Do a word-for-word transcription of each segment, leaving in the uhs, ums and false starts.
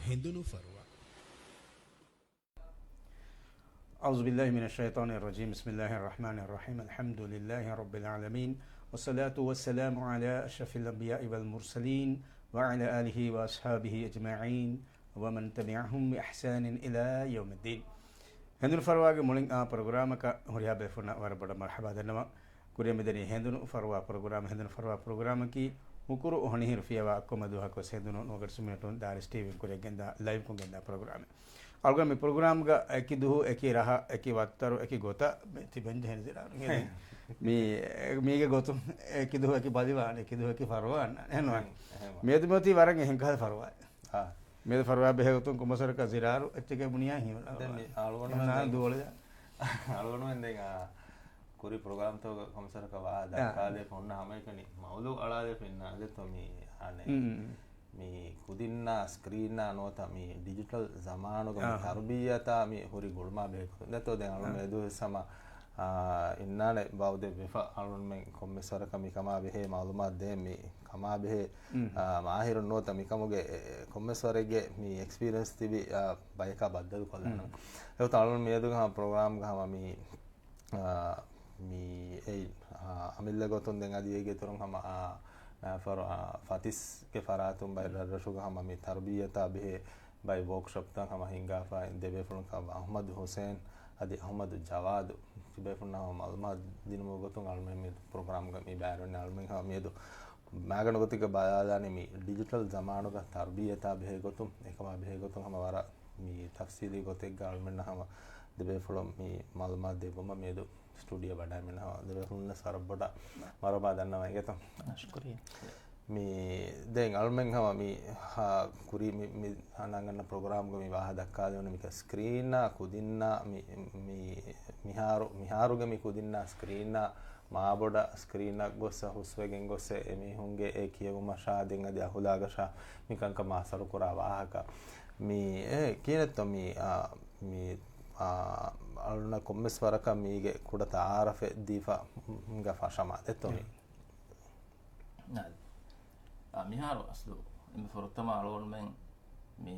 ހެނދުނު ފަރުވާ. أعوذ بالله من الشيطان الرجيم. بسم الله الرحمن الرحيم. الحمد لله رب العالمين. والصلاة والسلام على أشرف الأنبياء والمرسلين وعلى آله وأصحابه أجمعين ومن تبعهم بإحسان إلى يوم الدين. ހެނދުނު ފަރުވާގެ މުޅިން އާ ޕްރޮގްރާމަކަށް ހުރިހާ ބޭފުޅުންނަށް ވަރަށް ބޮޑަށް މަރުޙަބާ ދަންނަވަން. ކުރިއަށް މިދަނީ ހެނދުނު ފަރުވާ ޕްރޮގްރާމް. ހެނދުނު ފަރުވާ ޕްރޮގްރާމަކީ ހުކުރު އޮހޮނިހިރު ފިޔަވާ އަށްކަމަށް ދުވަހަކު ހެނދުނު ނުވަ ގަޑި ސުމިނެޓުން ދާރިސް ޓީވީން ކުރިއަށް ގެންދާ، ލައިވްކޮށް ގެންދާ ޕްރޮގްރާމެއް. އަޅުގަނޑު މި ޕްރޮގްރާމްގަ އެކި ދުހު، އެކި ރަހަ، އެކި ވައްތަރު، އެކި ގޮތަށް މި ތިބެން ޖެހެނީ ޒިރާރު. މީގެ ގޮތުން އެކި ދުހު، އެކި ބަލިވާން، އެކި ދުހު، އެކި ފަރުވާން. އެހެންވާން. މިއަދު މިއޮތީ ވަރަށް އެހެން ކަހަލަ ފަރުވާ. މިއަދު ފަރުވާ ބެހޭ ގޮތުން ކޮންމެސް ވަރަކަށް ޒިރާރު އެއްޗެކޭ ބުނިޔާ ހީވަން. ދެން މި އަޅުގަނޑުމެން ދެން ދުވަޅެއް. އަޅުގަނޑުމެން ދެން އާ ކުރި ޕްރޮގްރާމްތަކުގަ ކޮންމެސް ވަރަކަށް ވާހަކަ އާ. ދައްކާލެވިފަ ހުންނަ ހަމައެކަނި މައުޟޫ އަޅާލެވިފަ އިންނާނެ ދެއްތޯ މި އާނެ. މް. މި ކުދިންނާ ސްކްރީންނާ ނުވަތަ މި ޑިޖިޓަލް ޒަމާނުގަ މި އާ. ތަރުބިއްޔަތާ މި ހުރި ގުޅުމާ ބެހޭ ގޮތުން. ދެއްތޯ ދެން އަޅުގަނޑު އާ. އެދުވަހު ހަމަ އާ، އިންނާނެ ބައުދެއް ވެފަ އަޅުގަނޑުމެން ކޮންމެސް ވަރަކަށް މިކަމާ ބެހޭ މައުލޫމާތު ދޭން މި ކަމާ ބެހޭ، މް. އާ، މާހިރުން ނުވަތަ މިކަމުގެ، އެ، ކޮންމެސް ވަރެއްގެ މި އެކްސްޕީރިއެންސް ތިބި، އާ، ބަޔަކާ ބައްދަލު ކޮށްލާނަން. މް. އެގޮތަށް އަޅުގަނޑު މިއަދުގެ ހަމަ ޕްރޮގްރާމްގަ ހަމަ މި، އާ، މި އެއް، އާ، އަމިއްލަ ގޮތުން ދެން އަދި އޭގެ އިތުރުން ހަމަ، އާ، ނާފަރު، އާ، ފަތިސްގެ ފަރާތުން ބައެއް ރަށްރަށުގަ ހަމަ މި ތަރުބިއްޔަތާ ބެހޭ ބައެއް ވޯކްޝޮޕްތައް ހަމަ ހިންގާފައި ދެބޭފުޅުން ކަމަށް އަޙްމަދު ހުސޭން އަދި އަޙްމަދު ޖަވާދު ތިބޭފުޅުންނަށް ހަމަ މައުލޫމާތު ދިނުމުގެ ގޮތުން އަޅުމެން މި ޕްރޮގްރާމްގަ މި ބައިވެރިވަނީ. އަޅުމެން ހަމަ މިއަދު މާގަނޑު ގޮތެއްގަ ބަލާލާނީ މި ޑިޖިޓަލް ޒަމާނުގަ ތަރުބިއްޔަތާ ބެހޭ ގޮތުން، އެކަމާ ބެހޭ ގޮތުން ހަމަ ވަރަށް މި ތަފްސީލީ ގޮތެއްގަ އަޅުމެންނަށް ހަމަ ދެބޭފުޅުން މި މައުލޫމާތު ދެއްވުމަށް މިއަދު ސްޓޫޑިއޯ ވަޑައިގެންނަ ހަމަ ދެބޭފުޅުންނަށް ވަރަށް ބޮޑަށް މަރުޙަބާ ދަންނަވަން އިނގޭތޯ. ޝުކުރިއްޔާ. މި ދެން އަޅުމެން ހަމަ މި ހާ ކުރި މި، މި ހަނާންގަންނަ ޕްރޮގްރާމްގަ މި ވާހަކަ ދައްކާލެވުނު މިކަ ސްކްރީނާ ކުދިންނާ މި، މި މިހާރު، މިހާރުގެ މި ކުދިންނާ ސްކްރީނާ މާބޮޑަށް ސްކްރީނަށް ގޮއްސަ ހުސްވެގެން ގޮއްސެ އެމީހުންގެ އެ ކިޔެވުމަށާ ދެން އަދި އަހުލާގަށާ މި ކަންކަމާ އަސަރު ކުރާ ވާހަކަ. މި އެ ކިހިނެއްތޯ މި، އާ، މި، އާ، އަޅުންނަށް ކޮންމެސް ވަރަކަށް މީގެ ކުޑަ ތައާރަފެއް ދީފަ ގަ ފަށަމާ ދެއްތޯ މި. އާ، މިހާރު އަސްލު އެންމެ ފުރަތަމަ އަޅުގަނޑުމެން މި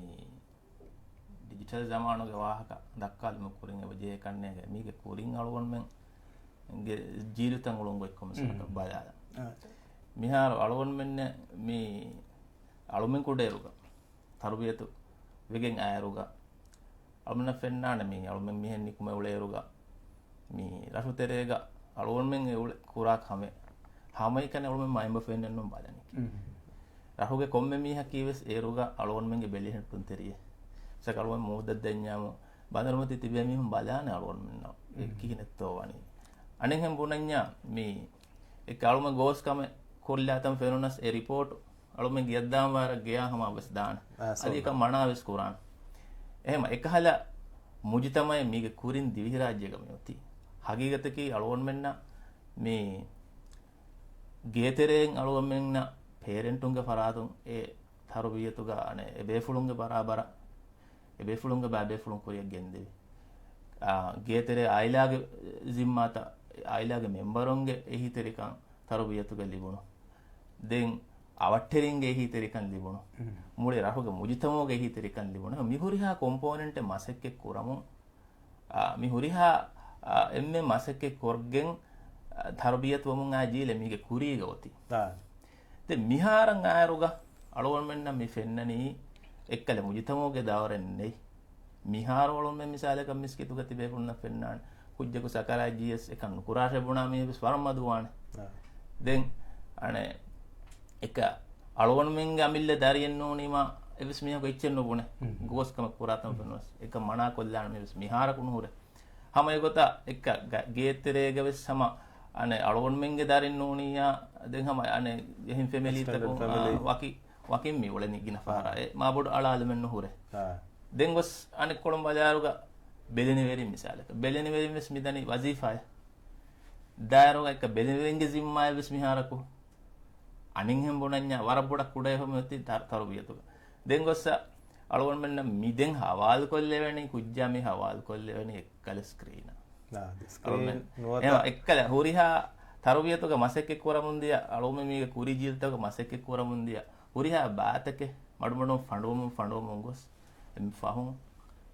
ޑިޖިޓަލް ޒަމާނުގެ ވާހަކަ ދައްކާލުމުގެ ކުރިން އެބަ ޖެހޭ ކަންނޭނގެ މީގެ ކުރިން އަޅުގަނޑުމެންގެ ޖީލުތައް އުޅުން ގޮތް ކޮންމެސް ވަރަކަށް ބަލާލަން. މިހާރު އަޅުގަނޑުމެންނެއް މި އަޅުމެން ކުޑައިރުގަ ތަރުބިޔަތު ވެގެން އައިއިރުގަ އަޅުމެންނަށް ފެންނާނެ މި އަޅުމެން މިހެން ނިކުމެ އުޅޭއިރުގަ މި ރަށުތެރޭގަ އަޅުގަނޑުމެން އެ އުޅެ ކުރާ ކަމެއް ހަމައެކަނި އަޅުމެން މައިންބަފައިންނެއްނޫން ބަލަނީކީ. ރަށުގެ ކޮންމެ މީހަކީވެސް އޭރުގަ އަޅުގަނޑުމެންގެ ބެލިހެއްޓުންތެރިއެއް. މިސާލަކަށް އަޅުގަނޑު މޫދަށް ދެންޏާމު ބަނދަރުމަތީ ތިބޭ މީހުން ބަލާނެ އަޅުގަނޑުމެންނަށް އެ ކިހިނެއްތޯ ވަނީ. އަނެއްހެން ބުނަންޏާ މި އެކަ އަޅުމެން ގޯސް ކަމެއް ކޮށްލާތަން ފެނުނަސް އެ ރިޕޯޓު އަޅުމެން ގެއަށްދާން ވާރަށް ގެޔާ ހަމަ ވެސް ދާނެ. އަދި އެކަން މަނާ ވެސް ކުރާނެ. އެހެމަ އެކަހަލަ މުޖުތަމައެއް މީގެ ކުރިން ދިވެހިރާއްޖޭގަ މިއޮތީ. ހަގީގަތަކީ އަޅުގަނޑުމެންނަށް މި ގޭތެރެއިން އަޅުގަނޑުމެންނަށް ޕޭރެންޓުންގެ ފަރާތުން އެ ތަރުބިޔަތުގަ އަނެއް އެ ބޭފުޅުންގެ ބަރާބަރަށް އެ ބޭފުޅުންގެ ބައިބޭފުޅުން ކުރިއަށް ގެންދެވި. އާ، ގޭތެރޭ އާއިލާގެ ޒިންމާތައް، އާއިލާގެ މެމްބަރުންގެ އެހީތެރިކަން ތަރުބިޔަތުގަ ލިބުނު. ދެން އަވަށްޓެރިންގެ އެހީތެރިކަން ލިބުނު. މުޅި ރަށުގެ މުޖުތަމައުގެ އެހީތެރިކަން ލިބުނު. މި ހުރިހާ ކޮމްޕޯނެންޓެއް މަސައްކަތް ކުރަމުން، އާ، މި ހުރިހާ، އާ، އެންމެ މަސައްކަތް ކޮށްގެން، އާ، ތަރުބިޔަތުވަމުން އާ ޖީލެ މީގެ ކުރީގަ އޮތީ. ދެން މިހާރަށް އާއިރުގަ އަޅުގަނޑުމެންނަށް މި ފެންނަނީ އެއްކަލަ މުޖުތަމައުގެ ދައުރެއް ނެތް. މިހާރު އަޅުގަނޑުމެން މިސާލަކަށް މިސްކިތުގަ ތިބޭފުޅުންނަށް ފެންނާނެ. ކުއްޖަކު ސަކަރާތް ޖީއެސް އެކަން ނުކުރާށޭ ބުނާ މީހެއް ވެސް ވަރަށް މަދުވާނެ. ދެން އަނެއް އެކަ އަޅުގަނޑުމެންގެ އަމިއްލަ ދަރިއެއް ނޫނީމާ އެއްވެސް މީހަކު އެއްޗެއް ނުބުނެ. ގޯސް ކަމެއް ކުރާތަން ފެނުނަސް އެކަން މަނާ ކޮށްލާނެ މީ ވެސް މިހާރަކު ނުހުރޭ. ހަމަ އެގޮތަށް އެއްކަ ގޭތެރޭގަ ވެސް ހަމަ އަނެއް އަޅުގަނޑުމެންގެ ދަރިން ނޫނިއްޔާ ދެން ހަމަ އަނެއް އެހެން ފެމިލީތަކުން ވަކި، ވަކިން މި އުޅެނީ ގިނަ ފަހަރާ އެ މާބޮޑު އަޅާލުމެއް ނުހުރޭ. ދެން ގޮސް އަނެއްކޮޅުން ބަލާއިރުގަ ބެލެނިވެރިން މިސާލަކަށް ބެލެނިވެރިން ވެސް މިދަނީ ވަޒީފާއެއް. ދާއިރުގަ އެއްކަ ބެލެނިވެރިންގެ ޒިންމާއެއް ވެސް މިހާރަކު އަނެއްހެން ބުނަންޏާ ވަރަށް ބޮޑަށް ކުޑައެއް ހަމަ އޮތީ ތަ-، ތަރުބިޔަތުގަ. ދެން ގޮއްސަ އަޅުގަނޑުމެންނަށް މި ދެން ހަވާލުކޮށްލެވެނީ ކުއްޖާ މި ހަވާލުކޮށްލެވެނީ އެއްކަލަ ސްކްރީނަށް. އެކަލަ ހުރިހާ ތަރުބިޔަތުގަ މަސައްކަތް ކުރަމުންދިޔަ، އަޅުގަނޑު މީގެ ކުރި ޖީލުތަކުގަ މަސައްކަތް ކުރަމުންދިޔަ، ހުރިހާ ބާތަކެއް މަޑުމަޑުން ފަނޑުވަމުން ފަނޑުވަމުން ފަހުން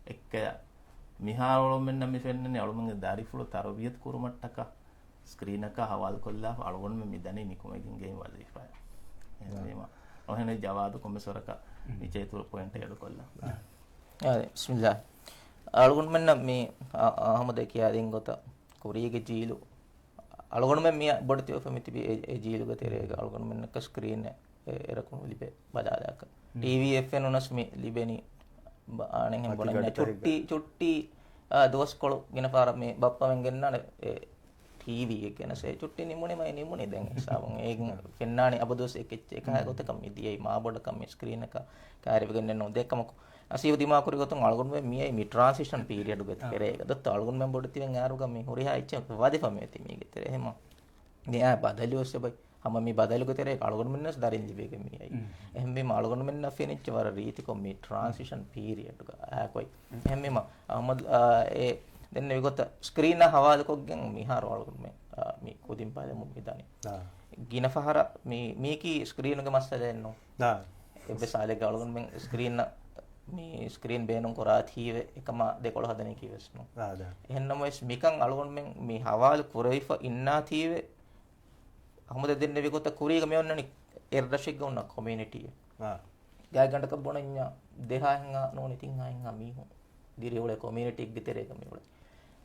އެއްކަޔަށް މިހާރު އަޅުމެންނަށް މި ފެންނަނީ އަޅުމެންގެ ދަރިފުޅު ތަރުބިޔަތު ކުރުމަށްޓަކާ ސްކްރީނަކާ ހަވާލުކޮށްލާފަ އަޅުގަނޑުމެން މި ދަނީ ނިކުމެގެން ގެއިން ވަޒީފާއަށް. އެހެންވީމަ އޮހެނެއް ޖަވާދު ކޮންމެސް ވަރަކަށް މި ޗޭތުރު ޕޮއިންޓެއް އެޑުކޮށްލާ. އާ، ބިސްމިއްލާ. އަޅުގަނޑުމެންނަށް މި އަ-، އަހުމަދު ކިޔާދިން ގޮތަށް ކުރީގެ ޖީލު އަޅުގަނޑުމެން މި ބޮޑެތިވެފަ މިތިބި އެ، އެ ޖީލުގެ ތެރޭގަ އަޅުގަނޑުމެންނަކަށް ސްކްރީން އެ، އެރަކުން ލިބޭ ބަލާލާކަށް. ޓީވީ އެފް އެން ވުނަސް މި ލިބެނީ ބ-، އާނެހެން ބުނަންޏާ ޗުއްޓީ، ޗުއްޓީ، އާ، ދުވަސްކޮޅު ގިނަ ފަހަރަށް މި ބައްޕަމެން ގެންނާނެ އެ، ޓީވީ އެއް ގެނަސް އެ ޗުއްޓީ ނިމުނީމަ އެ ނިމުނީ ދެން ހިސާބުން. އޭގެން ފެންނާނީ އަބަދުވެސް އެކެއްޗެއް. އެކަހަ ގޮތަކަށް މި ދިޔައީ މާބޮޑަކަށް މި ސްކްރީނަކަށް ކައިރިވެގެންނެއް ނޫން. ދެއްކަމަކު އަސީފް ދިމާކުރި ގޮތުން އަޅުގަނޑުމެން މިއައީ މި ޓްރާންސިޝަން ޕީރިއަޑުގެ ތެރޭގަ. ދޮއްތަ އަޅުގަނޑުމެން ބޮޑެތިވެން އައިރުގަ މި ހުރިހާ އެއްޗެއް ވަޒީފާ މިއޮތީ މީގެ ތެރޭ. އެހެމަ މިއާ ބަދަލުވެސް އެބައި. ހަމަ މި ބަދަލުގެ ތެރޭގަ އަޅުގަނޑުމެންނަސް ދަރިން ލިބޭގެ މިއައީ. އެހެންވީމަ އަޅުގަނޑުމެންނަށް ފެނިއްޖެ ވަރަށް ރީތިކޮށް މި ޓްރާންސިޝަން ޕީރިއަޑުގަ އާކޮތް. އެހެންވީމަ އަހުމަދު، އާ، އެ ދެންނެވި ގޮތަށް ސްކްރީނާ ހަވާލުކޮށްގެން މިހާރު އަޅުގަނޑުމެން، އާ، މި ކުދިން ބަލަމުން މިދަނީ. ގިނަ ފަހަރަށް މި، މީކީ ސްކްރީނުގެ މައްސަލައެއް ނޫން. އެއްވެސް ހާލެއްގަ އަޅުގަނޑުމެން ސްކްރީން މި ސްކްރީން ބޭނުން ކުރާތީވެ އެކަމާ ދެކޮޅު ހަދަނީކީވެސް ނޫން. އެހެންނަމަވެސް މިކަން އަޅުގަނޑުމެން މި ހަވާލު ކުރެވިފަ އިންނާތީވެ އަހުމަދު ދެންނެވި ގޮތަށް ކުރީގަ މި އޮންނަނީ އެއްރަށެއްގަ އޮންނަ ކޮމިއުނިޓީއެއް. ގާތްގަނޑަކަށް ބުނަންޏާ ދެހާހެއްހާ ނޫނީ ތިންހާހެއްހާ މީހުން ދިރިއުޅޭ ކޮމިއުނިޓީއެއްގެ ތެރޭގަ މި އުޅޭ.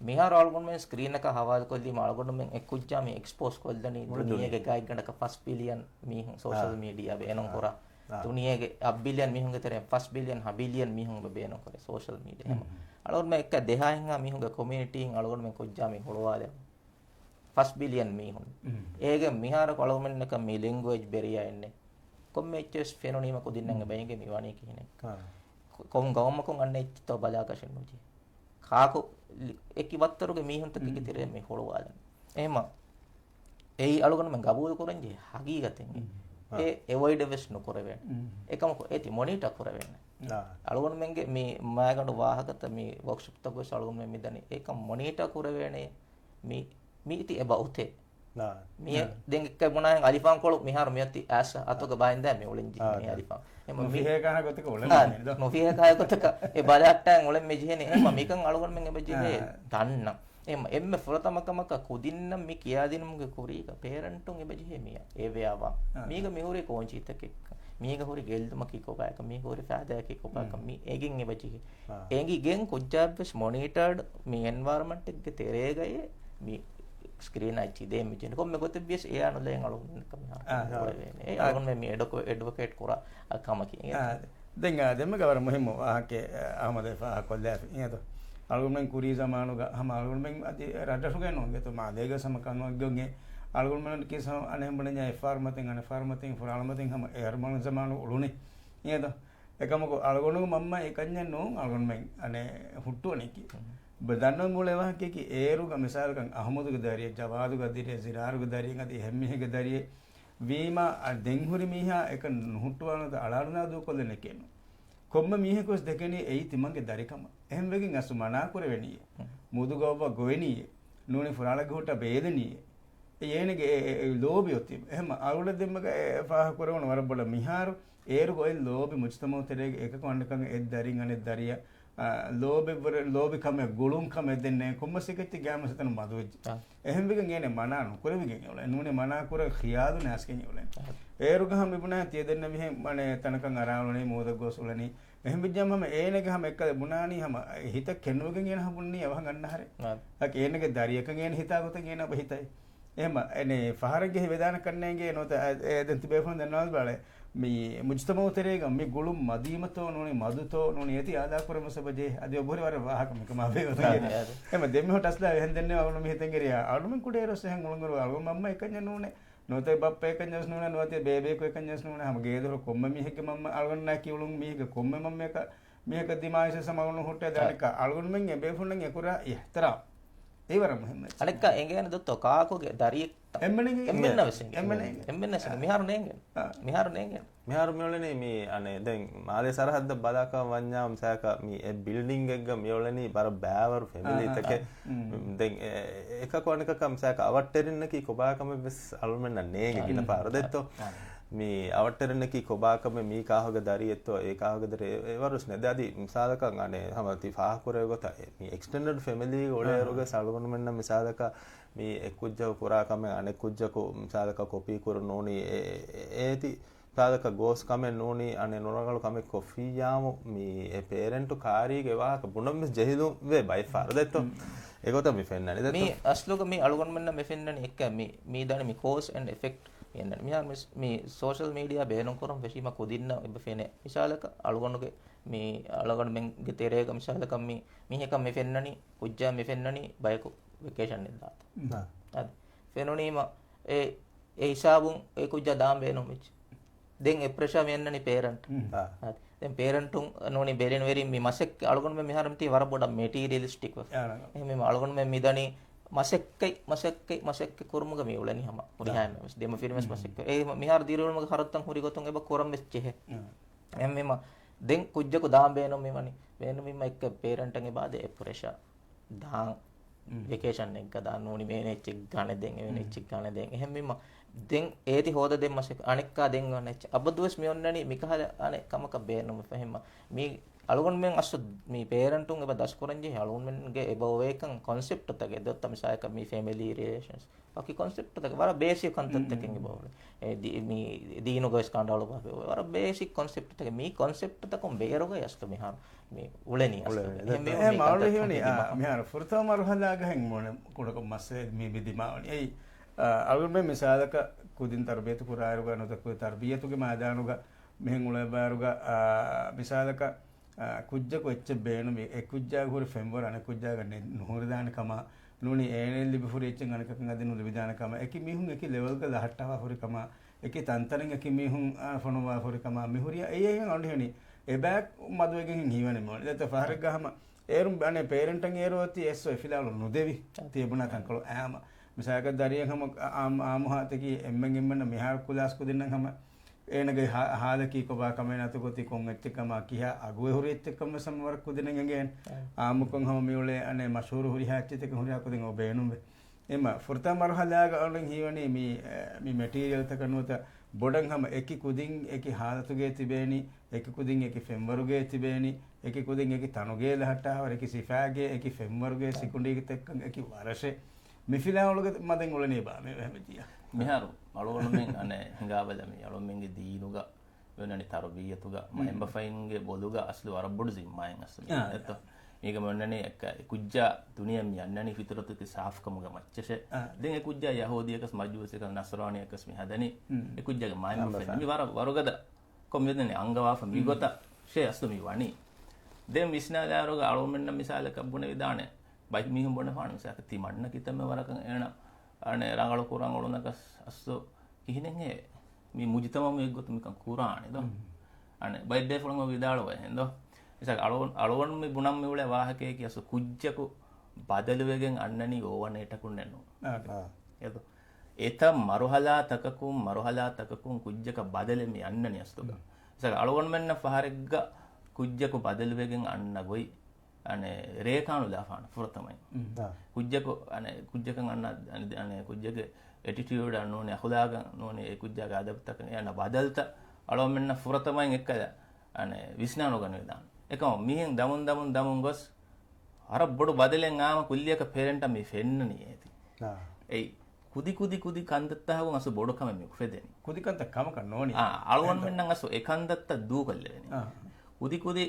މިހާރު އަޅުގަނޑުމެން ސްކްރީނަކަށް ހަވާލުކޮށްލީމަ އަޅުގަނޑުމެން އެ ކުއްޖާ މި އެކްސްޕޯސް ކޮށްލަނީ ދުނިޔޭގެ ގާތްގަނޑަކަށް ފަސް ބިލިއަން މީހުން ސޯޝަލް މީޑިއާ ބޭނުން ކުރާ. ދުނިޔޭގެ އަށް ބިލިއަން މީހުންގެ ތެރެއިން ފަސް ބިލިއަން ހަ ބިލިއަން މީހުން ބޭނުން ކުރޭ ސޯޝަލް މީޑިއާ. އެހެން އަޅުގަނޑުމެން އެއްކަ ދެހާހެއްހާ މީހުންގެ ކޮމިއުނިޓީއިން އަޅުގަނޑުމެން ކުއްޖާ މި ހުޅުވާލެވުނު ފަސް ބިލިއަން މީހުން. އޭގެ މިހާރަކު އަޅުގަނޑުމެންނަކަށް މި ލެންގުއޭޖް ބެރިއާ އެއްނެ. ކޮންމެ އެއްޗެއް ވެސް ފެނުނީމަ ކުދިންނަށް އެބަ އެނގޭ މި ވަނީ ކިހިނެއްކަން. ކޮ-، ކޮން ގައުމަކުން އަންނަ އެއްޗެއްތޯ ބަލާކަށެއް ނުޖެހޭ. ކާކު ލި-، އެކި ވައްތަރުގެ މީހުންތަކެއްގެ ތެރޭ މި ހުޅުވާލަން. އެހެމަ އެއީ އަޅުގަނޑުމެން ގަބޫލު ކުރަންޖެހޭ ހަގީގަތެއް. އެ އެވޮއިޑެއް ވެސް ނުކުރެވޭނެ. އެކަމަކު އޭތި މޮނީޓާ ކުރެވޭނެ. އަޅުގަނޑުމެންގެ މި މާގަނޑު ވާހަކަތައް މި ވޯކްޝޮޕްތަކު ވެސް އަޅުގަނޑުމެން މި ދަނީ. އެކަން މޮނީޓާ ކުރެވޭނެ. މި، މީތި އެބަ އޮތޭ. މި ދެން އެއްކަ ބުނާހެން އަލިފާން ކޮޅު މިހާރު މިއޮތީ އައިސް އަތުގަ ބައިންދާ މި އުޅެން ޖެހެނީ އަލިފާން. އެމަ މި ނުފިހޭ ކާހަ ގޮތަކަށް އުޅެން އާ، ޖެހެނީ ދޯ. ނުފިހޭ ކާހަ ގޮތަކަށް އެ ބަލަހައްޓާ އުޅެން މި ޖެހެނީ. އެމަ މިކަން އަޅުގަނޑުމެން އެބަ ޖެހޭ ދަންނަ. އެމަ އެންމެ ފުރަތަމަ ކަމަކަށް ކުދިންނަށް މި ކިޔާދިނުމުގެ ކުރީގަ ޕޭރެންޓުން އެބަ ޖެހޭ މިއަށް އެވެއަވާ. މީގަ މި ހުރީ ކޯންޗީތަކެއް. މީގަ ހުރި ގެއްލުމަކީ ކޮބާކަށް، މީގަ ހުރި ފައިދާއަކީ ކޮބާކަށް މި އެގެން އެބަ ޖެހޭ. އެނގިގެން ކުއްޖާއަށްވެސް މޮނީޓާޑް މި އެންވަޔަރަމަންޓެއްގެ ތެރޭގައޭ މި ސްކްރީނާ އެއްޗި ދޭ މި ޖެހެނީ. ކޮންމެ ގޮތެއްވިޔަސް އެއާ ނުލައިން އަޅުގަނޑަކަށް މިހާރު އާ، އާ. އެ އާ. އަޅުގަނޑުމެން މި އެޑްވޮކޭޓް ކުރާ ކަމަކީ. އާ، ދެން އާ، ދެންމެ ވަރަށް މުހިއްމު ވާހަކައެއް އަހުމަދު ފާހަގަކޮށްލާފި. އިނގޭތޯ؟ އަޅުގަނޑުމެން ކުރީ ޒަމާނުގަ ހަމަ އަޅުގަނޑުމެން އަދި ރަށްރަށުގައި ނޫން އިނގޭތޯ މާލޭގަ ހަމަ ކަންވައްގެ އޮތް އަޅުގަނޑުމެން ކީސް ހަމަ އަނެއް ބުނަންޏާ އެއް ފާރު މަތިން އަނެއް ފާރު މަތިން ފުރާޅު މަތިން ހަމަ އެ ހަރުމަނު ޒަމާނު އުޅުނީ. އިނގޭތޯ؟ އެކަމަކު އަޅުގަނޑުގެ މަންމަ އެކަންޏެއް ނޫން އަޅުގަނޑުމެން އަނެއް ހުއްޓުވަނީކީ. ދަންނަވަން މޫޅޭ ވާހަކައަކީ އޭރުގަ މިސާލަކަށް އަހުމަދުގެ ދަރިއެއް، ޖަވާދުގެ ދަރިއެއް، ޒިރާރުގެ ދަރިއެއް އަދި އެހެންމީހެއްގެ ދަރިއެއް ވީމާ، އަ، ދެން ހުރި މީހާ އެކަން ނުހުއްޓުވާނަންތަ އަޅާލުނާ ދޫކޮށްލަނެކޭނު. ކޮންމެ މީހަކު ވެސް ދެކެނީ އެއީ ތިމަންގެ ދަރިކަމަށް. އެހެންވެގެން އަސްލު މަނާ ކުރެވެނީއޭ. މުދުގަ އޮއްވާ ގޮވެނީއޭ. ނޫނީ ފުރާޅަގެ ހުއްޓާ ބޭލެނީއޭ. އެ އޭނަގެ އެ، އެ، އެ ލޯބި އޮތީ. އެހެން އަޅުގަނޑަށް ދެންމެގަ އެ ފާހަގަ ކުރެވުނު ވަރަށް ބޮޑަށް މިހާރު އޭރުގަ އޮތް ލޯބި މުޖުތަމައު ތެރޭގަ އެކަކު އަނެކަކަށް އެއް ދަރިން އަނެއް ދަރިޔަށް، އާ، ލޯބި ވަރަށް ލޯބި ކަމެއް ގުޅުން ކަމެއް ދެންނެވި ކޮންމެސް އެކެއްޗެއް ގާމަސް އެތަނުން މަދުވެއްޖެ. އެހެންވެގެން އޭނަ މަނާ ނުކުރެވިގެން އުޅެން. ނޫނީ މަނާ ކުރެ ޚިޔާލު ނާސްގެން އުޅެން. އޭރުގަ ހަމަ މިބުނާ ތިޔަ ދެންނެވިހެން މަނެ ތަނަކަށް އަރާ އުޅެނީ މޫދަށް ގޮސް އުޅެނީ. އެހެންވެއްޖާމަ ހަމަ އޭނަގެ ހަމަ އެއްކަލަ ބުނާނީ ހަމަ ހިތަށް ކެނޑުވެގެން އޭނަ ހަމަ ބުންނީ އަވަހަށް އަންނަ ހަރެއް. އަދި އޭނަގެ ދަރިއަކަށް އޭނަ ހިތާ ގޮތަށް އޭނަ އެބަ ހިތައި. އެހެމަ އެނެ ފަހަރެއްގެ ހިވެދާނެ ކަންނޭނގެ ނުވަތަ އެ، އެ ދެން ތިބޭފުޅުން ދަންނަވާލަބަލަ. މި މުޖުތަމައު ތެރޭގަ މި ގުޅުން މަދީމަތޯ ނޫނީ މަދުތޯ ނޫނީ އޭތި އާދާ ކުރަމުސަބަޖޭ އަދި އޮބުހުރި ވަރަށް ވާހަކަ މިކަމާ ބޭ އޮތުގެ. އެހެމަ ދެންމެ ހޮޓަސްލާ އެހެން ދެންނެ އަޅުނު މި ހިތެންގެރިޔާ އަޅުމެން ކުޑައިރުސް އެހެން އުޅުންގަރު އަޅުގަނޑު މަންމަ އެކަންޏެއް ނޫނޭ. ނުވަތަ ބައްޕަ އެކަންޏެއް ނޫނޭ. ނުވަތަ ބޭބެއަކު އެކަންޏެއް ނޫނޭ. ހަމަ ގޭދޮރު ކޮންމެ މީހެއްގެ މަންމަ އަޅުގަނޑާ ކިއުޅުން މީހެއްގެ ކޮންމެ މަންމަޔަކަށް މީހަކަށް ދިމާވެސް ހަމަ އަޅުނު ހުއްޓޭ ދާނެކަ އަޅުގަނޑުމެން އެބޭފުޅުންނަށް އެކުރާ އިޙްތިރާމް. އެ ވަރަށް މުހިއްމު އެއްޗެއް. އަނެއްކާ އެނގޭނެ ދޮއްތޯ ކާކުގެ ދަރިއެއްތަ؟ އެންމެން އެނގޭ. އެންމެންނަށް ވެސް އެނގޭ. އެންމެން އެނގޭ. އެންމެންނަށް އެނގޭ. މިހާރު ނޭނގޭ. އާ. މިހާރު ނޭނގޭ. މިހާރު މިއުޅެނީ މި އަނެއް ދެން މާލޭ ސަރަހައްދަށް ބަލާކަށް ވަންޏާ މިސާކަށް މި އެ ބިލްޑިންގެއްގަ މިއުޅެނީ ވަރަށް ބައިވަރު ފެމިލީތަކެއް. އާ، އާ. ދެން އެ، އެ، އެކަކު އަނެކަކަށް މިސާކަށް އަވަށްޓެރިންނަކީ ކޮބާ ކަމެއް ވެސް އަޅުމެންނަށް ނޭނގެ ގިނަ ފަހަރު ދެއްތޯ. އާ. މި އަވަށްޓެރެންނަކީ ކޮބާކަމެއް، މީ ކާހުގެ ދަރިއެއްތޯ، އޭ ކާހުގެ ދަރި، އެ-، އެވަރުސް ނެދެ. އަދި މިސާލަކަށް އަނެއް ހަމަ ތި ފާހަކުރޭ ގޮތަށް އެ-، މި އެކްސްޓެންޑެޑް ފެމިލީގެ އުޅޭއިރުގެ އަޅުގަނޑުމެންނަށް މިސާލަކަށް މި އެއްކުއްޖަކު ކުރާ ކަމެއް އަނެއްކުއްޖަކު މިސާލަކަށް ކޮޕީ ކުރުން ނޫނީ އެ-، އެ-، އޭތި މިސާލަކަށް ގޯސް ކަމެއް ނޫނީ އަނެއް ނުރަނގަޅު ކަމެއް ކޮށްފިއްޔާމު މި އެ ޕޭރެންޓު ކާރީގެ ވާހަކަ ބުނަން ވެސް ޖެހިލުން ވޭ ބައެއް ފަހަރު ދެއްތޯ. އެގޮތަށް މި ފެންނަނީ ދެއްތޯ. މި އަސްލުގަ މި އަޅުގަނޑުމެންނަށް މި ފެންނަނީ އެއްކަ މި، މި ދަނީ މި ކޯސް އެންޑް އެފެކްޓް މި އެންނަނީ. މިހާރު މި، މި ސޯޝަލް މީޑިއާ ބޭނުން ކުރަން ފެށީމަ ކުދިންނަށް އެބަ ފެނޭ. މިސާލަކަށް އަޅުގަނޑުގެ މި އަޅުގަނޑުމެންގެ ތެރޭގަ މިސާލަކަށް މި، މީހަކަށް މި ފެންނަނީ، ކުއްޖާ މި ފެންނަނީ ބަޔަކު ވެކޭޝަން އެއްދާތަ. އާ. އަދި ފެނުނީމަ އެ، އެ ހިސާބުން އެ ކުއްޖާ ދާން ބޭނުން ވެއްޖެ. ދެން އެ ޕްރެޝާ މި އަންނަނީ ޕޭރެންޓް. އާ. އަދި ދެން ޕޭރެންޓުން ނޫނީ ބެލެނިވެރިން މި މަސައްކަތް އަޅުގަނޑުމެން މިހާރު މިތީ ވަރަށް ބޮޑަށް މެޓީރިއަލިސްޓިކް ވެފަ. އާ. އެހެންވީމަ އަޅުގަނޑުމެން މި ދަނީ މަސައްކަތް، މަސައްކަތް، މަސައްކަތް ކުރުމުގަ މި އުޅެނީ ހަމަ ހުރިހާ އާ. އެންމެ ދެމަފިރިން ވެސް މަސައްކަތް. އެ މިހާރު ދިރިއުޅުމުގެ ހަރަދުތައް ހުރި ގޮތުން އެބަ ކުރަން ވެއްޖެހޭ. އާ. އެހެންވީމަ ދެން ކުއްޖަކު ދާން ބޭނުން މިވަނީ. ބޭނުންވީމަ އެއްކަ ޕޭރެންޓަށް އެބަ ދޭ ޕްރެޝާ. ދާން ވެކޭޝަން އެއްގަ ދާން ނޫނީ މޭނެ އެއްޗެއް ގަނެ ދެން، އެވެނި އެއްޗެއް ގަނެ ދެން. އެހެންވީމަ ދެން އޭތި ހޯދަ ދެން މަސައްކަތް އަނެއްކާ ދެން އަނެއްޗެއް. އަބަދުވެސް މި އޮންނަނީ މިކަހަލަ އަނެއް ކަމަކަށް ބޭނުން ފެހިމަ. މީ އަޅުގަނޑުމެން އަސް މި ޕޭރެންޓުން އެބަ ދަސްކުރަންޖެހޭ އަޅުގަނޑުމެންގެ އެބަ އޮވޭކަން ކޮންސެޕްޓްތަކެއް ދޮއްތަ މިސާލަކަށް މީ ފެމިލީ ރިލޭޝަންސް. ވަކި ކޮންސެޕްޓްތަކެއް ވަރަށް ބޭސިކް ކަންތައްތަކެއް އެބަ އޮވޭ. އެ ދި-، މީ ދީނުގަވެސް ކަނޑައަޅު ބާ ވަރަށް ބޭސިކް ކޮންސެޕްޓްތަކެއް. މީ ކޮންސެޕްޓްތަކުން ބޭރުގައި އަސްލު މިހާރު މި އުޅެނީ އަސްލު. އެހެން އެހެން މި އަޅު ކަންތައްތަކުން ހިމެނީ، އާ، މިހާރު ފުރަތަމަ މަރުހަލާގަ ހެން މުޅެ ކުޑަކޮށް މައްސަލަ މި، މި ދިމާވަނީ. އެއީ، އާ، އަޅުގަނޑުމެން މިސާލަކަށް ކުދިން ތަރުބިޔަތު ކުރާއިރުގަ ނުވަތަ ކުދި ތަރުބިޔަތުގެ މައިދާނުގަ މިހެން އުޅޭ ބާރުގަ، އާ، މިސާލަކަށް، އާ، ކުއްޖަކު އެއްޗެއް ބޭނުމި، އެ ކުއްޖާގެ ހުރި ފެންވަރު އަނެއް ކުއްޖާގަ ނެ-، ނުހުރިދާނެ ކަމަށް، ނޫނީ އޭނައަށް ލިބިފުރި އެއްޗެއް އަނެކަކަށް އަދި ނުލިބިދާނެ ކަމަށް، އެކި މީހުން އެކި ލެވެލްގަ ލަހައްޓާފަ ހުރި ކަމަށް، އެކި ތަންތަނެއް އެކި މީހުން، އާ، ފޮނުވާ ހުރި ކަމަށް މި ހުރި އެއީ އަންހެނި. އެބައި މަދުވެގެން ހީވަނީ މޯ. ދެތަ ފަހަރެއްގަ ހަމަ އޭރު އަނެ ޕޭރެންޓަށް އޭރު އޮތީ އެސް އޮތް ފިލާޅު ނުދެވި. ތިޔަ ބުނާ ތަންކޮޅު އާމަ. މިސާލަކަށް ދަރިއެއް ހަމަ އާ-، އާ-، އާމުހާ ތެކީ އެންމެން އެންމެންނަށް މިހާރު ކުލާސް ކުދިންނަށް ހަމަ އޭނަގެ ހާ-، ހާލަކީ ކޮބާ ކަމެއް ނަތުގޮތީ ކޮން އެއްޗެއް ކަމާ ކިހާ އަގުއެ ހުރި އެއްޗެއް ކަމަށް ހަމަ ވަރަށް ކުދިންނަށް އެނގޭނެ. އާ. އާމުކޮށް ހަމަ މިއުޅޭ އަނެއް މަޝްހޫރު ހުރިހާ އެއްޗެއް ތަކެއް ހުރިހާ ކުދިން އޮ ބޭނުންވޭ. އެމަ ފުރަތަމަ މަރުހަލާގަ އަޅުން ހީވަނީ މި، އެ، މި މެޓީރިއަލްތަކަށް ނުވަތަ ބޮޑަށް ހަމަ އެކި ކުދިން އެކި ހާލަތުގައި ތިބޭނީ، އެކި ކުދިން އެކި ފެންވަރުގައި ތިބޭނީ، އެކި ކުދިން އެކި ތަނުގައި ލަހައްޓާފަ ހުރި، އެކި ސިފައިގައި، އެކި ފެންވަރުގައި، ސިކުނޑީގެ ތެއްކަން އެކި ވަރަށެއް. މި ފިލާވަޅުގެ މަދެން އުޅެނީ ބާ މި އެހެން ޖިޔާ. މިހާރު އަޅުގަނޑުމެން އަނެއް ހިނގާބަލަ މި އަޅުމެންގެ ދީނުގަ ވެނަނި ތަރުބިއްޔަތުގަ މައިންބަފައިންގެ ބޮލުގަ އަސްލު ވަރަށް ބޮޑު ޒިންމާއެއް އަސްލު އާ، މި އާ. އެތޯ. މީގަ މި އޮންނަނީ އެއްކަ، އެ ކުއްޖާ ދުނިޔެ މި އަންނަނީ ފިތުރަތުގެ ސާފުކަމުގެ މައްޗަށޭ. އާ. ދެން އެ ކުއްޖާ ޔަހޫދިޔަކަސް މަޖޫސިއަކަސް ނަސްރާނިއަކަސް މި ހަދަނީ އެ ކުއްޖާގެ މައިންބަފައިން. މި ވަރަށް ވަރުގަދަ ކޮންމެދެން އަންގަވާފަ މިގޮތަށޭ އަސްލު މި ވަނީ. ދެން ވިސްނާލާއިރުގަ އަޅުމެންނަށް މިސާލަކަށް ބުނެވިދާނެ. ބައެއް މީހުން ބުނެފާނެ މިސާލަކަށް ތި މަންނަ ކިތަންމެ ވަރަކަށް އޭނަ އަނެއް ރަނގަޅު ކުރަން އުޅުނަކަސް އަސްލު ކިހިނެއްހޭ؟ މި މުޖުތަމައު އެއްގޮތުން މިކަން ކުރާނެ ދޯ؟ އަނެއް ބައެއް ބޭފުޅުން ވިދާޅުވައި ހެން ދޯ؟ މިސާލަކަށް އަޅު-، އަޅުގަނޑު މި ބުނަން މި އުޅޭ ވާހަކައަކީ އަސްލު ކުއްޖަކު ބަދަލުވެގެން އަންނަނީ އޯވަންއޭޓަކުންނެއް ނޫން. އާ. އެދޯ؟ އެތައް މަރުހަލާތަކަކުން، މަރުހަލާތަކަކުން ކުއްޖަކަށް ބަދަލެއް މި އަންނަނީ އަސްލުގަ. މިސާލަކަށް އަޅުގަނޑުމެންނަށް ފަހަރެއްގަ ކުއްޖަކު ބަދަލުވެގެން އަންނަ ގޮތް އަނެއް ރޭ ކާނުލާފާނެ ފުރަތަމައިން. އާ. ކުއްޖަކު، އަނެއް ކުއްޖަކަށް އަންނަ، އަނެއް، އަނެއް ކުއްޖެއްގެ އެޓިޓިއުޑަށް ނޫނީ، އަޚުލާގަށް ނޫނީ، އެ ކުއްޖާގެ އަދަބުތަކަށް އަންނަ ބަދަލުތައް އަޅުގަނޑުމެންނަށް ފުރަތަމައިން އެއްކަލަ، އަނެއް، ވިސްނާ ނުގަނެވިދާނެ. އެކަމަށް މިހެން ދަމުން ދަމުން ދަމުން ގޮސް، ވަރަށް ބޮޑު ބަދަލެއް އާމަ ކުއްލިއަކަށް ޕޭރެންޓަށް މި ފެންނަނީ އޭތި. އާ. އެއީ، ކުދި ކުދި ކުދި ކަންތައްތަކުން އަސްލު ބޮޑު ކަމެއް މި އުފެދެނީ. ކުދި ކަންތައް ކަމަކަށް ނޯންނާނެ. އާ، އަޅުގަނޑުމެންނަށް އަސްލު އެ ކަންތައްތައް ދޫކޮށްލެވެނީ. އާ. ކުދި ކުދި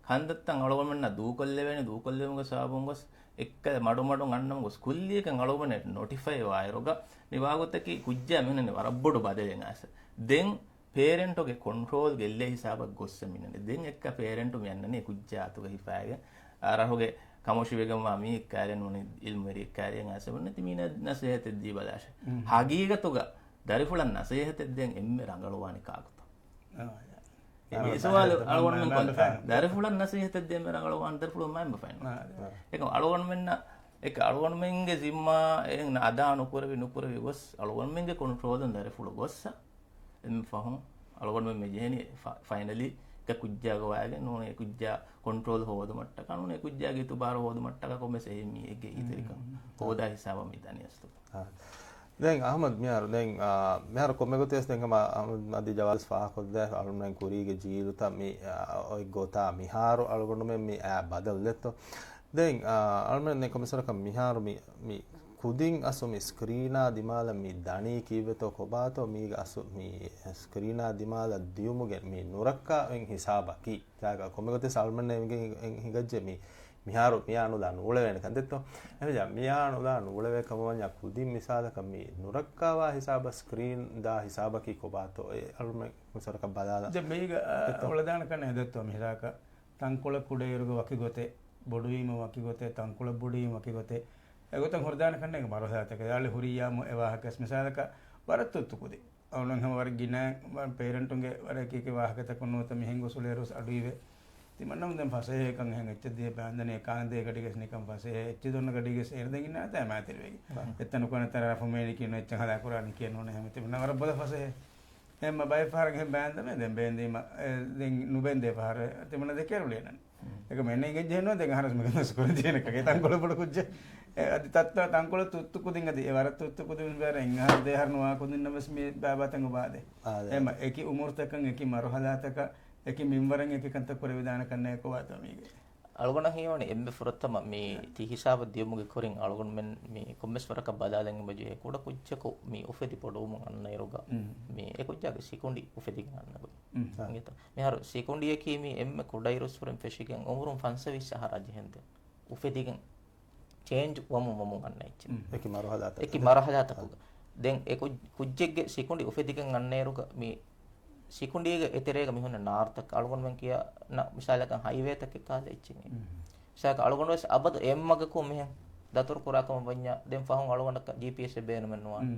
ކަންތައްތައް އަޅުގަނޑުމެންނަށް ދޫކޮށްލެވޭނެ، ދޫކޮށްލެވުމުގެ ސަބަބުން ގޮސް އެއްކަލަ މަޑުމަޑުން އަންނަމުން ގޮސް ކުއްލިއަކަށް އަޅުގަނޑު ނޮޓިފައި ވާއިރުގަ މި ވާގޮތަކީ ކުއްޖާ މިހުންނަނީ ވަރަށް ބޮޑު ބަދަލެއް އައިސް. ދެން ޕޭރެންޓުގެ ކޮންޓްރޯލްގެ އެއްލެ ހިސާބަށް ގޮއްސަ މިނަނީ. ދެން އެއްކަ ޕޭރެންޓު މި އަންނަނީ ކުއްޖާ އަތުގަ ހިފާގެން. އަ، ރަށުގެ ކަމަށިވެގެންވާ މީހެއް ކާރި ނޫނީ އިލްމުވެރިއެއް ކާރިއަށް އައިސް ނެތި މީނަ ނަސޭހަތެއް ދީބަލާށޭ. ހަގީގަތުގަ ދަރިފުޅަށް ނަސޭހަތެއް ދޭން އެންމެ ރަނގަޅުވާނީ ކާކުތޯ؟ އާ، އެ ސުވާލު އަޅުގަނޑުމެން ކޮށް، ދަރިފުޅަށް ނަސޭހަތެއް ދޭން އެންމެ ރަނގަޅުވާނީ ދަރިފުޅުން މައިންބަފައިން. އާ. އެކަމް އަޅުގަނޑުމެންނަށް، އެކަ އަޅުގަނޑުމެންގެ ޒިންމާ އެއް އަދާ ނުކުރެވި، ނުކުރެވި ގޮސް އަޅުގަނޑުމެންގެ ކޮންޓްރޯލުން ދަރިފުޅު ގޮއްސަ. އެންމެ ފަހުން އަޅުގަނޑުމެން މި ޖެހެނީ ފަ-، ފައިނަލީ އެ ކުއްޖާގެ ވާގެން ނޫނީ އެ ކުއްޖާ ކޮންޓްރޯލް ހޯދުމަށްޓަކާ ނޫނީ އެ ކުއްޖާގެ އިތުބާރު ހޯދުމަށްޓަކާ ކޮންމެސް އެހެން މީހެއްގެ އިތުރިކަން ހޯދާ ހިސާބަށް މި ދަނީ އަސްލު. އާ. ދެން އަހްމަދު މިހާރު، ދެން، އާ، މިހާރު ކޮންމެ ގޮތެއް ވެސް ދެން ހަމަ އަހްމަދު އަދި ޖަވާދު ވެސް ފާހަގަކޮށްދޭ އަޅުގަނޑުމެން ކުރީގެ ޖީލުތައް މި، އާ، އޮތް ގޮތާ މިހާރު އަޅުގަނޑުމެން މި އާ ބަދަލުދެއްތޯ. ދެން، އާ، އަޅުގަނޑުމެން ދެން ކޮންމެސް ވަރަކަށް މިހާރު މި، މި ކުދިން އަސްލު މި ސްކްރީނާ ދިމާލަށް މި ދަނީ ކީއްވެތޯ ކޮބާތޯ މީގެ އަސްލު މި ސްކްރީނާ ދިމާލަށް ދިޔުމުގެ މި ނުރައްކާ އޮތް ހިސާބަކީ. ކާކަށް ކޮންމެ ގޮތެއް ސަލްމަން އެނގި-، އެނގި-، ހިނގައްޖެ މި މިހާރު މިއާ ނުލާ ނޫޅެވޭނެ ކަންތައްތޯ. އެހެންވެ މިއާ ނުލާ ނޫޅެވޭ ކަމަށް ވަންޏާ ކުދިން މިސާލަކަށް މި ނުރައްކާވާ ހިސާބަށް ސްކްރީން ދާ ހިސާބަކީ ކޮބާތޯ؟ އެ އަޅުމެ މިސަރަކަށް ބަލާލަ. ދެ މީގަ، އާ، އޮޅަދާނެ ކަން އެދެއްތޯ މިހިރާކަށް ތަންކޮޅެއް ކުޑައިރުގަ ވަކި ގޮތެއް، ބޮޑުވީމަ ވަކި ގޮތެއް، ތަންކޮޅެއް ބޮޑުވީމަ ވަކި ގޮތެއް، އެގޮތަށް ހުރިދާނެ ކަންނޭނގެ މަރުހަލާތަކެއް ދާޅި ހުރިއްޔާމު އެ ވާހަކަސް މިސާލަކަށް ވަރަށް ތުއްތު ކުދިން. އަޅުން ހަމަ ވަރަށް ގިނަ ޕޭރެންޓުންގެ ވަރަކީކި ވާހަކަތަކުން ނުވަތަ މިހެން ގޮސް އުޅޭރުސް އަޑުއިވޭ. ތިމަންނަމު ދެން ފަސޭހަކަން އެހެން އެއްޗެއް ދިޔަ ބާންދަނީ ކާންދޭ ގަޑިގެސް ނިކަން ފަސޭހަ އެއްޗެއް ދޮންނަ ގަޑިގެސް އޭރު ދެން އިންނާތާ މާތިރިވެގެ. އެތަނު ކޮނެ ތަރާ ފުމޭނި ކިޔަން އެއްޗެއް ހަލާކުރާނީ ކިޔަން ނޫނޭ ހަމަ ތިމަންނަ ވަރަށް ބޮލަ ފަސޭހަ. އެހެންމަ ބައެއް ފަހަރަށް އެހެން ބާންދަމޭ ދެން ބޭންދީމަ، އެ، ދެން ނުބޭންދޭ ފަހަރު ތިމަންނަ ދެކޭރުޅިއެއް ނަން. އެކަމަ އެންނަ އިނގެއްޖެހެންނު ދެން އަހަރަސް މިކަން ދަސްކުރަން ޖެހޭނެ ކަކޭ ތަންކޮޅު ބޮޑު ކުއްޖެއް. އެ، އަދި ތައްތަ ތަންކޮޅު ތުއްތު ކުދިން އަދި އެ ވަރަށް ތުއްތު ކުދިން ވެސް ބޭރަށް އެން އަހަރު ދެ އަހަރު ނުވާ ކުދިންނަށް ވެސް މި ބާބާތަން އޮބާދޭ. އާދެ. އެމަ އެކި އުމުރުތަކަށް އެކި މަރުހަލާތަކަށް އެކި މިންވަރެއް އެކި ކަންތައް ކުރެވިދާނެ ކަންނޭ ކޮބާތޯ މީގެ؟ އަޅުގަނޑަށް ހީވަނީ އެންމެ ފުރަތަމަ މި ތި ހިސާބަށް ދިޔުމުގެ ކުރިން އަޅުގަނޑުމެން މި ކޮންމެސް ވަރަކަށް ބަލާލަން އެބަޖެހޭ ކުޑަ ކުއްޖަކު މި އުފެދި ބޮޑުވުމުން އަންނައިރުގަ މި އެ ކުއްޖާގެ ސިކުނޑި އުފެދިގެން އަންނަ ގޮތް. އިނގޭތޯ؟ މިހާރު ސިކުނޑިއަކީ މި އެންމެ ކުޑައިރުއްސުރެން ފެށިގެން އުމުރުން ފަންސަވީސް އަހަރާ ޖެހެންދެން އުފެދިގެން ޗޭންޖް ވަމުން ވަމުން އަންނަ އެއްޗެއް. އެކި މަރުހަލާތަކުގަ. އެކި މަރުހަލާތަކުގަ. ދެން އެ ކުއް-، ކުއްޖެއްގެ ސިކުނޑި އުފެދިގެން އަންނައިރުގަ މި ސިކުނޑީގެ އެތެރޭގަ މިހުންނަ ނާރުތަކަށް އަޅުގަނޑުމެން ކިޔާ ނަ-، މިސާލަކަށް ހައިވޭތަކެއް ކާލަ އެއްޗެއް. މިސާލަކަށް އަޅުގަނޑު ވެސް އަބަދު އެއްމަގަކު މިހެން ދަތުރު ކުރާ ކަމަށް ވަންޏާ ދެން ފަހުން އަޅުގަނޑަކަށް ޖީޕީއެސް އެއް ބޭނުމެއް ނުވާނެ.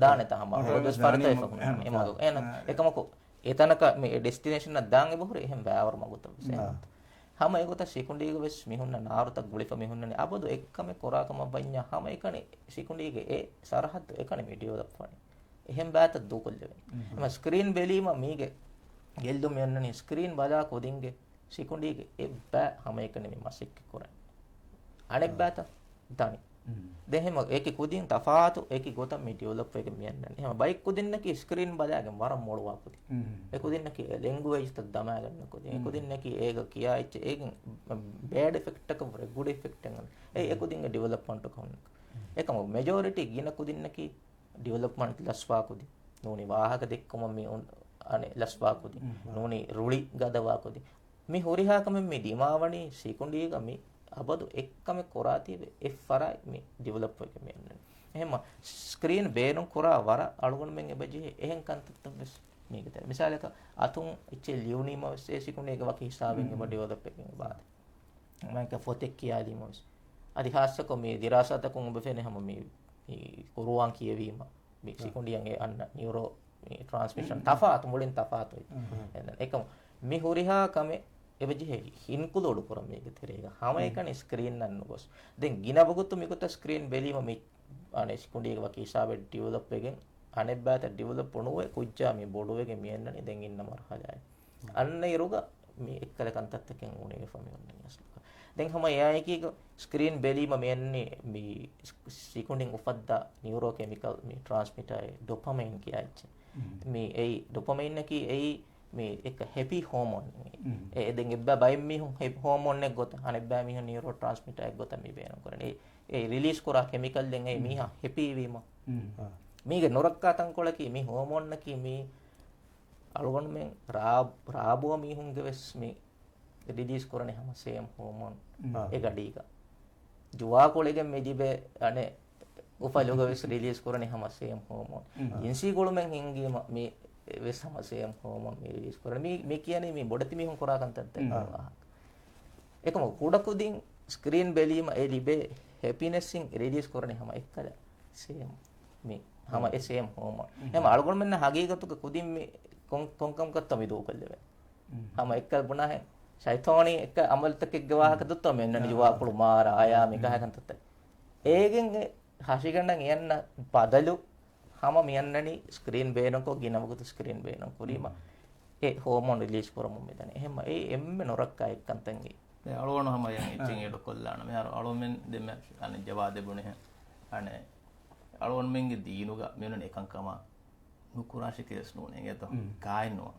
ދާނެތަ ހަމަ އަބަދު ވެސް ފަރިތަ އެފަ އެމަގު. އޭނަ އެކަމަކު އެތަނަކަށް މި ޑެސްޓިނޭޝަނަށް ދާން އެބަހުރި އެހެން ބާވަރު މަގުތައް ވެސް. ހަމަ އެގޮތަށް ސިކުނޑީގަ ވެސް މިހުންނަ ނާރުތައް ގުޅިފަ މިހުންނަނީ އަބަދު އެއްކަމެއް ކުރާ ކަމަށް ވަންޏާ ހަމަ އެކަނި ސިކުނޑީގެ އެ ސަރަހައްދު އެކަނި މި ޑިވެލޮޕް ވަނީ. އެހެން ބާތައް ދޫކޮށްލެވެނީ. ހަމަ ސްކްރީން ބެލީމަ މީގެ ގެއްލުން މި އޮންނަނީ ސްކްރީން ބަލާ ކުދިންގެ ސިކުނޑީގެ އެއްބައި ހަމައެކަނި މި މަސައްކަތް ކުރަން. އަނެއްބައިތަ ދަނީ. ދެން ހަމަ އެކި ކުދިން ތަފާތު އެކި ގޮތަށް މި ޑިވެލޮޕް ވެގެން މި އަންނަނީ. ހަމަ ބައެއް ކުދިންނަކީ ސްކްރީން ބަލާގެން ވަރަށް މޮޅުވާ ކުދިން. އެ ކުދިންނަކީ އެ ލެންގުއޭޖްތައް ދަމާގަންނަ ކުދިން. އެ ކުދިންނަކީ އޭގަ ކިޔާ އެއްޗެއް އޭގެން ބޭޑް އެފެކްޓަކަށް ވުރެ ގުޑް އެފެކްޓެއް އެ އެ ކުދިންގެ ޑިވެލޮޕްމަންޓު ކަހުން. އެކަމަކު މެޖޯރިޓީ ގިނަ ކުދިންނަކީ ޑިވެލޮޕްމަންޓް ލަސްވާ ކުދިން. ނޫނީ ވާހަކަ ދެއްކުމަށް މި އުން-، އަނެއް ލަސްވާ ކުދިން. ނޫނީ ރުޅި ގަދަވާ ކުދިން. މި ހުރިހާ ކަމެއް މި ދިމާވަނީ ސިކުނޑީގަ މި އަބަދު އެއްކަމެއް ކުރާތީވެ އެއްފަރާތް މި ޑިވެލޮޕް ވެގެން މި އަންނަނީ. އެހެންމަ ސްކްރީން ބޭނުން ކުރާ ވަރަށް އަޅުގަނޑުމެން އެބަ ޖެހޭ އެހެން ކަންތައްތައް ވެސް މީގެ ތެރޭ. މިސާލަކަށް އަތުން އެއްޗެއް ލިޔުނީމަ ވެސް އެ ސިކުނޑީގެ ވަކި ހިސާބެއް އެބަ ޑިވެލޮޕް ވެގެން އެބަ އާދޭ. މައިކަ ފޮތެއް ކިޔާލީމަ ވެސް. އަދި ހާއްސަކޮށް މި ދިރާސާތަކުން އެބަ ފެނޭ ހަމަ މި، މި ޤުރުއާން ކިޔެވީމަ މި ސިކުނޑިއަށް އެ އަންނަ ނިއުރޯ މި ޓްރާންސްމިޝަން ތަފާތު، މުޅިން ތަފާތު. އެކަމަ މި ހުރިހާ ކަމެއް އެބަޖެހޭ އިންކުލޫޑު ކުރަން މީގެ ތެރޭގަ ހަމައެކަނި ސްކްރީންއަށް ނުގޮސް. ދެން ގިނަ ވަގުތު މިގޮތަށް ސްކްރީން ބެލީމަ މި އަނެއް ސިކުނޑީގެ ވަކި ހިސާބެއް ޑިވެލޮޕް ވެގެން އަނެއްބާތައް ޑިވެލޮޕް ނުވެ ކުއްޖާ މި ބޮޑުވެގެން މި އަންނަނީ ދެން އިންނަ މަރުހަލާއެއް. އަންނައިރުގަ މި އެއްކަލަ ކަންތައްތަކެއް އުނިވެފަ މި އޮންނަނީ އަސްލުގަ. ދެން ހަމަ އެއާއެކީގަ ސްކްރީން ބެލީމަ މި އަންނަނީ މި ސިކުނޑިން އުފައްދާ ނިއުރޯ ކެމިކަލް މި ޓްރާންސްމިޓާއެއް ޑޮޕަމައިން ކިޔާ އެއްޗެއް. މި އެއީ ޑޮޕަމައިންއަކީ އެއީ މި އެއްކަ ހެޕީ ހޯމޯން. އެ ދެން އެއްބައި ބައެއް މީހުން ހެ-، ހޯމޯންއެއް ގޮތަށް އަނެއްބައި މީހުން ނިއުރޯ ޓްރާންސްމިޓާއެއް ގޮތަށް މި ބޭނުން ކުރަނީ. އެ، އެ ރިލީޒް ކުރާ ކެމިކަލްއެއް އެ މީހާ ހެޕީ ވީމަ. މީގެ ނުރައްކާ ތަންކޮޅަކީ މި ހޯމޯންއަކީ މި އަޅުގަނޑުމެން ރާ-، ރާބުވަ މީހުންގެ ވެސް މި ރިލީޒް ކުރަނީ ހަމަ ސޭމް ހޯމޯން އެ ގަޑީގަ. ޖުވާކޮޅެގެން މި ލިބޭ އަނެއް އުފަލުގަ ވެސް ރިލީޒް ކުރަނީ ހަމަ ސޭމް ހޯމޯން. ޖިންސީ ގުޅުމެއް ހިންގީމަ މި ވެސް ހަމަ ސޭމް ހޯމޯން މި ރިލީޒް ކުރަނީ. މި، މި ކިޔަނީ މި ބޮޑެތި މީހުން ކުރާ ކަންތައްތައް ވާހަކަ. އެކަމަކު ކުޑަކުދިން ސްކްރީން ބެލީމަ އެ ލިބޭ ހެޕިނެސްއިން ރިލީޒް ކުރަނީ ހަމަ އެއްކަލަ ސޭމް މި ހަމަ އެ ސޭމް ހޯމޯން. ހަމަ އަޅުގަނޑުމެންނަށް ހަގީގަތުގަ ކުދިން މި ކޮން، ކޮންކަމަކަށްތޯ މި ދޫކޮށްލެވޭ. ހަމަ އެއްކަލަ ބުނާހެން ޝައިތޯނީ އެއްކަ އަމަލުތަކެއްގެ ވާހަކަ ދުއްތޯ މި އަންނަނީ ޖުވާކޮޅު މާރަ އާޔާ މި ކަހަ ކަންތައްތައް. އޭގެން އެ ހަށިގަނޑަށް އެއަންނަ ބަދަލު ހަމަ މި އަންނަނީ ސްކްރީން ބޭނުންކޮށް ގިނަ ވަގުތު ސްކްރީން ބޭނުން ކުރީމަ އެ ހޯމޯން ރިލީޒް ކުރަމުން މިދަނީ. އެހެންމަ އެ އެންމެ ނުރައްކާ އެއްކަންތައް އެއީ. އެ އަޅުގަނޑު ހަމަ އެއަށް އެއްޗެއް އެޑުކޮށްލާނަ. މިހާރު އަޅުމެން ދެމެ އަނެއް ޖަވާދެއް ބުނިހެން އަނެއް އަޅުގަނޑުމެންގެ ދީނުގަ މިއޮންނަނީ އެކަންކަމާ ނުކުރާށޭ ކިޔަސް ނޫނޭ އިނގޭތޯ؟ ކާއެއް ނުވާ.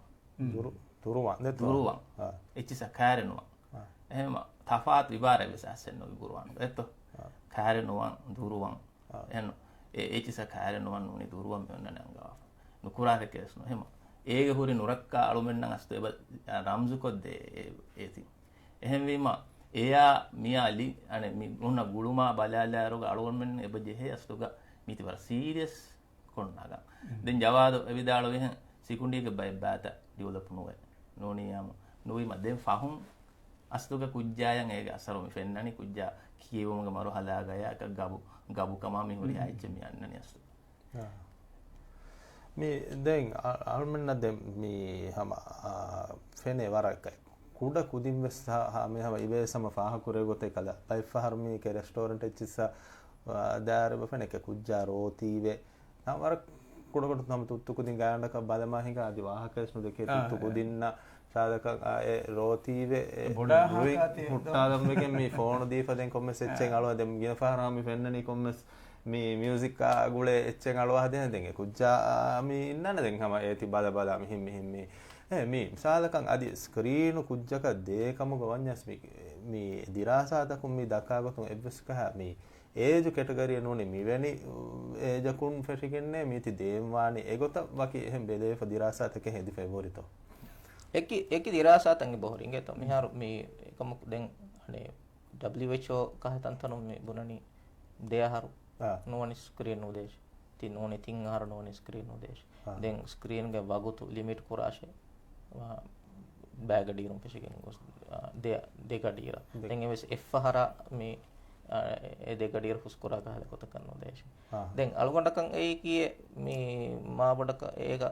ދުރު-، ދުރުވާ. ދުރުވާ. އެއްޗިއްސަށް ކައިރި ނުވާ. އެހެންވީމަ ތަފާތު އިބާރާތް ވެސް އައްސެއް ނުވި ގުރުއާނުގަ އެއްތޯ؟ ކައިރި ނުވާން، ދުރުވާން. އެހެން އެ-، އެއްޗިއްސަށް ކައިރި ނުވާން ނޫނީ ދުރުވަން މިއޮންނަނީ އަންގަވާފަ. ނުކުރާށޭ ކިޔަސް ނުވާ. އެހެންވީމަ އޭގެ ހުރި ނުރައްކާ އަޅުމެންނަށް އަސްލު އެބަ ރަމްޒުކޮށްދޭ އޭތި. އެހެންވީމަ، އެޔާ މިޔާ ލި-، އަނެ، މި ހުންނަ ގުޅުމާ ބަލާލާއިރުގަ އަޅުގަނޑުމެން އެބަ ޖެހޭ އަސްލުގަ މީތި ވަރަށް ސީރިއަސް ކޮށް ނަގާ. ދެން ޖަވާދު އެ ވިދާޅުވިހެން ސިކުނޑީގެ ބައެއް ބާތައް ޑިވެލޮޕް ނުވޭ. ނޫނީ ޔާމު. ނުވީމަ ދެން ފަހުން އަސްލުގަ ކުއްޖާޔަށް އޭގެ އަސަރު މި ފެންނަނީ ކުއްޖާ ކިޔެވުމުގެ މަރުހަލާގަޔާ އެކަ ގަބު، ގަބުކަމާ މި ހުރިހާ އެއްޗެއް މި އަންނަނީ އަސްލު. އާ. މި ދެން އަ-، އަޅުމެންނަށް ދެން މި ހަމަ، އާ، ފެނޭ ވަރަށް ކައި. ކުޑަ ކުދިން ވެސް ހަ-، ހަ-، މި ހަމަ އިބޭސް ހަމަ ފާހަގަކުރޭ ގޮތެއް ކަލަ. ބައެއް ފަހަރު މީ ކެ ރެސްޓޯރެންޓް އެއްޗިއްސަށް، އާ، ދާއިރު އެބަ ފެނޭ ކެ ކުއްޖާ ރޯތީވެ. ހަމަ ވަރަށް ކުޑަކުޑަ ހަމަ ތުއްތު ކުދިން ގާތްގަނޑަކަށް ބަލަމާ ހިނގާ އަދި ވާހަކަވެސް ނުދެކޭ އާ، ތުއްތު އެ. ކުދިންނަށް ސާދަކަށް އާ އެ ރޯތީވެ އެ ބޮޑާ ރުއި ހާކާތި ހުއްޓާލަން ވެގެން މި ފޯނު ދީފަ ދެން ކޮންމެސް އެއްޗެއް އަޅުވާ ދެން ގިނަ ފަހަރަށް މި ފެންނަނީ ކޮންމެސް މި މިއުޒިކާ ގުޅޭ އެއްޗެއް އަޅުވާ ދޭން ދެން އެ ކުއްޖާ މި އިންނާނެ ދެން ހަމަ އޭތި ބަލަ ބަލާ މިހިން މިހިން މި އެ މި މިސާލަކަށް އަދި ސްކްރީނު ކުއްޖަކަށް ދޭ ކަމުގަ ވަންޏާސް މި މި ދިރާސާތަކުން މި ދައްކާ ގޮތުން އެއްވެސް ކަހަ މި އޭޖު ކެޓަގަރީއެއް ނޫނީ މިވެނި އޭޖަކުން ފެށިގެންނޭ މީތި ދޭންވާނީ އެގޮތަށް ވަކި އެހެން ބެލޭފަ ދިރާސާތަކެއް ހެދިފަ އެބަހުރިތޯ؟ އެކި، އެކި ދިރާސާތައް އެބަހުރި އިނގޭތޯ؟ މިހާރު މި އެކަމަކު ދެން އަނެ ޑަބްލިއުއެޗްއޯ ކަހަ ތަންތަނުން މި ބުނަނީ ދެ އަހަރު އާ. ނުވަނީ ސްކްރީން ނުދޭށޭ. ތި ނޫނީ ތިން އަހަރު ނޫނީ ސްކްރީން ނުދޭށޭ. އާ. ދެން ސްކްރީންގެ ވަގުތު ލިމިޓް ކުރާށޭ. އާ، ބައިގަޑިއިރުން ފެށިގެން ގޮސް، އާ، ދެ، ދެ ގަޑިއިރަށް. ދެ. ދެން އެވެސް އެއްފަހަރާ މި، އާ، އެ ދެ ގަޑިއިރު ހުސްކުރާ ކަހަލަ ގޮތަކަށް ނުދޭށޭ. އާ. ދެން އަޅުގަނޑަކަށް އެއީ ކިޔޭ މި މާބޮޑަކަށް އޭގަ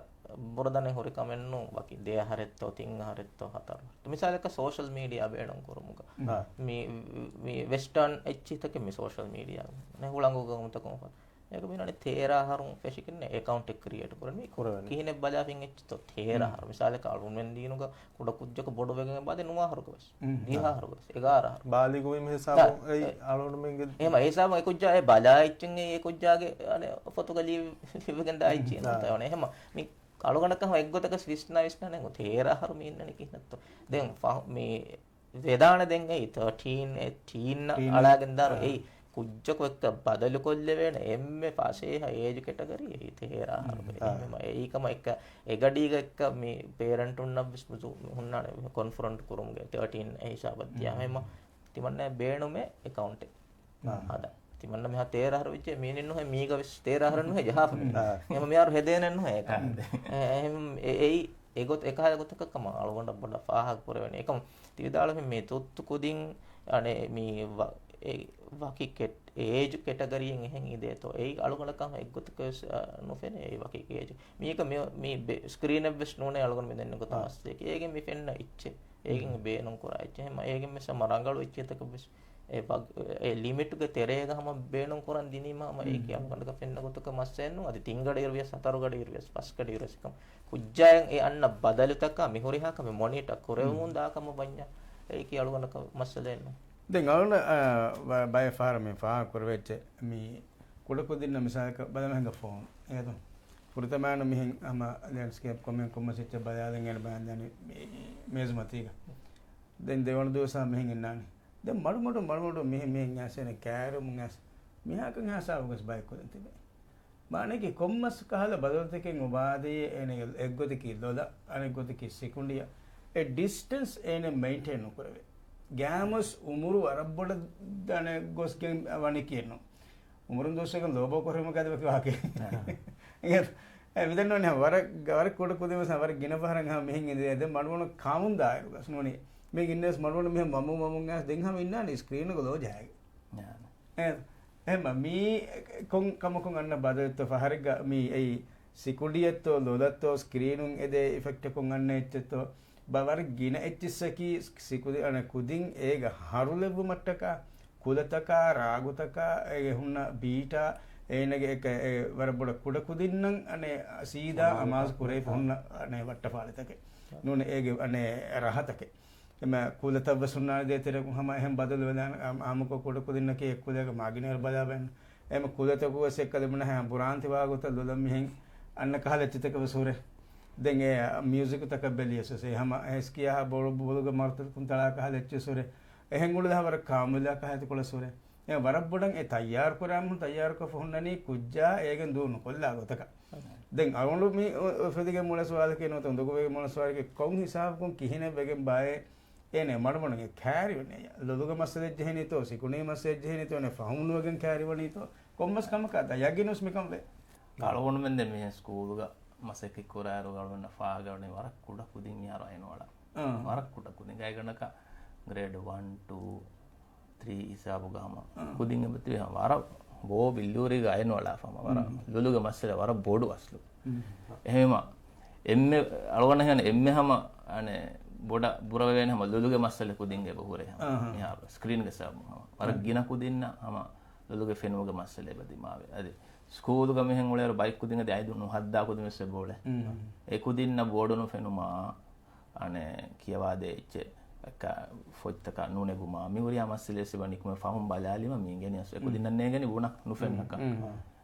ބުރަދަނެ ހުރި ކަމެއް ނޫން ވަކި ދެ އަހަރެއްތޯ ތިން އަހަރެއްތޯ ހަތަރު. މިސާލަކަށް ސޯޝަލް މީޑިއާ ބޭނުން ކުރުމުގަ. އާ. މި، މި ވެސްޓާން އެއްޗިތަކެއް މި ސޯޝަލް މީޑިއާ ހުޅަނގު ގައުމުތަކުން ހޯދަ. އޭގަ މިނަނީ ތޭރަ އަހަރުން ފެށިގެން އެކައުންޓެއް ކްރިއޭޓް ކުރަނީ. ކުރަނީ. ކިހިނެއް ބަލާފިން އެއްޗިތޯ ތޭރަ އަހަރު. މިސާލަކަށް އަޅުގަނޑުމެން ދީނުގަ ކުޑަ ކުއްޖަކު ބޮޑުވެގެން އެބަދޭ ނުވަ އަހަރުގަ ވެސް. ދިހަ އަހަރުގަ ވެސް. އެގާރަ އަހަރު. ބާލިޣުވީމަ ހިސާބުން އެ، އެއީ އަޅުގަނޑުމެންގެ އެހެން އެ ހިސާބުން އެ ކުއްޖާ އެ ބަލާ އެއްޗެއް އެ ކުއްޖާގެ އަނެ ފޮތުގަ ލިޔެ-، ލިޔެވިގެން ދާ އެއްޗެއް ނޫންތަ އަނެ. އެހެން މި އަޅުގަނޑަކަށް އެއްގޮތަކަށް ވިސްނާ ވިސްނާނެ ތޭރަ އަހަރު މި އިންނަނީ ކިހިނެއްތޯ. ދެން ފަހު-، މި ވެދާނެ ދެން އެއީ ތާޓީން، އެ ޓީން އަޅާގެން ދާން އެއީ ކުއްޖަކު އެއްކަ ބަދަލު ކޮށްލެވޭނެ އެންމެ ފަސޭހަ އޭޖު ކެޓަގަރީ އެއީ ތޭރަ އަހަރު. އެހެންވީމަ އެއީ ކަމަށް އެއްކަ އެ ގަޑީގަ އެއްކަ މި ޕޭރެންޓުންނަށް ވެސް ހުންނާނެ ކޮންފްރޮންޓް ކުރުމުގެ ތާޓީން އެ ހިސާބަށް ދިޔާ. އެހެންވީމަ ތިމަންނަ ބޭނުމޭ އެކައުންޓެއް ހަދަން. ތިމަންނަ މިހާ ތޭރަ އަހަރު ވެއްޖެ މީނިން ނުހޭ މީގަ ވެސް ތޭރަ އަހަރެއް ނުހޭ ޖަހާފަ. އެހެން މިހާރު ހެދޭނެއް ނުހޭ އެކަމު. އެ-، އެހެން އެ-، އެއީ އެގޮތް އެކަހަލަ ގޮތަކަށް ކަމަށް އަޅުގަނޑަށް ބޮޑަށް ފާހަގަ ކުރެވޭނެ. އެކަމު ތި ވިދާޅުވި މި ތުއްތު ކުދިން އަނެ މި ވަ-، އެ ވަކި ކެޓް-، އޭޖު ކެޓަގަރީއެއް އެހެން އިނދޭތޯ. އެއީ އަޅުގަނޑަކަށް އެއްގޮތަކަށް ވެސް، އަ، ނުފެނޭ އެއީ ވަކި އޭޖު. މީގަ މި، މި ބެ-، ސްކްރީނެއް ވެސް ނޫނޭ އަޅުގަނޑު މި ދެންނެ ގޮތަށް މައްސަލަކީ. އޭގެ މި ފެންނަ އެއްޗެއް. އޭގެން ބޭނުން ކުރާ އެއްޗެއް. ހަމަ އޭގެން ވެސް ހަމަ ރަނގަޅު އެއްޗެތަކަށް ވެސް އެ ވަގް-، އެ ލިމިޓްގެ ތެރޭގަ ހަމަ ބޭނުން ކުރަން ދިނީމަ ހަމަ އޭކި އަޅުގަނޑަކަށް ފެންނަ ގޮތަކަށް މައްސަލައެއް ނޫން. އަދި ތިން ގަޑިއިރު ވިޔަސް، ހަތަރު ގަޑިއިރު ވިޔަސް، ފަސް ގަޑިއިރު ވިޔަސް ކަމަށް ކުއްޖާއަށް އެ އަންނަ ބަދަލުތަކާ މި ހުރިހާ ކަމެއް މޮނީޓަ ކުރެވެމުން ދާ ކަމަށް ވަންޏާ އޭކި އަޅުގަނޑަކަށް މައްސަލައެއް ނޫން. ދެން އަޅުގަނޑަށް، އަ، ބަ-، ބައެއް ފަހަރަށް މި ފާހަގަ ކުރެވިއްޖެ މި ކުޑަކުދިންނަށް މިސާލަކަށް ބަލަމަ ހިނގާ ފޯން. އޭތޯ؟ ފުރަތަމައިން މިހެން ހަމަ ލެންޑްސްކޭޕް ކޮންމެ ކޮންމެސް އެއްޗެއް ބަލާލަން އޭނަ ބަލާލަން ދާނީ މޭޒުމަތީގަ. ދެން ދެވަނަ ދުވަސް މިހެން އިންނާނީ. ދެން މަޑުމަޑު، މަޑުމަޑު މިހެން، މިހެން އައިސް އޭނަ ކައިރިވުމުން އައިސް މިހާކަން ހިސާބުގަސް ބައެއް ކުދިން ތިބޭ. މާނައަކީ ކޮންމެސް ކަހަލަ ބަދަލުތަކެއް އުބާދެޔޭ އޭނަގެ އެއްގޮތަކީ ލޮލަށް، އަނެއްގޮތަކީ ސިކުނޑިއަށް. އެ ޑިސްޓެންސް އޭނަ މެއިންޓެއިން ނުކުރެވޭ. ގާމުސް އުމުރު ވަރަށް ބޮޑަށް ދަނެ ގޮސްގެން ވަނީކީއެއްނު. އުމުރުން ދުވަސްވެގެން ލޯބޯ ކުރެވުމަކާ ދެބަކި ވާހަކައެއް. އެ، މިދެންނޯން ވަރަށް، ވަރަށް ކުޑަ ކުދިން ވެސް ވަރަށް ގިނަ ފަހަރަށް ހަމަ މިހެން އިނދެ ދެން މަޑުމަޑު ކާމުން ދާއިރު ގަސް ނޫނީ. މި އިންނަސް މަޑުމަޑު މިހެން ވަމުން ވަމުން އައިސް ދެން ހަމަ އިންނާނީ ސްކްރީނުގަ ލޯ ޖަހައިގެން. އެ، އެހެން މި ކޮން ކަމަކުން އަންނަ ބަދަލެއްތޯ ފަހަރެއްގަ މި އެއީ ސިކުޑިއެއްތޯ ލޮލަށްތޯ ސްކްރީނުން އެދޭ އިފެކްޓަކުން އަންނަ އެއްޗެއްތޯ ބަ-، ވަރަށް ގިނަ އެއްޗިއްސަކީ ސިކުޑި އަނެއް ކުދިން އޭގަ ހަރުލެއްވުމަށްޓަކާ ކުލަތަކާ، ރާގުތަކާ، އޭގެ ހުންނަ ބީޓާ، އޭނަގެ އެކަ-، އެ ވަރަށް ބޮޑަށް ކުޑަކުދިންނަށް އަނެއް ސީދާ އަމާޒު ކުރެވިފަ ހުންނަ އަނެއް ވައްޓަފާޅިތަކެއް. ނޫނެ އޭގެ އަނެއް ރަހަތަކެއް. އެމަ ކުލަތައްވެސް ހުންނާނެ ދޭތެރެ ހަމަ އެހެން ބަދަލު ވެލާނެ އާ-، އާއްމުކޮށް ކުޑަކުދިންނަކީ އެއްކުލައިގަ މާގިނައިރު ބަލާބައެއްނު. އެމަ ކުލަތަކުގަސް އެއްކަލެ ބުނަހައި ބުރާންތި ވާގޮތަށް ލޮލަށް މިހެން އަންނަ ކަހަލަ އެއްޗިތަކެއް ވެސް ހުރޭ. ދެން އެ މިއުޒިކުތަކަށް ބެލިޔަސް ވެސް އެ ހަމަ އެސްކިޔާ ބޮޅު ބޮލުގެ މަރުތަކުން ތަޅާ ކަހަލަ އެއްޗިސް ހުރޭ. އެހެން އުޅުލަ ވަރަށް ކާމިލާ ކަހަލަ އެތިކޮޅަސް ހުރޭ. އެ ވަރަށް ބޮޑަށް އެ ތައްޔާރު ކުރާމުން ތައްޔާރުކޮށް ހުންނަނީ ކުއްޖާ އޭގެން ދޫ ނުކޮށްލާ ގޮތަކަށް. ދެން އަޅުގަނޑު މި އުފެދިގެން މޮޅަ ސުވާލަކީ ނުވަތަ އުނދަގޫވެގެން މޮޅަ ސުވާލަކީ ކޮން ހިސާބަކުން ކިހިނެއް ވެގެން ބާއޭ އޭނަ މަޑުމަޑުން އެ ކާރިވަނީ؟ ލޮލުގެ މައްސަލައެއް ޖެހެނީތޯ، ސިކުނޑީ މައްސަލައެއް ޖެހެނީތޯ، އޭނަ ފަހުމް ނުވެގެން ކާރިވަނީތޯ، ކޮންމެސް ކަމަކަށް ދަ ޔަގީނުސް މިކަން ވޭ. އަޅުގަނޑުމެން ދެން މިހެން ސްކޫލުގަ މަސައްކަތް ކުރާއިރު އަޅުގަނޑަށް ފާހަގަވަނީ ވަރަށް ކުޑަ ކުދިން މިހާރު އައިނު އަޅާ. އާ. ވަރަށް ކުޑަ ކުދިން. ގާތްގަނޑަކަށް ގްރޭޑް ވަން، ޓޫ، ތްރީ ހިސާބުގަ ހަމަ އާ. ކުދިން އެބަތިބި ހަމަ ވަރަށް ބޯ ބިއްލޫރީގަ އައިނު އަޅާފަ ހަމަ ވަރަށް މް. ލޮލުގެ މައްސަލަ ވަރަށް ބޮޑު އަސްލު. މް. އެހެންވީމަ އެންމެ އަޅުގަނޑަށް ހީވަނީ އެންމެ ހަމަ އަނެއް ބޮޑަށް ބުރަވެވޭނެ ހަމަ ލޮލުގެ މައްސަލަ ކުދިން އެބަ ހުރޭ ހަމަ އާހާ. މިހާރު ސްކްރީންގެ ސަބަބުން ހަމަ ވަރަށް އާ. ގިނަ ކުދިންނަށް ހަމަ ލޮލުގެ ފެނުމުގެ މައްސަލަ އެބަ ދިމާވޭ. އަދި ސްކޫލުގަ މިހެން އުޅޭއިރު ބައެއް ކުދިން އަދި އައިދު ނުހައްދާ ކުދިން ވެސް އެބަ އުޅޭ. މް. އެ ކުދިންނަށް ބޯޑު ނުފެނުމާ، އަނެއް ކިޔަވާދޭ އެއްޗެއް، އެއްކަ ފޮތްތަކަށް ނުނެގުމާ، މި ހުރިހާ މައްސަލައެއް ވެސް އެބަ ނިކުމެ ފަހުން ބަލާލީމަ މި އިނގެނީ އަސް އެ ކުދިންނަށް ނޭނގެނީ ބުނަ ނުފެންނަކަން. މް.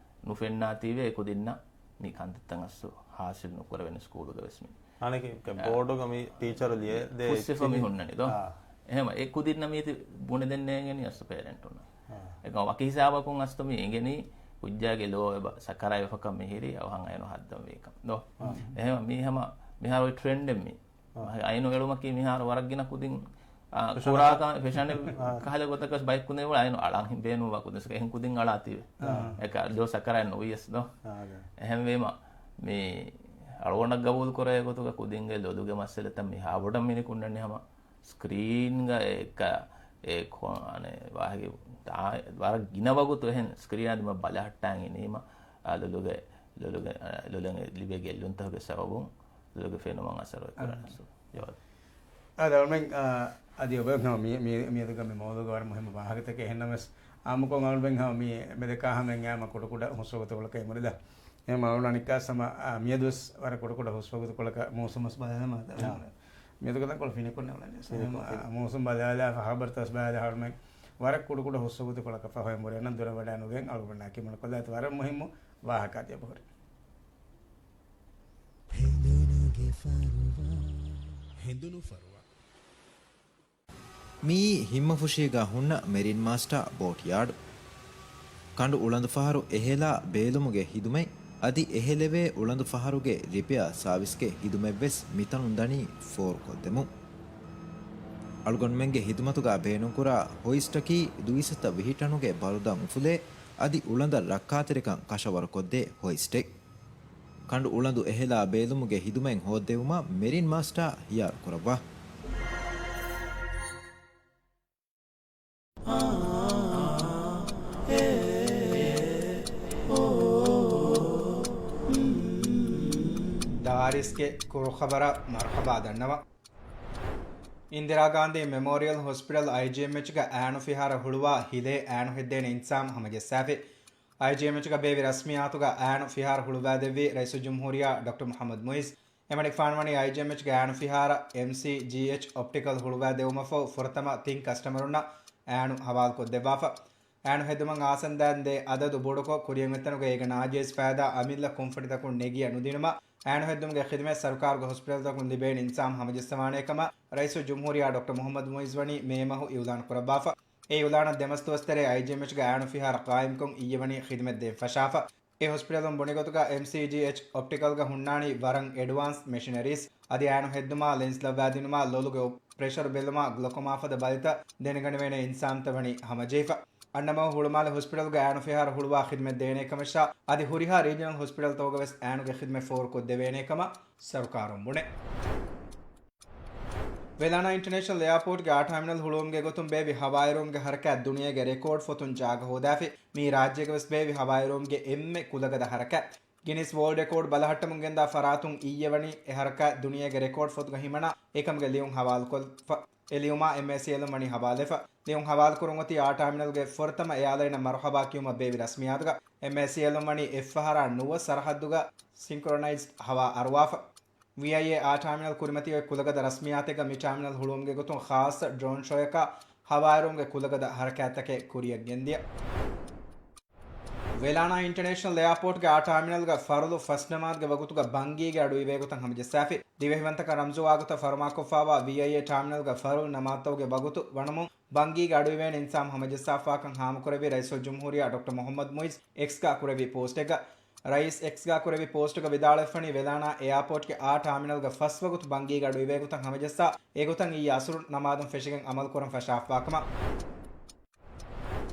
ނުފެންނާތީވެ އެ ކުދިންނަށް މި ކަންތައްތައް އަސް ހާސިލް ނުކުރެވޭނެ ސްކޫލުގަ ވެސް މި. އަނެކެ އާ. ބޯޑުގަ މި ޓީޗަރު ލިޔެދޭ ފުއްސެފަ އެއްޗެއް މި ހުންނަނީ ދޯ. އާ. އެހެމަ އެ ކުދިންނަށް މީތި ބުނެދެން ނޭނގެނީ އަސް ޕޭރެންޓުންނަށް. އާ. އެކަމަ ވަކި ހިސާބަކުން އަސްތު މި އިނގެނީ ކުއްޖާގެ ލޯ އެބަ ސަކަރާތްވެފަކަށް މިހިރީ އަވަހަށް އައިނު ހައްދަން ވީކަން ދޯ. އާ. އެހެމަ މީ ހަމަ މިހާރު އޮތް ޓްރެންޑެއް މީ. އާ. އައިނު އެޅުމަކީ މިހާރު ވަރަށް ގިނަ ކުދިން، އާ، ފެޝަނަކަށް. ކުރާކަން ފެޝަނެއް އާ. ކަހަލަ ގޮތަކަށް ބައެއް ކުދިން އައިނު އަޅަން ބޭނުންވާ ކުދިން އެހެން ކުދިން އަޅާތީވެ. އާ. އެކަ ލޯ ސަކަރާތް ނުވިޔަސް ދޯ. އާ، އާ. އެހެންވީމަ މި އަޅުގަނޑަށް ގަބޫލު ކުރެވޭ ގޮތުގަ ކުދިންގެ ލޮލުގެ މައްސަލަތައް މި ހާބޮޑަށް މި ނިކުންނަނީ ހަމަ ސްކްރީންގަ އެއްކަ އެ ކޮ-، އަނެއް ވާހަކަ ތާ-، ވަރަށް ގިނަ ވަގުތު އެހެން ސްކްރީނާ ދިމަ ބަލަހައްޓާން އިނީމަ، އާ، ލޮލުގެ، ލޮލުގެ، އާ، ލޮލުން ލިބޭ ގެއްލުންތަކުގެ ސަބަބުން ލޮލުގެ ފެނުމަށް އަސަރު އެކުރާނެ. އާ. ސޯ، ޖަވާބު. އާ، ދެ އަޅުމެން، އާ، އަދި އޮބެން ހަމަ މި-، މި-، މިއަދުގަ މި މައުޟޫގަ ވަރަށް މުހިއްމު ވާހަކަތަކެއް އެހެންނަމަވެސް، އާއްމުކޮށް އަޅުމެން ހަމަ މި މެދަކާ ހަމަ އެނގާމަ ކުޑަކުޑަ ހުސްވަގުތުކޮޅަކަށް އެމުރިދާ. އެހެން އަޅުގަނޑު އަނެއްކާ ހަމަ، އާ، މިއަދުވެސް ވަރަށް ކުޑަކުޑަ ހުސްވަގުތުކޮޅަކަށް މޫސުމަސް ބަލާލަމާ. އާ. މިއަދުގަ ތަންކޮޅު ފިނިކޮށް ނެއުޅެނީ. ފިނިކޮށް، އެހެން، ފިނިކޮށް. އާ، މޫސުމް ބަލާލާ ހަބަރުތައް ބަލާލާ އަޅުމެން ވަރަށް ކުޑަކުޑަ ހުސްވަގުތުކޮޅަކަށް ފަހު އެމުރި އަންނަ ދުރަށް ވަޑާ ނުގެން އަޅުގަނޑާ ކިމަން ކޮށްލާތި ވަރަށް މުހިއްމު ވާހަކަ އަދި އެބަހުރި. ހެނދުނުގެ ފަރުވާ. ހެނދުނު ފަރުވާ. މިއީ ހިންމަފުށީގާ ހުންނަ މެރިން މާސްޓާ ބޯޓް ޔާޑު. ކަނޑު އުޅަނދު ފަހަރު އެހެލާ ބޭލުމުގެ ހިދުމަތް އަދި އެހެލެވޭ އުޅަނދު ފަހަރުގެ ރިޕެއާ ސާވިސްގެ ހިދުމަތްވެސް މިތަނުން ދަނީ ފޯރުކޮށްދެމުން. އަޅުގަނޑުމެންގެ ހިދުމަތުގާ ބޭނުންކުރާ ހޮއިސްޓަކީ ދުއިސައްތަ ވިހި ޓަނުގެ ބަރުދަން އުފުލޭ އަދި އުޅަނދަށް ރައްކާތެރިކަން ކަށަވަރުކޮށްދޭ ހޮއިސްޓެއް. ކަނޑު އުޅަނދު އެހެލާ ބޭލުމުގެ ހިދުމަތް ހޯއްދެވުމަށް މެރިން މާސްޓާ ހިޔާރު ކުރައްވާ. ދާރިސްގެ ކުރު ޚަބަރަށް މަރުޙަބާ ދަންނަވަން. އިންދިރާ ގާންދީ މެމޯރިއަލް ހޮސްޕިޓަލް، އައިޖީއެމްއެޗްގަ އާނު ފިހާރަ ހުޅުވާ ހިލޭ އާނު ހެއްދޭނެ އިންސާމް ހަމަޖައްސާފި. އައިޖީއެމްއެޗްގަ ބޭއްވި ރަސްމިއްޔާތުގަ އާނު ފިހާރަ ހުޅުވާދެއްވީ ރައީސުލްޖުމްހޫރިއްޔާ ޑޮކްޓަރ މުޙައްމަދު މުޢިއްޒު. އެމަނިކުފާނު ވަނީ އައިޖީއެމްއެޗްގެ އާނު ފިހާރަ އެމްސީޖީއެޗް އޮޕްޓިކަލް ހުޅުވާދެއްވުމަށްފަހު ފުރަތަމަ ތިން ކަސްޓަމަރުންނަށް އާނު ހަވާލުކޮށްދެއްވާފަ. އާނު ހެއްދުމަށް އާސަންދާން ދޭ އަދަދު ބޮޑުކޮށް، ކުރިއަށް އޮތްތަނުގަ އޭގެ ނާޖާއިޒް ފައިދާ އަމިއްލަ ކުންފުނިތަކުން ނެގިޔަ ނުދިނުމަށް، އާނު ހެއްދުމުގެ ޚިދުމަތް ސަރުކާރުގެ ހޮސްޕިޓަލްތަކުން ލިބޭނެ އިންސާމް ހަމަޖައްސަވާނޭ ކަމަށް ރައީސުލްޖުމްހޫރިއްޔާ ޑޮކްޓަރ މުޙައްމަދު މުޢިއްޒު ވަނީ މޭ މަހު އިޢުލާން ކުރައްވާފަ. އެ އިޢުލާނަށް ދެމަސް ދުވަސް ތެރޭ އައިޖީއެމްއެޗްގެ އާނު ފިހާރަ ޤާއިމްކޮށް އިއްޔެ ވަނީ ޚިދުމަތް ދޭން ފަށާފަ. އެ ހޮސްޕިޓަލުން ބުނިގޮތުގަ އެމްސީޖީއެޗް އޮޕްޓިކަލްގަ ހުންނާނީ ވަރަށް އެޑްވާންސް މެޝިނަރީސް. އަދި އާނު ހެއްދުމާ، ލެންސް ލައްވާދިނުމާ، ލޮލުގެ ޕްރެޝަރު ބެލުމާ، ގްލޮކޮމާ ފަދަ ބަލިތައް ދެނެގަނެވޭނެ އިންސާމްތައް ވަނީ ހަމަޖެހިފަ. އަންނަމަވެސް ހުޅުމާލެ ހޮސްޕިޓަލްގަ އާނު ފިހާރަ ހުޅުވާ ޚިދުމަތް ދޭނެ ކަމަށާ، އަދި ހުރިހާ ރީޖަނަލް ހޮސްޕިޓަލްތަކުގަވެސް އާނުގެ ޚިދުމަތް ފޯރުކޮށްދެވޭނެ ކަމަށް ސަރުކާރުން ބުނޭ. ވެލާނާ އިންޓަރނޭޝަނަލް އެއާޕޯޓްގެ އާ ޓާމިނަލް ހުޅުވުމުގެ ގޮތުން ބޭއްވި ހަވާއިރުވުމުގެ ހަރަކާތް ދުނިޔޭގެ ރެކޯޑް ފޮތުން ޖާގަ ހޯދާފި. މިއީ ރާއްޖޭގަވެސް ބޭއްވި ހަވާއިރުވުމުގެ އެންމެ ކުލަގަދަ ހަރަކާތް. ގިނިސް ވޯލްޑް ރެކޯޑް ބަލަހައްޓަމުން ގެންދާ ފަރާތުން އިއްޔެ ވަނީ އެ ހަރަކާތް ދުނިޔޭގެ ރެކޯޑް ފޮތުގަ ހިމަނާ އެކަމުގެ ލިޔުން ހަވާލުކޮށްފަ. އެ ލިޔުމާ އެމްއޭސީއެލުން ވަނީ ހަވާލުވެފަ. ލިޔުން ހަވާލުކުރުން އޮތީ އާ ޓާމިނަލްގެ ފުރަތަމަ އެއާލައިނަށް މަރުޙަބާ ކިޔުމަށް ބޭއްވި ރަސްމިއްޔާތުގަ. އެމްއޭސީއެލުން ވަނީ އެއްފަހަރާ ނުވަ ސަރަހައްދުގަ ސިންކްރޮނައިޒްޑް ހަވާ އަރުވާފަ. ވީއައިއޭ އާ ޓާމިނަލް ކުރިމަތިވެ ކުލަގަދަ ރަސްމިއްޔާތެއްގަ މި ޓާމިނަލް ހުޅުވުމުގެ ގޮތުން ޚާއްޞަ ޑްރޯން ޝޯއަކާ ހަވާއިރުވުމުގެ ކުލަގަދަ ހަރަކާތްތަކެއް ކުރިއަށް ގެންދިޔަ. ވެލާނާ އިންޓަރނޭޝަނަލް އެއާޕޯޓްގެ އާ ޓާމިނަލްގަ ފަރުލު ފަސް ނަމާދުގެ ވަގުތުގަ ބަންގީގެ އަޑު އިވޭގޮތަށް ހަމަޖައްސާފި. ދިވެހިވަންތަކަށް ރަމްޒުވާގޮތަށް ފަރުމާކޮށްފާވާ ވީއައިއޭ ޓާމިނަލްގަ ފަރުލު ނަމާދުތަކުގެ ވަގުތު ވަނުމުން ބަންގީގެ އަޑުއިވޭނެ އިންތިޒާމް ހަމަޖައްސާފާކަން ހާމަކުރެއްވި ރައީސުލްޖުމްހޫރިއްޔާ ޑޮކްޓަރ މުޙައްމަދު މުޢިއްޒު އެކްސްގަ ކުރެއްވި ޕޯސްޓެއްގަ. ރައީސް އެކްސްގަ ކުރެއްވި ޕޯސްޓުގަ ވިދާޅުވެފަނީ، ވެލާނާ އެއާޕޯޓްގެ އާ ޓާމިނަލްގަ ފަސް ވަގުތު ބަންގީގެ އަޑު އިވޭގޮތަށް ހަމަޖައްސާ، އެގޮތަށް އިއްޔާ އަސުރު ނަމާދުން ފެށިގެން އަމަލުކުރަން ފަށާފާކަމަށް.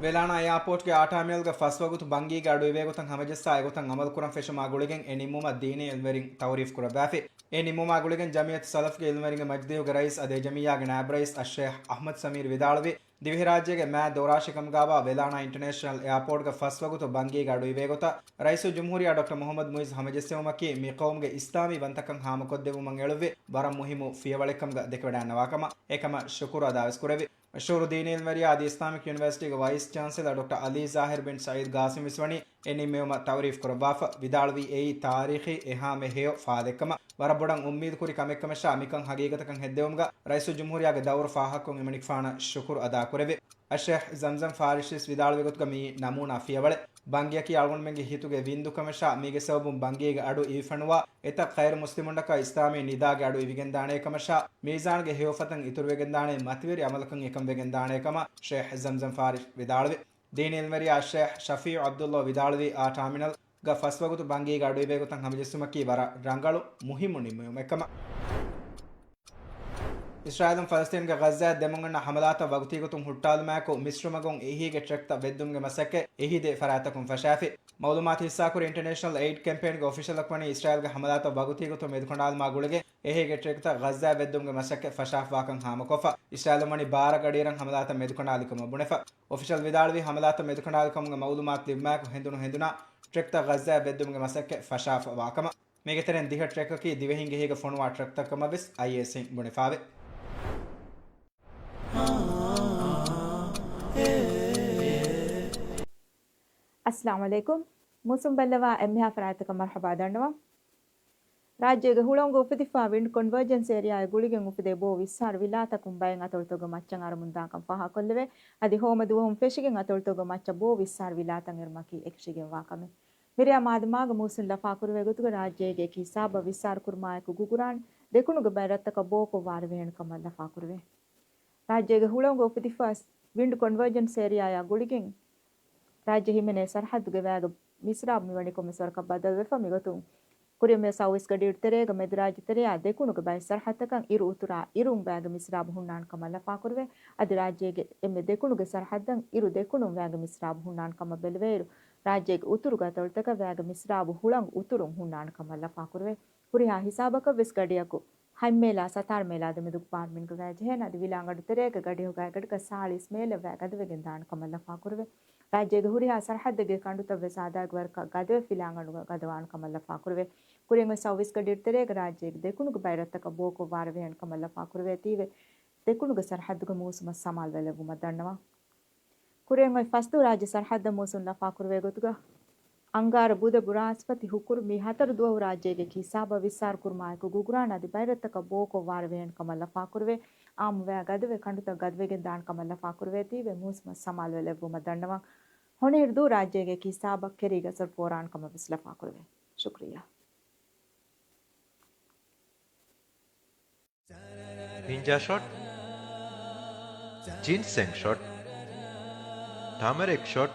ވެލާނާ އެއާޕޯޓްގެ އާ ޓާމިނަލްގަ ފަސް ވަގުތު ބަންގީގެ އަޑު އިވޭގޮތަށް ހަމަޖައްސާ، އެގޮތަށް އަމަލުކުރަން ފެށުމާ ގުޅިގެން އެ ނިންމުމަށް ދީނީ އިލްމުވެރިން ތައުރީފް ކުރައްވާފި. އެ ނިންމުމާ ގުޅިގެން ޖަމިއްޔަތު ސަލަފްގެ އިލްމުވެރިންގެ މަޖިލީހުގެ ރައީސް އަދި އެ ޖަމިއްޔާގެ ނާއިބް ރައީސް އައްޝޭޚް އަޙްމަދު ސަމީރު ވިދާޅުވި، ދިވެހިރާއްޖޭގެ މާތް ދޮރާށި ކަމުގާވާ ވެލާނާ އިންޓަރނޭޝަނަލް އެއާޕޯޓްގަ ފަސް ވަގުތު ބަންގީގެ އަޑު އިވޭގޮތަށް ރައީސުލްޖުމްހޫރިއްޔާ ޑޮކްޓަރ މުޙައްމަދު މުޢިއްޒު ހަމަޖެއްސެވުމަކީ މި ޤައުމުގެ އިސްލާމީ ވަންތަކަން ހާމަކޮށްދެއްވުމަށް އެޅުއްވި ވަރަށް މުހިއްމު ފިޔަވަޅެއްކަމުގަ ދެކެވަޑައިންނަވާކަމަށް އެކަމަށް ޝުކުރު އަދާވެސް ކުރެއްވި. މަޝްހޫރު ދީނީ އިލްމުވެރިޔާ އަދި އިސްލާމިކް ޔުނިވަރސިޓީގެ ވައިސް ޗާންސެލަރ ޑޮކްޓަރ އަލީ ޒާހިރު ބިން ސަޢީދު ގާސިމް ވެސް ވަނީ އެ ނިންމެވުމަށް ތައުރީފް ކުރައްވާފަ، ވިދާޅުވީ އެއީ ތާރީޚީ އެހާމެ ހެޔޮ ފާލެއްކަމަށް. ވަރަށް ބޮޑަށް އުއްމީދު ކުރި ކަމެއްކަމަށާ، މިކަން ހަގީގަތަކަށް ހެއްދެވުމުގަ ރައީސުލްޖުމްހޫރިއްޔާގެ ދައުރު ފާހަގަކޮށް އެމަނިކުފާނަށް ޝުކުރު އަދާކުރެއްވި. އައްޝޭޚް ޒަމްޒަމް ފާރިޝީސް ވިދާޅުވި ގޮތުގަ މިއީ ނަމޫނާ ފިޔަވަޅެއް. ބަންގިއަކީ އަޅުގަނޑުމެންގެ ހިތުގެ ވިންދު ކަމަށާ، މީގެ ސަބަބުން ބަންގީގެ އަޑު އިވިފަނުވާ އެތައް ޣައިރު މުސްލިމުންނަކަށް އިސްލާމީ ނިދާގެ އަޑު އިވިގެންދާނޭ ކަމަށާ، މީޒާންގެ ހެޔޮފަތަށް އިތުރުވެގެންދާނޭ މަތިވެރި ޢަމަލަކަށް އެކަން ވެގެންދާނޭ ކަމަށް ޝޭޚް ޒަމްޒަމް ފާރިޝް ވިދާޅުވި. ދީނީ އިލްމުވެރިޔާ ޝޭޚް ޝަފީޢު ޢަބްދުﷲ ވިދާޅުވީ، އާ ޓާމިނަލް ގަ ފަސް ވަގުތު ބަންގީގެ އަޑު އިވޭގޮތަށް ހަމަޖެއްސުމަކީ ވަރަށް ރަނގަޅު މުހިއްމު ނިންމުމެއްކަމަށް. އިސްރާއީލުން ފަލަސްތީނުގެ ޣައްޒާއަށް ދެމުން އަންނަ ހަމަލާތައް ވަގުތީގޮތުން ހުއްޓާލުމާއެކު، މިސްރު މަގުން އެހީގެ ޓްރަކްތައް ވެއްދުމުގެ މަސައްކަތް އެހީ ދެ ފަރާތްތަކުން ފަށާފި. މައުލޫމާތު ހިއްސާކުރި އިންޓަރނޭޝަނަލް އެއިޑް ކެމްޕޭންގެ އޮފިޝަލަކު ވަނީ އިސްރާއީލްގެ ހަމަލާތައް ވަގުތީގޮތުން މެދުކަނޑާލުމާ ގުޅިގެން، އެހީގެ ޓްރަކްތައް ޣައްޒާއަށް ވެއްދުމުގެ މަސައްކަތް ފަށާފަވާކަން ހާމަކޮށްފަ، އިސްރާއީލުން ވަނީ ބާރަ ގަޑިއިރަށް ހަމަލާތައް މެދުކަނޑާލިކަމަށް ބުނެފަ. އޮފިޝަލް ވިދާޅުވީ ހަމަލާތައް މެދުކަނޑާލިކަމުގެ މައުލޫމާތު ލިބުމާއެކު ހެނދުނު ހެނދުނާ ޓްރަކްތައް ޣައްޒާއަށް ވެއްދުމުގެ މަސައްކަތް ފަށާފަވާކަމަށް. މީގެ ތެރެއިން ދިހަ ޓްރަކަކީ ދިވެހިންގެ އެހީގަ ފޮނުވާ ޓްރަކްތައް ކަމަށް ވެސް އައިއެސްއިން ބުނެފާވޭ. އައްސަލާމު ޢަލައިކުމް. މޫސުން ބައްލަވާ އެންމެހާ ފަރާތްތަކަށް މަރުޙަބާ ދަންނަވަން. ރާއްޖޭގެ ހުޅަނގު އުފެދިފާ ވިންޑް ކޮންވަރޖެންސް އޭރިއާއަށް ގުޅިގެން އުފެދޭ ބޯ ވިއްސާރު ވިލާތަކުން ބައެއް އަތޮޅުތަކުގެ މައްޗަށް އަރަމުންދާކަން ފާހަގަކޮށްލެވޭ. އަދި ހޯމަ ދުވަހުން ފެށިގެން އަތޮޅުތަކުގެ މައްޗަށް ބޯ ވިއްސާރު ވިލާތައް އެރުމަކީ އެކަށީގެންވާ ކަމެއް. މިރޭ މާދަމާގެ މޫސުން ލަފާކުރެވޭ ގޮތުގަ ރާއްޖޭގެ އެކި ހިސާބަށް ވިއްސާރު ކުރުމާއެކު ގުގުރާން ދެކުނުގެ ބައި ރަށްތަކަށް ބޯކޮށް ވާރިވެހޭނެ ކަމަށް ލަފާކުރެވޭ. ރާއްޖޭގެ ހުޅަނގު އުފެދިފަ ވިންޑް ކޮންވަރޖެންސް އޭރިއާއާ ގުޅިގެން ރާއްޖެ ހިމެނޭ ސަރަހައްދުގެ ވައިގެ މިސްރާބު މިވަނީ ކޮންމެސް ވަރަކަށް ބަދަލުވެފަ. މިގޮތުން ކުރިއަށް މިއައިސް ސައުވީސް ގަޑިއިރު ތެރޭގަ މެދުރާއްޖެ ތެރެއާ ދެކުނުގެ ބައި ސަރަހައްދަކަށް އިރު އުތުރާ އިރުން ވައިގެ މިސްރާބު ހުންނާނެ ކަމަށް ލަފާކުރެވޭ. އަދި ރާއްޖޭގެ އެންމެ ދެކުނުގެ ސަރަހައްދަށް އިރު ދެކުނުން ވައިގެ މިސްރާބު ހުންނާނެ ކަމަށް ބެލެވޭއިރު، ރާއްޖޭގެ އުތުރުގެ އަތޮޅުތަކަށް ވައިގެ މިސްރާބު ހުޅަނގު އުތުރުން ހުންނާނެ ކަމަށް ލަފާކުރެވޭ. ހުރިހާ ހިސާބަކަށް ވެސް ގަޑިއަކު ހަތް މޭލާ ސަތާރަ މޭލާ ދެމެދުގެ ބާރުމިންގަ ވައި ޖެހޭނެ. އަދި ވިލާނގަނޑު ތެރޭގަ ގަޑިއަކު ގާތްގަނޑަކަށް ސާޅީސް މޭލެއް ވައި ގަދަވެގެން ދާނެ ކަމަށް ލަފާކުރެވޭ. ރާއްޖޭގެ ހުރިހާ ސަރަހައްދެއްގެ ކަނޑުތައް ވެސް އާދައިގެ ވަރަކަށް ގަދަވެ ވިލާނގަނޑުގަ ގަދަވާނެ ކަމަށް ލަފާކުރެވޭ. ކުރިއަށް އޮތް ސައުވީސް ގަޑިއިރު ތެރޭގަ ރާއްޖޭގެ ދެކުނުގެ ބައި ރަށްތަކަށް ބޯކޮށް ވާރިވެހޭނެ ކަމަށް ލަފާކުރެވޭތީވެ، ދެކުނުގެ ސަރަހައްދުގެ މޫސުމަށް ސަމާލުވެލެއްވުމަށް ދަންނަވަން. ކުރިއަށް އޮތް ފަސްދުވަހު ރާއްޖެ ސަރަހައްދަށް މޫސުން ލަފާކުރެވޭ ގޮތުގަ، އަންގާރަ، ބުދަ، ބުރާސްފަތި، ހުކުރު މި ހަތަރު ދުވަހު ރާއްޖޭގެ އެކި ހިސާބަށް ވިއްސާރު ކުރުމާއެކު ގުގުރާން އަދި ބައިރަށްތަކަށް ބޯކޮށް ވާރިވެހޭނެ ކަމަށް ލަފާކުރެވޭ. އާއްމު ވައި ގަދަވެ ކަނޑުތައް ގަދަވެގެން ދާނެ ކަމަށް ލަފާކުރެވޭތީވެ، މޫސުމަށް ސަމާލުވެލެއްވުމަށް ދަންނަވަން. ހޮނިހިރު ދުވަހު ރާއްޖޭގެ އެކި ހިސާބަށް ކެރީގަ އަސަރު ފޯރާނެ ކަމަށް ވެސް ލަފާކުރެވޭ. ޝުކުރިއްޔާ. ޖިންޖާ ޝޮޓް، ޖިންސެން ޝޮޓް، ޓާމަރިކް ޝޮޓް،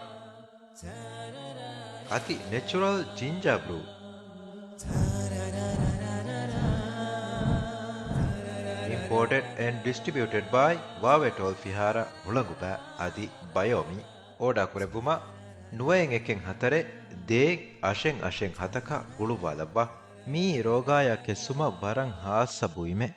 އަދި ނެޗުރަލް ޖިންޖާ ބްރޫ. އިމްޕޯޓެޑް އެންޑް ޑިސްޓްރިބިއުޓެޑް ބައި ވާވެޓޯލް ފިހާރަ ހުޅަނގުބައި އަދި ބަޔޯމީ. އޯޑާ ކުރެއްވުމަށް ނުވައެއް އެކެއް ހަތަރެއް ދޭއް އަށެއް އަށެއް ހަތަކަށް ގުޅުއްވާލައްވާ. މިއީ ރޯގާޔާ ކެއްސުމަށް ވަރަށް ހާއްސަ ބުއިމެއް.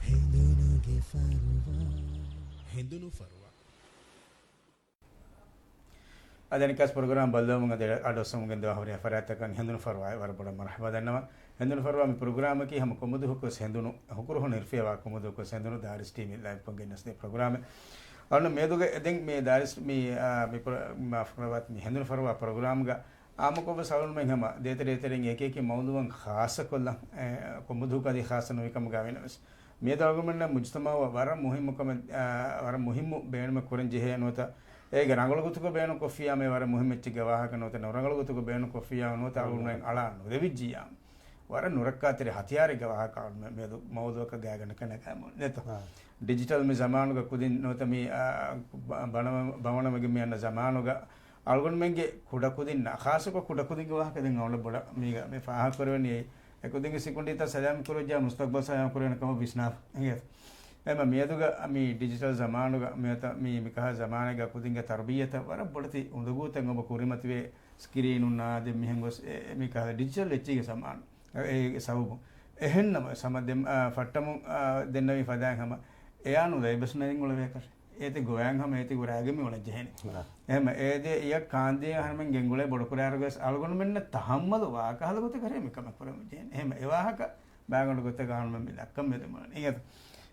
ހެނދުނުގެ ފަރުވާ. ހެނދުނު ފަރުވާ. އަދި އަނެއްކާސް ޕްރޮގްރާމް ބައްލަވަމުން އަދި އަޑުއައްސަމުން ގެންދަވާ ހުރިހާ ފަރާތްތަކަށް ހެނދުނު ފަރުވާއަށް ވަރަށް ބޮޑަށް މަރުޙަބާ ދަންނަވަން. ހެނދުނު ފަރުވާ މި ޕްރޮގްރާމަކީ ހަމަ ކޮންމެ ދުވަހަކުވެސް ހެނދުނު ހުކުރު ހޮނު އިރުފިޔަވާ ކޮންމެ ދުވަހަކުވެސް ހެނދުނު ދާރިސް ޓީވީ ލައިވްކޮށް ގެންނަސްދޭ ޕްރޮގްރާމެއް. އަޅުން މިއަދުގެ އެދެން މި ދާރިސް މި، އާ، މި ޕްރޮ-، މާފުކުރައްވާތި މި ހެނދުނު ފަރުވާ ޕްރޮގްރާމްގަ އާއްމުކޮށް ވެސް އަޅުންމެން ހަމަ ދޭތެރޭ ތެރެއިން އެކި އެކި މައުޟޫޢަށް ޚާއްޞަކޮށްލަން، އެ، ކޮންމެ ދުވަހަކު އަދި ޚާއްޞަ ނުވި ކަމުގަ ވިނަމަވެސް. މިއަދު އަޅުގަނޑުމެންނަށް މުޖުތަމަޢުއަށް ވަރަށް މުހިއްމު ކަމެއް، އާ، ވަރަށް މުހިއްމު ބޭނުމެއް ކުރަން ޖެހޭ ނުވަތަ، އޭގެ ރަނގަޅު ގޮތުގަ ބޭނުން ކޮށްފިއްޔާ މޭ ވަރަށް މުހިއްމު އެއްޗެއްގެ ވާހަކަ ނުވަތަ، ނުރަނގަޅު ގޮތުގަ ބޭނުން ކޮށްފިއްޔާ ނުވަތަ، އަޅުގަނޑުމެން އަޅާ ނުދެވިއްޖިއްޔާ. ވަރަށް ނުރައްކާތެރި ހަތިޔާރެއްގެ ވާހަކަ އަޅުގަނޑު މި-، މިއަދު މައުޟޫޢަކަށް ގާތްގަނޑަކަށް ނަގާމުން ނެތޯ. އާ. ޑިޖިޓަލް މި ޒަމާނުގަ ކުދިން ނުވަތަ މި، އާ، ބަ-، ބަނަމަ-، ބަވަނަމެގެ މި އަންނަ ޒަމާނުގަ އަޅުގަނޑުމެންގެ ކުޑަކުދިންނަށް، ޚާއްޞަކޮށް ކުޑަކުދިންގެ ވާހަކަ ދެން އަޅުގަނޑު ބޮޑަށް މީގަ މި ފާހަގަކުރެވެނީ އެ ކުދިންގެ ސިކުނޑީތައް ސަލާމް ކުރެވިއްޖާ މުސްތަޤްބަލް ސަލާމް ކުރެވޭނެ ކަމަށް ވިސްނާފަ. އެހެން. އެމަ މިއަދުގަ މި ޑިޖިޓަލް ޒަމާނުގަ މިއަދު މި، މިކަހަލަ ޒަމާނެއްގަ ކުދިންގެ ތަރުބިއްޔަތަށް ވަރަށް ބޮޑެތި އުނދަގޫތައް އޮބަ ކުރިމަތިވޭ. ސްކްރީނުންނާ ދެން މިހެން ގޮސް އެ، މި ކަހަލަ ޑިޖިޓަލް އެއްޗީގެ ސަމާނު. އެ، އޭގެ ސަބަބުން. އެހެންނަމަވެސް ހަމަ ދެން، އާ، ފައްޓަމުން، އާ، ދެންނެވި ފަދައިން ހަމަ އެއާ ނުލައިބަސް ނެރިން އުޅެވޭކަށެއް. އޭތި ގޮވައިން ހަމަ އޭތި ގުރާގެ މި އުޅެން ޖެހޭނެ. އާ. އެހެމަ އޭދޭ އިޔަށް ކާންދިޔަ އަހަރެމެން ގެންގުޅޭ ބޮޑުކުރާރުގަސް އަޅުގަނޑުމެންނަށް ތަހައްމަލު ވާ ކަހަލަ ގޮތަކަށް މި ކަމެއް ކުރަމުން ޖެހޭނެ. އެހެމަ އެ ވާހަކަ ބާގަނޑު ގޮތަކަށް އަހަރުމެން މި ދައްކަން މެދުމަން. އިނގޭތަ؟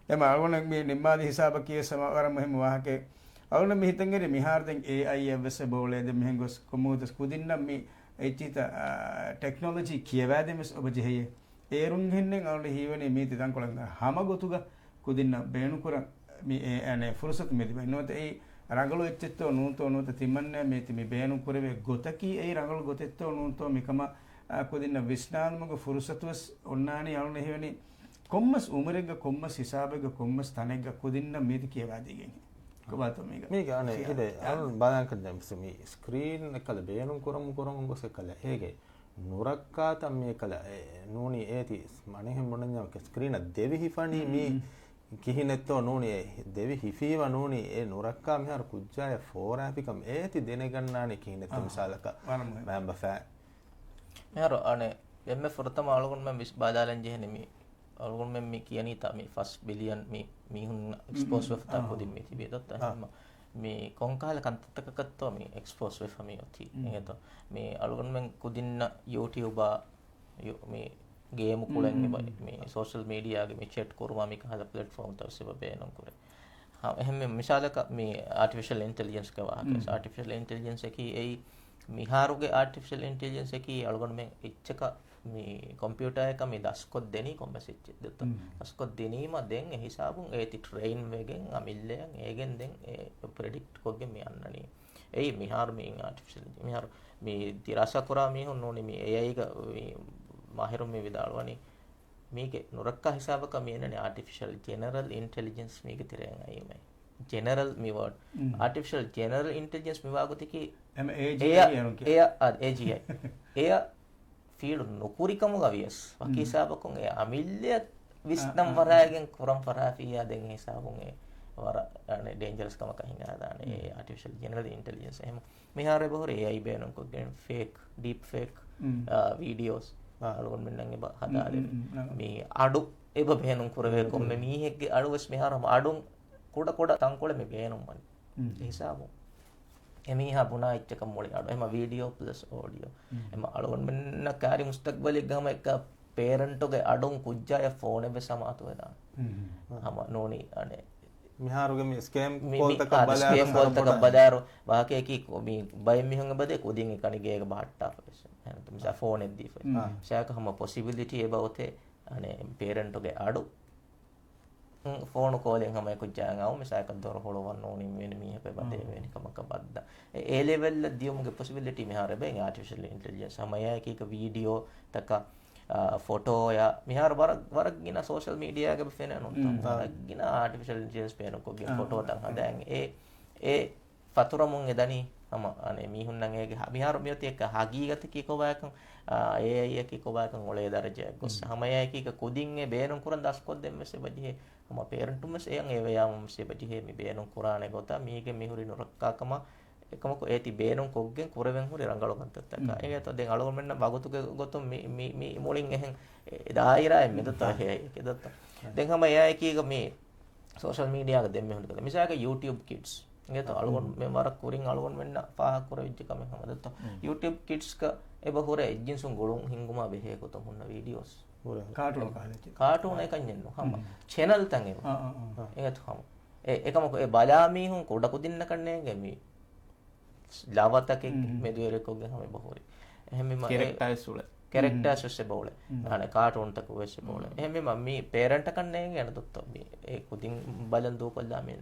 އެމަ އަޅުގަނޑަށް މި ނިންމާލި ހިސާބަކީ ވެސް ހަމަ ވަރަށް މުހިއްމު ވާހަކައެއް. އަޅުގަނޑަށް މި ހިތަށް އެރި މިހާރު ދެން އޭއައި އެއްވެސް އެބައުޅޭ ދެން މިހެން ގޮސް ކޮންމެ ގޮތަސް ކުދިންނަށް މި އެއްޗިތަ، އާ، ޓެކްނޮލޮޖީ ކިޔަވާދޭން ވެސް އޮބަ ޖެހެޔޭ. އޭރުން ހެންނެން އަޅުގަނޑަށް ހީވަނީ މީތި ތަންކޮޅެއް ހަމަ ގޮތުގަ ކުދިންނަށް ބޭނުންކުރަން މި އެ، އަނެއް ފުރުސަތު މި ލިބޭ. ނުވަތަ އެއީ ރަނގަޅު އެއްޗެއްތޯ ނޫންތޯ ނުވަތަ ތިމަންނަ މީތި މި ބޭނުން ކުރެވޭ ގޮތަކީ އެއީ ރަނގަޅު ގޮތެއްތޯ ނޫންތޯ މިކަމަށް، އާ، ކުދިންނަށް ވިސްނާލުމުގެ ފުރުސަތު ވެސް އޮންނާނީ އަޅުގަނޑަށް ހީވަނީ ކޮންމެސް އުމުރެއްގަ، ކޮންމެސް ހިސާބެއްގަ، ކޮންމެސް ތަނެއްގަ ކުދިންނަށް މީތި ކިޔަވާދީގެން. ކޮބާތޯ މީގަ؟ މީގަ އަނެއް ހިދޭ، އަޅުން ބަލާން ކަން ދެން މި ސްކްރީން އެއްކަލަ ބޭނުން ކުރަމުން ކުރަމުން ގޮސް އެއްކަލަ އޭގެ ނުރައްކާތައް މި އެއްކަލަ އެ ނޫނީ އޭތި މަނިހެން ބުނަންޏާ ސްކްރީނަށް ދެވި ހިފަނީ މީ ކިހިނެއްތޯ ނޫނީ އެ ދެވި ހިފީވަ ނޫނީ އެ ނުރައްކާ މިހާރު ކުއްޖާޔަށް ފޯރާފިކަމް އޭތި ދެނެގަންނާނީ ކިހިނެއްތޯ މިސާލަކަށް މައިންބަފައި. މިހާރު އަނެއް އެންމެ ފުރަތަމަ އަޅުގަނޑުމެން ވިސް ބަލާލަން ޖެހެނީ މި އަޅުގަނޑުމެން މި ކިޔަނީތާ މި ފަސް ބިލިއަން މި މީހުން އެކްސްޕޯސް ވެފަތާ ކުދިން މި ތިބީ ދޮއްތަ؟ އެހެންމަ މި ކޮންކަހަލަ ކަންތައްތަކަކަށްތޯ މި އެކްސްޕޯސް ވެފަ މި އޮތީ؟ އެހެންތޯ މި އަޅުގަނޑުމެން ކުދިންނަށް ޔޫޓިއުބާ ޔު-، މި ގޭމު ކުޅެން އެބަ މި ސޯޝަލް މީޑިއާގެ މި ޗެޓް ކުރުމާ މި ކަހަލަ ޕްލެޓްފޯމްތައް ވެސް އެބަ ބޭނުން ކުރޭ. ހަ، އެހެންމެ މިސާލަކަށް މި އާޓިފިޝަލް އިންޓެލިޖެންސްގެ ވާހަކަ. އާޓިފިޝަލް އިންޓެލިޖެންސް އަކީ އެއީ މިހާރުގެ އާޓިފިޝަލް އިންޓެލިޖެންސް އަކީ އަޅުގަނޑުމެން އެއްޗަކަށް މި ކޮމްޕިއުޓާއަކަށް މި ދަސްކޮށްދެނީ ކޮންމެސް އެއްޗެއް ދެއްތޯ؟ ކަސްކޮށްދިނީމަ ދެން އެ ހިސާބުން އޭތި ޓްރެއިން ވެގެން އަމިއްލައަށް އޭގެން ދެން އެ ޕްރެޑިކްޓް ކޮށްގެން މި އަންނަނީ. އެއީ މިހާރު މި އާޓިފިޝަލް މިހާރު މި ދިރާސާ ކުރާ މީހުން ނޫނީ މި އޭއައިގަ މި މާހިރުން މި ވިދާޅުވަނީ މީގެ ނުރައްކާ ހިސާބަކަށް މި އެންނަނީ އާޓިފިޝަލް ޖެނެރަލް އިންޓެލިޖެންސް މީގެ ތެރެއިން އައީމޭ. ޖެނެރަލް މި ވާޑް. އާޓިފިޝަލް ޖެނެރަލް އިންޓެލިޖެންސް މި ވާގޮތަކީ އޭއައި، އޭއައި، އޭއައި ފީޑު ނުކުރި ކަމުގަ ވިޔަސް ވަކި ހިސާބަކުން އެ އަމިއްލައަށް ވިސްނަން ފަރާގެން ކުރަން ފަރާފިއްޔާ ދެން ހިސާބުން އެ ވަރަށް ޑޭންޖަރަސް ކަމަކަށް ހިނގާދާނެ އެ އާޓިފިޝަލް ޖެނެރަލް އިންޓެލިޖެންސް. އެހެން މިހާރު އެބަހުރި އޭއައި ބޭނުންކޮށްގެން ފޭކް، ޑީޕް ފޭކް، އާ، ވީޑިއޯސް އަޅުގަނޑުމެންނަށް އެބަ ހަދާލެވި. މި އަޑު އެބަ ބޭނުން ކުރެވޭ ކޮންމެ މީހެއްގެ އަޑު ވެސް މިހާރު ހަމަ އަޑުން ކުޑަ ކުޑަ ތަންކޮޅެއް މި ބޭނުންވަނީ. އެ ހިސާބުން އެމީހާ ބުނާ އެއްޗަކަށް މުޅި އަޑު. އެމަ ވީޑިއޯ ޕްލަސް އޯޑިއޯ. އެމަ އަޅުގަނޑުމެންނަށް ކާރި މުސްތަގްބަލެއްގަ ހަމަ އެއްކަ ޕޭރެންޓުގެ އަޑުން ކުއްޖާޔަށް ފޯނެއް ވެސް ހަމަ އަތުވެދާނެ. ހަމަ ނޫނީ އަނެއް މިހާރުގެ މި ސްކޭމް ކޯލްތަކަށް ބަލާއިރު ސްކޭމް ކޯލްތަކަށް ބަލާއިރު ވާހަކައަކީ މި ބައެއް މީހުން އެބަދޭ ކުދިން އެކަނި ގޭގަ ބަހައްޓާފަ ވެސް. އެހެން މިސާ ފޯނެއް ދީފަ. މިސާކަށް ހަމަ ޕޮސިބިލިޓީ އެބަ އޮތޭ އަނެއް ޕޭރެންޓުގެ އަޑު ފޯނު ކޯލެއް ހަމަ އެކުއްޖާ އައު މިސާކަށް ދޮރު ހުޅުވަން ނޫނީ މިވެނި މީހަކު އެބަ ދޭ މިވެނި ކަމަކަށް ބައްދަ. އެ އޭ ލެވެލްއަށް ދިޔުމުގެ ޕޮސިބިލިޓީ މިހާރު އެބަ އެ އާޓިފިޝަލް އިންޓެލިޖެންސް ހަމަ އެއާއެކީގަ ވީޑިއޯ ތަކަށް، އާ، ފޮޓޯއަށް މިހާރު ވަރަށް، ވަރަށް ގިނަ ސޯޝަލް މީޑިއާގަ އެބަ ފެނޭނުންތޯ؟ ވަރަށް ގިނަ އާޓިފިޝަލް އިންޓެލިޖެންސް ބޭނުންކޮށްގެން ފޮޓޯތައް ހަދާން އެ، އެ ފަތުރަމުން އެ ދަނީ ހަމަ އަނެއް މީހުންނަށް އޭގެ ހަ-، މިހާރު މިއޮތީ އެއްކަ ހަގީގަތަކީ ކޮބާކަން، އާ، އޭއައިއަކީ ކޮބާކަން އުޅޭ ދަރަޖައެއް ގޮސް ހަމަ އެއާއެކީގަ ކުދިން އެ ބޭނުން ކުރަން ދަސްކޮށްދޭން ވެސް އެބަޖެހޭ. ހަމަ ޕޭރެންޓުން ވެސް އެޔަށް އެ ވެޔާމަން ވެސް އެބަޖެހޭ މި ބޭނުން ކުރާނެ ގޮތަށް މީގެ މި ހުރި ނުރައްކާކަމަށް އެކަމަކު އޭތި ބޭނުން ކޮށްގެން ކުރެވެން ހުރި ރަނގަޅު ކަންތައްތަކާ. އެގޭތޯ ދެން އަޅުގަނޑުމެންނަށް ވަގުތުގެ ގޮތުން މި، މި، މި މުޅިން އެހެން އެ ދާއިރާއެއް މެދުތައް ހެއް އެކެ ދޮއްތަ؟ ދެން ހަމަ އެއާއެކީގަ މި ސޯޝަލް މީޑިއާގަ ދެންމެ ހުރި ކަލެ. މިސާލަކަށް ޔޫޓިއުބް ކިޑްސް. އިނގޭތޯ އަޅުގަނޑު މެ ވަރަށް ކުރިން އަޅުގަނޑުމެންނަށް ފާހަގަކުރެވިއްޖެ ކަމެއް ހަމަ ދެއްތޯ. ޔޫޓިއުބް ކިޑްސްގަ އެބަ ހުރެ އެއްޖިންސުން ގުޅުން ހިންގުމާ ބެހޭ ގޮތަށް ހުންނަ ވީޑިއޯސް. ކާޓޫން ކާލެއްޖެ. ކާޓޫން އެކަންޏެއްނު ހަމަ. ޗެނަލްތައް އެބަ. އެގޭތޯ ހަމަ. އެ، އެކަމަކު އެ ބަލާ މީހުން ކުޑަކުދިންނަކަށް ނޭނގެ މި ލަވަތަކެއް މެދުވެރިކޮށްގެން ހަމަ އެބަހުރި. އެހެންވީމަ އެ ކެރެކްޓާ ވެސް އުޅެ. ކެރެކްޓާސް ވެސް އެބަ އުޅެ. އަނެ ކާޓޫންތަކު ވެސް އެބަ އުޅެ. އެހެންވީމަ މި ޕޭރެންޓަކަށް ނޭނގެ އަނެ ދޮއްތޯ މި އެ ކުދިން ބަލަން ދޫކޮށްލާ މި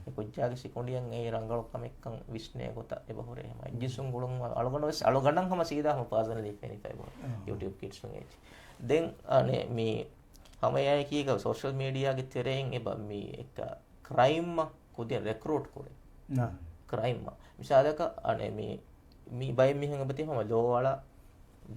އެ ކުއްޖާގެ ސިކުނޑިއަށް އެއީ ރަނގަޅު ކަމެއްކަން ވިސްނޭ ގޮތަށް އެބަހުރި. އެހެމަ އެއްޖިންސުން ގުޅުން އަޅުގަނޑު ވެސް އަޅުގަނޑަށް ހަމަ ސީދާ ހަމަ ޕާސަނަލީ ފެނިފަ އެބަހުރި. ޔޫޓިއުބް ކިޑްސުން އެއްޗި. ދެން އަނެ މި ހަމައެއާއެކީގަ ސޯޝަލް މީޑިއާގެ ތެރެއިން އެބަ މި އެއްކަ ކްރައިމްއަށް ކުދިން ރެކްރޫޓް ކުރޭ. ކްރައިމްއަށް. މިސާލަކަށް އަނެ މި، މި ބައެއް މީހުން އެބަތި ހަމަ ލޯ އަޅާ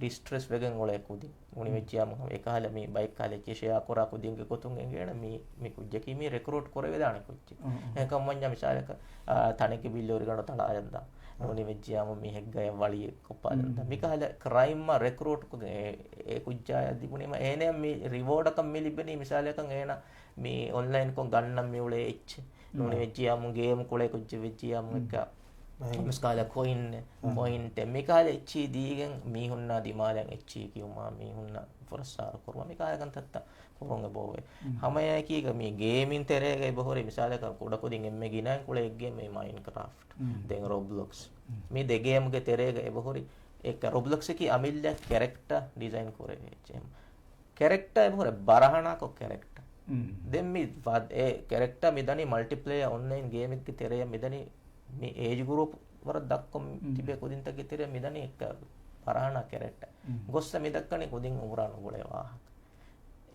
ޑިސްޓްރެސް ވެގެން އުޅޭ ކުދިން. ނޫނީވެއްޖިޔާމު ހަމަ އެކަހަލަ މި ބައެއްކަހަލަ އެއްޗެއް ޝެއާ ކުރާ ކުދިންގެ ގޮތުން އެނގޭނެ މި، މި ކުއްޖަކީ މި ރެކްރޫޓް ކުރެވިދާނެ ކުއްޖެއް. އެހެންކަމުން ވަންޏާ މިސާލަކަށް، އާ، ތަނެއްގެ ބިއްލު އޮރިގަނޑު ތަޅާލަންދާ. ނޫނީވެއްޖިޔާމު މީހެއްގަޔަށް ވަޅިއެއް ކޮށްޕާލަންދާ. މިކަހަލަ ކްރައިމްއަށް ރެކްރޫޓް ކޮށްގެން އެ، އެ ކުއްޖާޔަށް ލިބުނީމަ އޭނަޔަށް މި ރިވޯޑަކަށް މި ލިބެނީ މިސާލަކަށް އޭނަ މި އޮންލައިންކޮށް ގަންނަން މިއުޅޭ އެއްޗެއް. ނޫނީ ވެއްޖިޔާމު ގޭމް ކުޅޭ ކުއްޖެއް ވެއްޖިޔާމު އެއްކަ މިސްކާލަ ކޮއިން، ޕޮއިންޓެއް މިކާލަ އެއްޗި ދީގެން މީހުންނާ ދިމާލަށް އެއްޗި ކިޔުމާ މީހުންނަށް ފުރައްސާރަ ކުރުމަށް މިކާލަ ކަންތައްތައް ކުރުން އެބައޮވޭ. ހަމައެއާއެކީގަ މި ގޭމިން ތެރޭގަ އެބަހުރި މިސާލަކަށް ކުޑަކުދިން އެންމެ ގިނައިން ކުޅޭ އެއްގޭމް މައިންކްރާފްޓް، ދެން ރޮބްލޮކްސް. މި ދެ ގޭމްގެ ތެރޭގަ އެބަހުރި އެއްކަ ރޮބްލޮކްސްއަކީ އަމިއްލަ ކެރެކްޓަ ޑިޒައިން ކުރެވޭ އެއްޗެއް. ކެރެކްޓާ އެބަހުރެ ބަރަހަނާކޮށް ކެރެކްޓާ. ދެން މި ވަ-، އެ ކެރެކްޓާ މިދަނީ މަލްޓިޕްލޭޔާ އޮންލައިން ގޭމެއްގެ ތެރެއަށް މިދަނީ މި އޭޖް ގްރޫޕް ވަރަށް ދަށްކޮށް ތިބޭ ކުދިންތަކެއްގެ ތެރެއަށް މިދަނީ އެއްކަ ބަރަހަނާ ކެރެކްޓާ. ގޮއްސަ މިދައްކަނީ ކުދިން އުމުރާ ނުގުޅޭ ވާހަކަ.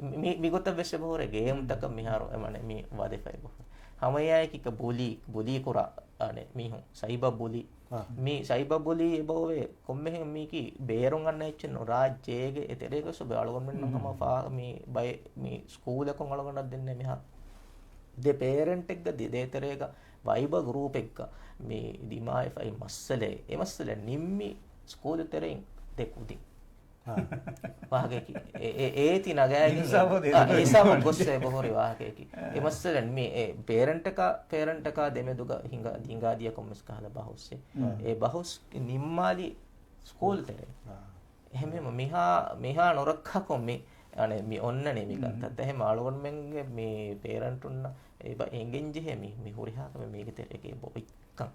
މި، މި، މިގޮތަށް ވެސް އެބަހުރެ ގޭމްތަކަށް މިހާރު އެމަނެ މި ވަދެފަ އެބަހުރެ. ހަމައެއާއެކީ ބުލީ، ބުލީ ކުރާ، އަނެ، މީހުން ސައިބަ ބުލީ. މި ސައިބަ ބުލީ އެބައޮވޭ ކޮންމެހެން މީކީ ބޭރުން އަންނަ އެއްޗެއް ނު ރާއްޖޭގެ އެތެރޭގަސް އޮބެ އަޅުގަނޑުމެންނަށް ހަމަ ފާ މި ބައެއް މި ސްކޫލަކުން އަޅުގަނޑަށް ދެންނެ މިހާ ދެ ޕޭރެންޓެއްގަ ދެ-، ދޭތެރޭގަ ވައިބަ ގްރޫޕެއްގަ މި ދިމާވެފައި މައްސަލައެއް، އެ މައްސަލަ ނިންމި ސްކޫލު ތެރެއިން ދެ ކުދިން. ވާހަކައަކީ، އެ، އެ، އޭތި ނަގާގެން އިންސާފު ދޭ އާ، ދުވަސް އިންސާފު ގޮއްސަ އެބަހުރި ވާހަކައަކީ. އެ މައްސަލަ މި، އެ ޕޭރެންޓަކާ، ޕޭރެންޓަކާ ދެމެދުގަ ހިނގާ، ހިނގާދިޔަ ކޮންމެސް ކަހަލަ ބަހުސްއެއް. އެ ބަހުސް ނިންމާލި ސްކޫލް ތެރޭ. އެހެންވީމަ މިހާ، މިހާ ނުރައްކާކޮށް މި، އަނެ، މި އޮންނަނީ މި ކަންތައްތައް. އެހެން އަޅުގަނޑުމެންގެ މި ޕޭރެންޓުންނަށް އެބަ އެނގެންޖެހޭ މި، މި ހުރިހާ ކަމެއް މީގެ ތެރޭގަ އެބަ އޮތް. ކަން.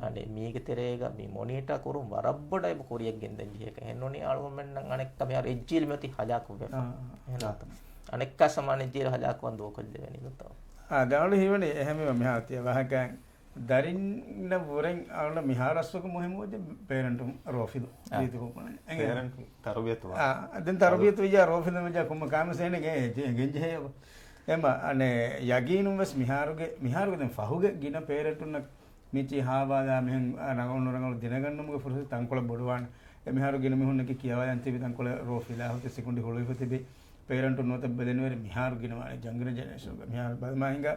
އަނެ މީގެ ތެރޭގަ މި މޮނީޓާ ކުރުން ވަރަށް ބޮޑަށް އެބަ ކުރިއަށް ގެންދަން ޖެހޭ ކަން. އެހެންނޫނީ އަޅުގަނޑުމެންނަށް އަނެއްކާ މިހާރު އެއްޗިހި މިއޮތީ ހަލާކުވެފަ. އެހެން ނޫންތަ؟ އަނެއްކާ ސަމާނެ އެއްޗިހި ހަލާކުވާން ދޫކޮށްލެވެނީ ނޫންތަ؟ އާ، ދާން ހީވަނީ އެހެންވީމަ މިހާރު ތިޔަ ވާހަކަ ދަރިންނަށް ވުރެން އަޅުގަނޑަށް މިހާރު އަސްލުގަ މުހިއްމު ވެއްޖެ ޕޭރެންޓުން ރޯފިލު. އާ. ރީތިކޮށް ބުނަނީ. އެނގޭ. ޕޭރެންޓުން ތަރުބިޔަތު ވާ. އާ، ދެން ތަރުބިޔަތު ވެއްޖާ ރޯފިލު ވެއްޖާ ކޮންމެ ކާމެސް އޭނަގެ އެ، އެ، ގެންޖެހޭ އެބަ. އެމަ، އަނެ، ޔަގީނުން ވެސް މިހާރުގެ، މިހާރުގެ ދެން ފަހުގެ ގިނަ ޕޭރެންޓުންނަށް މިއޮތީ ހާވާލާ މިހެން، އަ، ރަނގަޅު ނުރަނގަޅު ދެނެގަންނަމުގެ ފުރުސަތު ތަންކޮޅެއް ބޮޑުވާނެ. އެ މިހާރު ގިނަ މީހުންނަކީ ކިޔަވާލަން ތިބި ތަންކޮޅެއް ރޯފިލާ ހުތި ސިކުނޑި ހުޅުވިފަ ތިބި ޕޭރެންޓުން ނުވަތަ ބެލެނިވެރިން މިހާރު ގިނަވާނެ ޔަންގް ޖެނެރޭޝަންގަ. މިހާރު ބަލަމާ ހިނގާ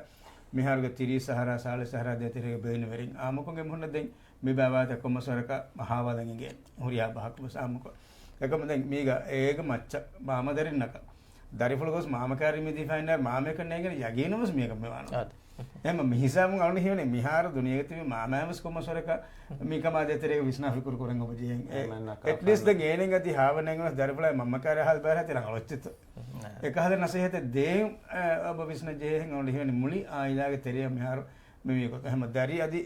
މިހާރުގެ ތިރީސް އަހަރާ ސާޅީސް އަހަރާ ދޭތެރޭގަ ބެލެނިވެރިން އާއްމުކޮށް އެމީހުންނަށް ދެން މި ބާވާތަ ކޮންމެސް ވަރަކަށް ހާވާލަން އެނގޭ ހުރިހާ ބަހަކު ވެސް އާއްމުކޮށް. އެކަމަ ދެން މީގަ އޭގެ މައްޗަށް މާމަދަރިންނަކަށް ދަރިފުޅު ގޮސް މާމަކާރި މި ދިފާއިންނާ މާމަޔަކަށް ނޭނގެން ޔަގީނުން ވެސް މިޔަކަށް މިވާނު. އާދެ. އެހެން މި ހިސާބުން އަޅުން ހީވަނީ މިހާރު ދުނިޔޭގަ ތިބި މާމައިން ވެސް ކޮންމެސް ވަރަކަށް މިކަމާ ދޭތެރޭގަ ވިސްނާ ފިކުރު ކުރަން އެބަ ޖެހޭ. އެ، އެމަންނަކަށް އެޓްލީސްޓް ދެން އޭނައަށް އަދި ހާވަނައިގެން ވެސް ދަރިފުޅާ މަންމަކާރި ހާލު ބައި ރަހަތި ރަނގަޅު އޮއްޗެއްތޯ. އެކަހަލަ ނަސޭހަތެއް ދޭން، އެ، އެބަ ވިސްނަން ޖެހޭހެން އަޅުން ހީވަނީ މުޅި އާއިލާގެ ތެރެއަށް މިހާރު މި މި ގޮތަށް. އެހެން ދަރި އަދި،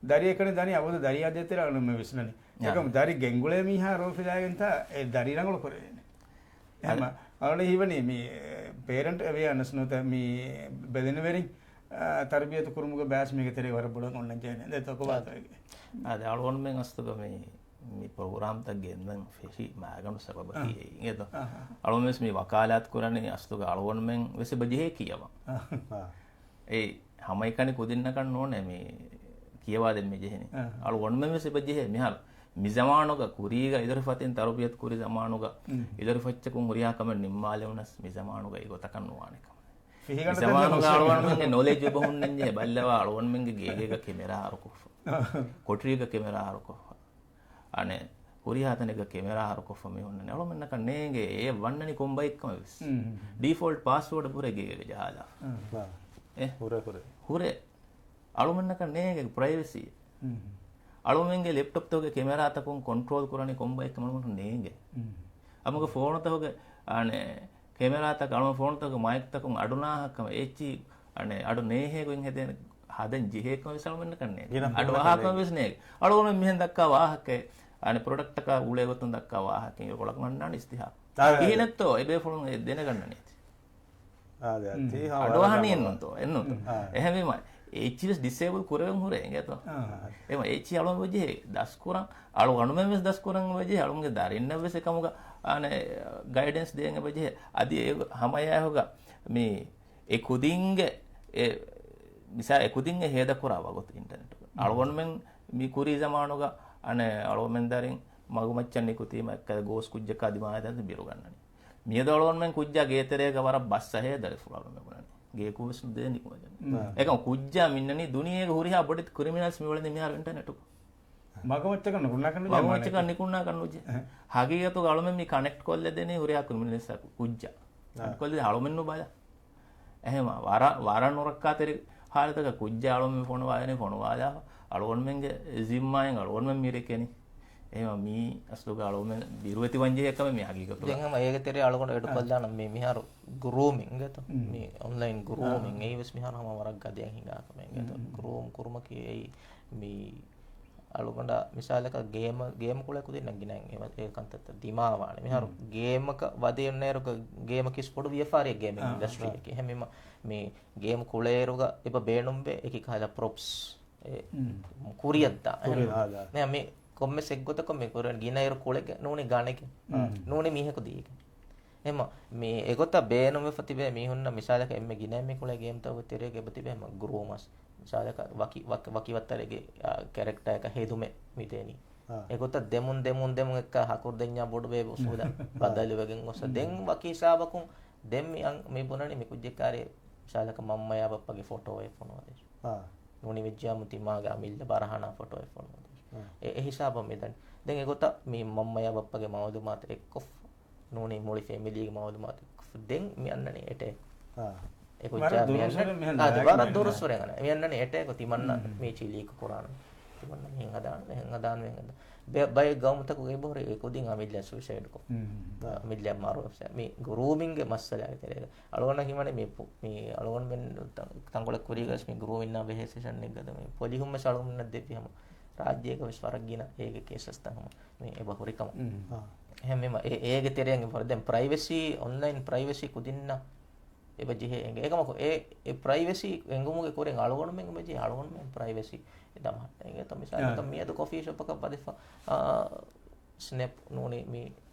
ދަރި އެކަނި ދަނީ އަބަދު ދަރިއާ ދޭތެރޭ އަޅުން މި ވިސްނަނީ. އެކަމު ދަރި ގެންގުޅޭ މީހާ ރޯފިލާގެންތާ އެ ދަރި ރަނގަޅު ކުރެވޭނެ. އެހެން އަޅުން ހީވަނީ މި ޕޭރެންޓް އެވެއާނެސް ނުވަތަ މި ބެލެނިވެރިން، އާ، ތަރުބިޔަތު ކުރުމުގެ ބާސް މީގެ ތެރޭ ވަރަށް ބޮޑަށް އޮންނަން ޖެހޭނެ. ދެ ތޮކުބާތަކެއް. އާދެ، އަޅުގަނޑުމެން އަސްލުގަ މި، މި ޕްރޮގްރާމްތައް ގެންދަން ފެށި މާގަނޑު ސަބަބަކީ އާ. އެއީ އިނގޭތޯ. އާ. އަޅުގަނޑު ވެސް މި ވަކާލާތު ކުރަނީ އަސްލުގަ އަޅުގަނޑުމެން ވެސް އެބަ ޖެހޭ ކިޔަވަން. އާ. އެ ހަމައެކަނި ކުދިންނަކަށް ނޫނޭ މި ކިޔަވާދޭން މި ޖެހެނީ. އާ. އަޅުގަނޑުމެން ވެސް އެބަ ޖެހޭ މިހާރު. މި ޒަމާނުގަ ކުރީގަ އިތުރު ފަތިން ތަރުބިޔަތު ކުރި ޒަމާނުގަ މް. އިތުރު ފައްޗަކުން ހުރިހާ ކަމެއް ނިންމާލެވުނަސް މި ޒަމާނުގަ އެ ގޮތަކަށް ނުވާނެ ކަމެއް. މި ޒަމާނުގަ އަޅުގަނޑުމެންގެ ނޮލެޖް އެބަ ހުންނަންޖެހޭ ބައްލަވާ އަޅުގަނޑުމެންގެ ގޭގޭގަ ކެމެރާ އަހަރުކޮށްފަ. ކޮޓަރީގަ ކެމެރާ އަހަރުކޮށްފަ. އަނެއް ހުރިހާ ތަނެއްގަ ކެމެރާ އަހަރުކޮށްފަ މި ހުންނަނީ. އަޅުގަނޑުމެންނަކަށް ނޭނގޭ އެ ވަންނަނީ ކޮން ބައެއްކަމެއް ވެސް. މް. ޑީފޯލްޓް ޕާސްވޯޑް ހުރެ ގޭގޭގަ ޖަހާލާފަ. އާ. އެ؟ ހުރެ، ހުރެ. ހުރެ. އަޅުގަނޑަކަށް ނޭނގެ ޕްރައިވެސީ. މް. އަޅުމެންގެ ލެޕްޓޮޕްތަކުގެ ކެމެރާތަކުން ކޮންޓްރޯލް ކުރަނީ ކޮންބައެއްކަމެއް އަޅުމެން ނޭނގެ. މް. އަމުގެ ފޯނުތަކުގެ، އަނެ، ކެމެރާތަކު، އަޅުމެން ފޯނުތަކުގެ މައިކްތަކުން އަޑުނާހަކަމެއް އެއްޗި އަނެއް އަޑު ނޭހޭ ގޮތް ހެދޭނެ ހަދަން ޖެހޭކަމަށް ވެސް އަޅުމެންނަކަށް ނޭނގެ. ގިނަ އަޑު ކުރިމަތިލެއް ވާހަކަ ނޭނގެ. ވެސް ނޭނގެ. އަޅުގަނޑު މިހެން ދައްކާ ވާހަކަ، އަނެއް ޕްރޮޑަކްޓަކާ އުޅޭ ގޮތުން ދައްކާ ވާހަކަ އިރުކޮޅަކަށް އަންނާނެ އިސްތިހާރު. އާ، އާ. ކިހިނެއްތޯ އެބޭފުޅުން އެ ދެނެގަންނަނީ. އާ، އާ. އަޑުއަހަނީ އެއްނުތޯ، އެއްނުތޯ. އާ. އެހެންވީމަ، އެއްޗި ވެސް ޑިސޭބަލް ކުރެވެން ހުރޭ އިނގޭތޯ. އާ. އެމަ އެއްޗި އަޅުމެން ވެޖެހޭ ދަސްކުރަން، އަޅުގަނޑުމެން ވެސް ދަސްކުރަން ވެޖެހޭ، އަޅުމެންގެ ދަރިންނަށް ވެސް އެކަމުގަ، އާނެ، ގައިޑެންސް ދޭން ވެޖެހޭ. އަދި އެ ހަމަ އެއާހުގަ މި އެ ކުދިންގެ އެ، މިސާ އެ ކުދިން އެ ހޭދަކުރާ ވަގުތު އިންޓަނެޓުގަ. އަޅުގަނޑުމެން މި ކުރީ ޒަމާނުގަ، އަނެއް އަޅުގަނޑުމެން ދަރިން މަގުމައްޗަށް ނިކުތީމަ އެއްކަލަ ގޯސް ކުއްޖަކާ ދިމާއަށް ދަން ބިރުގަންނަނީ. މިއަދު އަޅުގަނޑުމެން ކުއްޖާ ގޭތެރޭގަ ވަރަށް ބަސް އަހޭ ދަރިފުޅު އަޅުގަނޑުމެން ބުނަނީ. ގޭކު ވެސް ނުދޭ ނިކުމެގެން. އެކަމަ ކުއްޖާ މިންނަނީ ދުނިޔޭގެ ހުރިހާ ބޮޑެތި ކްރިމިނަލްސް މިއުޅެނީ މިހާރު އިންޓަނެޓު. މަގުމައްޗަކަށް ނުކުންނާކަށް ނުޖެހޭ މަގުމައްޗަކަށް މާނައަކީ. ނިކުންނާކަށް ނުޖެހޭ. ހަގީގަތުގަ އަޅުމެން މި ކަނެކްޓް ކޮށްލަދެނީ ހުރިހާ ކްރިމިނަލްސް ކުއްޖާ. ކޮށްލަދެނީ އަޅުމެން ނުބަލާ. އެހެންވީމަ ވަރަށް، ވަރަށް ނުރައްކާތެރި ހާލަތަކަށް ކުއްޖާ އަޅުމެން ފޮނުވާލަނީ، ފޮނުވާލާފަ އަޅުގަނޑުމެންގެ ޒިންމާއިން އަޅުގަނޑުމެން މި ރެކެނީ. އެހެންވީމަ މީ އަސްލުގަ އަޅުގަނޑުމެން ބިރުވެތިވަންޖެހޭ ކަމެއް މީ ހަގީގަތުގަ. ދެން ހަމަ އޭގެ ތެރެއަށް އަޅުގަނޑު އެޑުކޮށްލާނަން މީ މިހާރު ގްރޫމިން އިނގޭތޯ؟ މީ އޮންލައިން ގްރޫމިން އެއީ ވެސް މިހާރު ހަމަ ވަރަށް ގަދައަށް ހިނގާ ކަމެއް އިނގޭތޯ؟ ގްރޫމް ކުރުމަކީ އެއީ މީ އަޅުގަނޑަށް މިސާލަކަށް ގޭމަ-، ގޭމް ކުޅޭ ކުދިންނަށް ގިނައިން އެ ކަންތައްތައް ދިމާވާނެ. މިހާރު ގޭމަކަށް ވަދެ އޮންނައިރު ގޭމަކީ ވެސް ބޮޑު ވިޔަފާރިއެއް ގޭމިން އިންޑަސްޓްރީއަކީ. އެހެންވީމަ މި ގޭމް ކުޅޭއިރުގަ އެބަ ބޭނުންވޭ އެކި ކަހަލަ ޕްރޮޕްސް އެ، ކުރިއަށްދާ. ކުރި އެހެން. ހާދާ. މި ކޮންމެސް އެއްގޮތަކަށް މި ކުރަން ގިނައިރު ކުޅެގެ ނޫނީ ގަނެގެ. ނޫނީ މީހަކު ދީގެ. އެހެންމަ މި އެގޮތަށް ބޭނުންވެފަ ތިބޭ މީހުންނަށް މިސާލަކަށް އެންމެ ގިނައިން މި ކުޅޭ ގޭމްތަކުގެ ތެރޭގަ އެބަ ތިބޭ ހަމަ ގްރޫމަސް. މިސާލަކަށް ވަކި، ވަކި، ވަކި ވައްތަރެއްގެ، އާ، ކެރެކްޓާއަކަށް ހެދުމެއް މި ދޭނީ. އެގޮތަށް ދެމުން، ދެމުން، ދެމުން އެއްކާ ހަކުރު ދެންޏާ ބޮޑު ބޭބެ އުސޫލަށް ބަދަލުވެގެން ގޮސް. ދެން ވަކި ހިސާބަކުން ދެން މި އަން-، މި ބުނަނީ މި ކުއްޖެއް ކާރި މިސާލަކަށް މަންމަޔާ ބައްޕަގެ ފޮޓޯއެއް ފޮނުވަދޭށް. ނޫނީ ވެއްޖިއްޔާމު ތިމާގެ އަމިއްލަ ބަރަހަނާ ފޮޓޯއެއް ފޮނުވަދޭށް. އެ، އެ ހިސާބަށް މި ދަނީ. ދެން އެގޮތަށް މި މަންމަޔާ ބައްޕަގެ މައުލޫމާތު އެއްކޮށް، ނޫނީ މުޅި ފެމިލީގެ މައުލޫމާތު އެއްކޮށް، ދެން މި އަންނަނީ އެޓޭކް. އެ ކުއްޖާ ވަރަށް މި ދުރުސް އަންނަނީ، ވަރަށް ދުރުސް ވަރެއް އަންނަ. މި އަންނަނީ އެޓޭކް ތިމަންނަ މީޗީ ލީކް ކުރާނަން. ތިމަންނަ މިހެން ހަދާނަން، މިހެން ހަދާނަން، މިހެން ހަދާނަން. ބައެއް ގައުމުތަކުގައި އެބަހުރި އެ ކުދިން އަމިއްލަ ސުއިސައިޑް ކޮށް. އަމިއްލަ މަރުވެފަ. މި ގްރޫމިންގ މައްސަލާގެ ތެރޭގަ. އަޅުގަނޑަށް ހީވަނީ މި ޕު-، މި އަޅުގަނޑުމެން ތަން-، ތަންކޮޅެއް ކުރީގަވެސް މި ގްރޫމިންނާ ބެހޭ ސެޝަންއެއްގަ މި ޕޮލިހުން ވެސް އަޅުގަނޑުމެންނަށް ދެއްވި ހަމަ ރާއްޖޭގަ ވެސް ވަރަށް ގިނަ އޭގެ ކޭސަސްތައް ހަމަ މި އެބަ ހުރި ކަމަށް. އެހެންވީމަ އެ-، އޭގެ ތެރެއިން އެބަ ހުރި. ދެން ޕްރައިވެސީ، އޮންލައިން ޕްރައިވެސީ ކުދިންނަށް އެބަ ޖެހޭ އެނގޭ. އެކަމަކު އެ، އެ ޕްރައިވެސީ އެނގުމުގެ ކުރިން އަޅުގަނޑުމެން އެބަ ޖެހޭ އަޅުގަނޑުމެން ޕްރައިވެސީ ދަމަހައްޓަން. އެނގޭތޯ މިސާލަކަށް މިއަދު ކޮފީ ޝޮޕަކަށް ވަދެފަ، އާ، ސްނެޕް ނޫނީ މި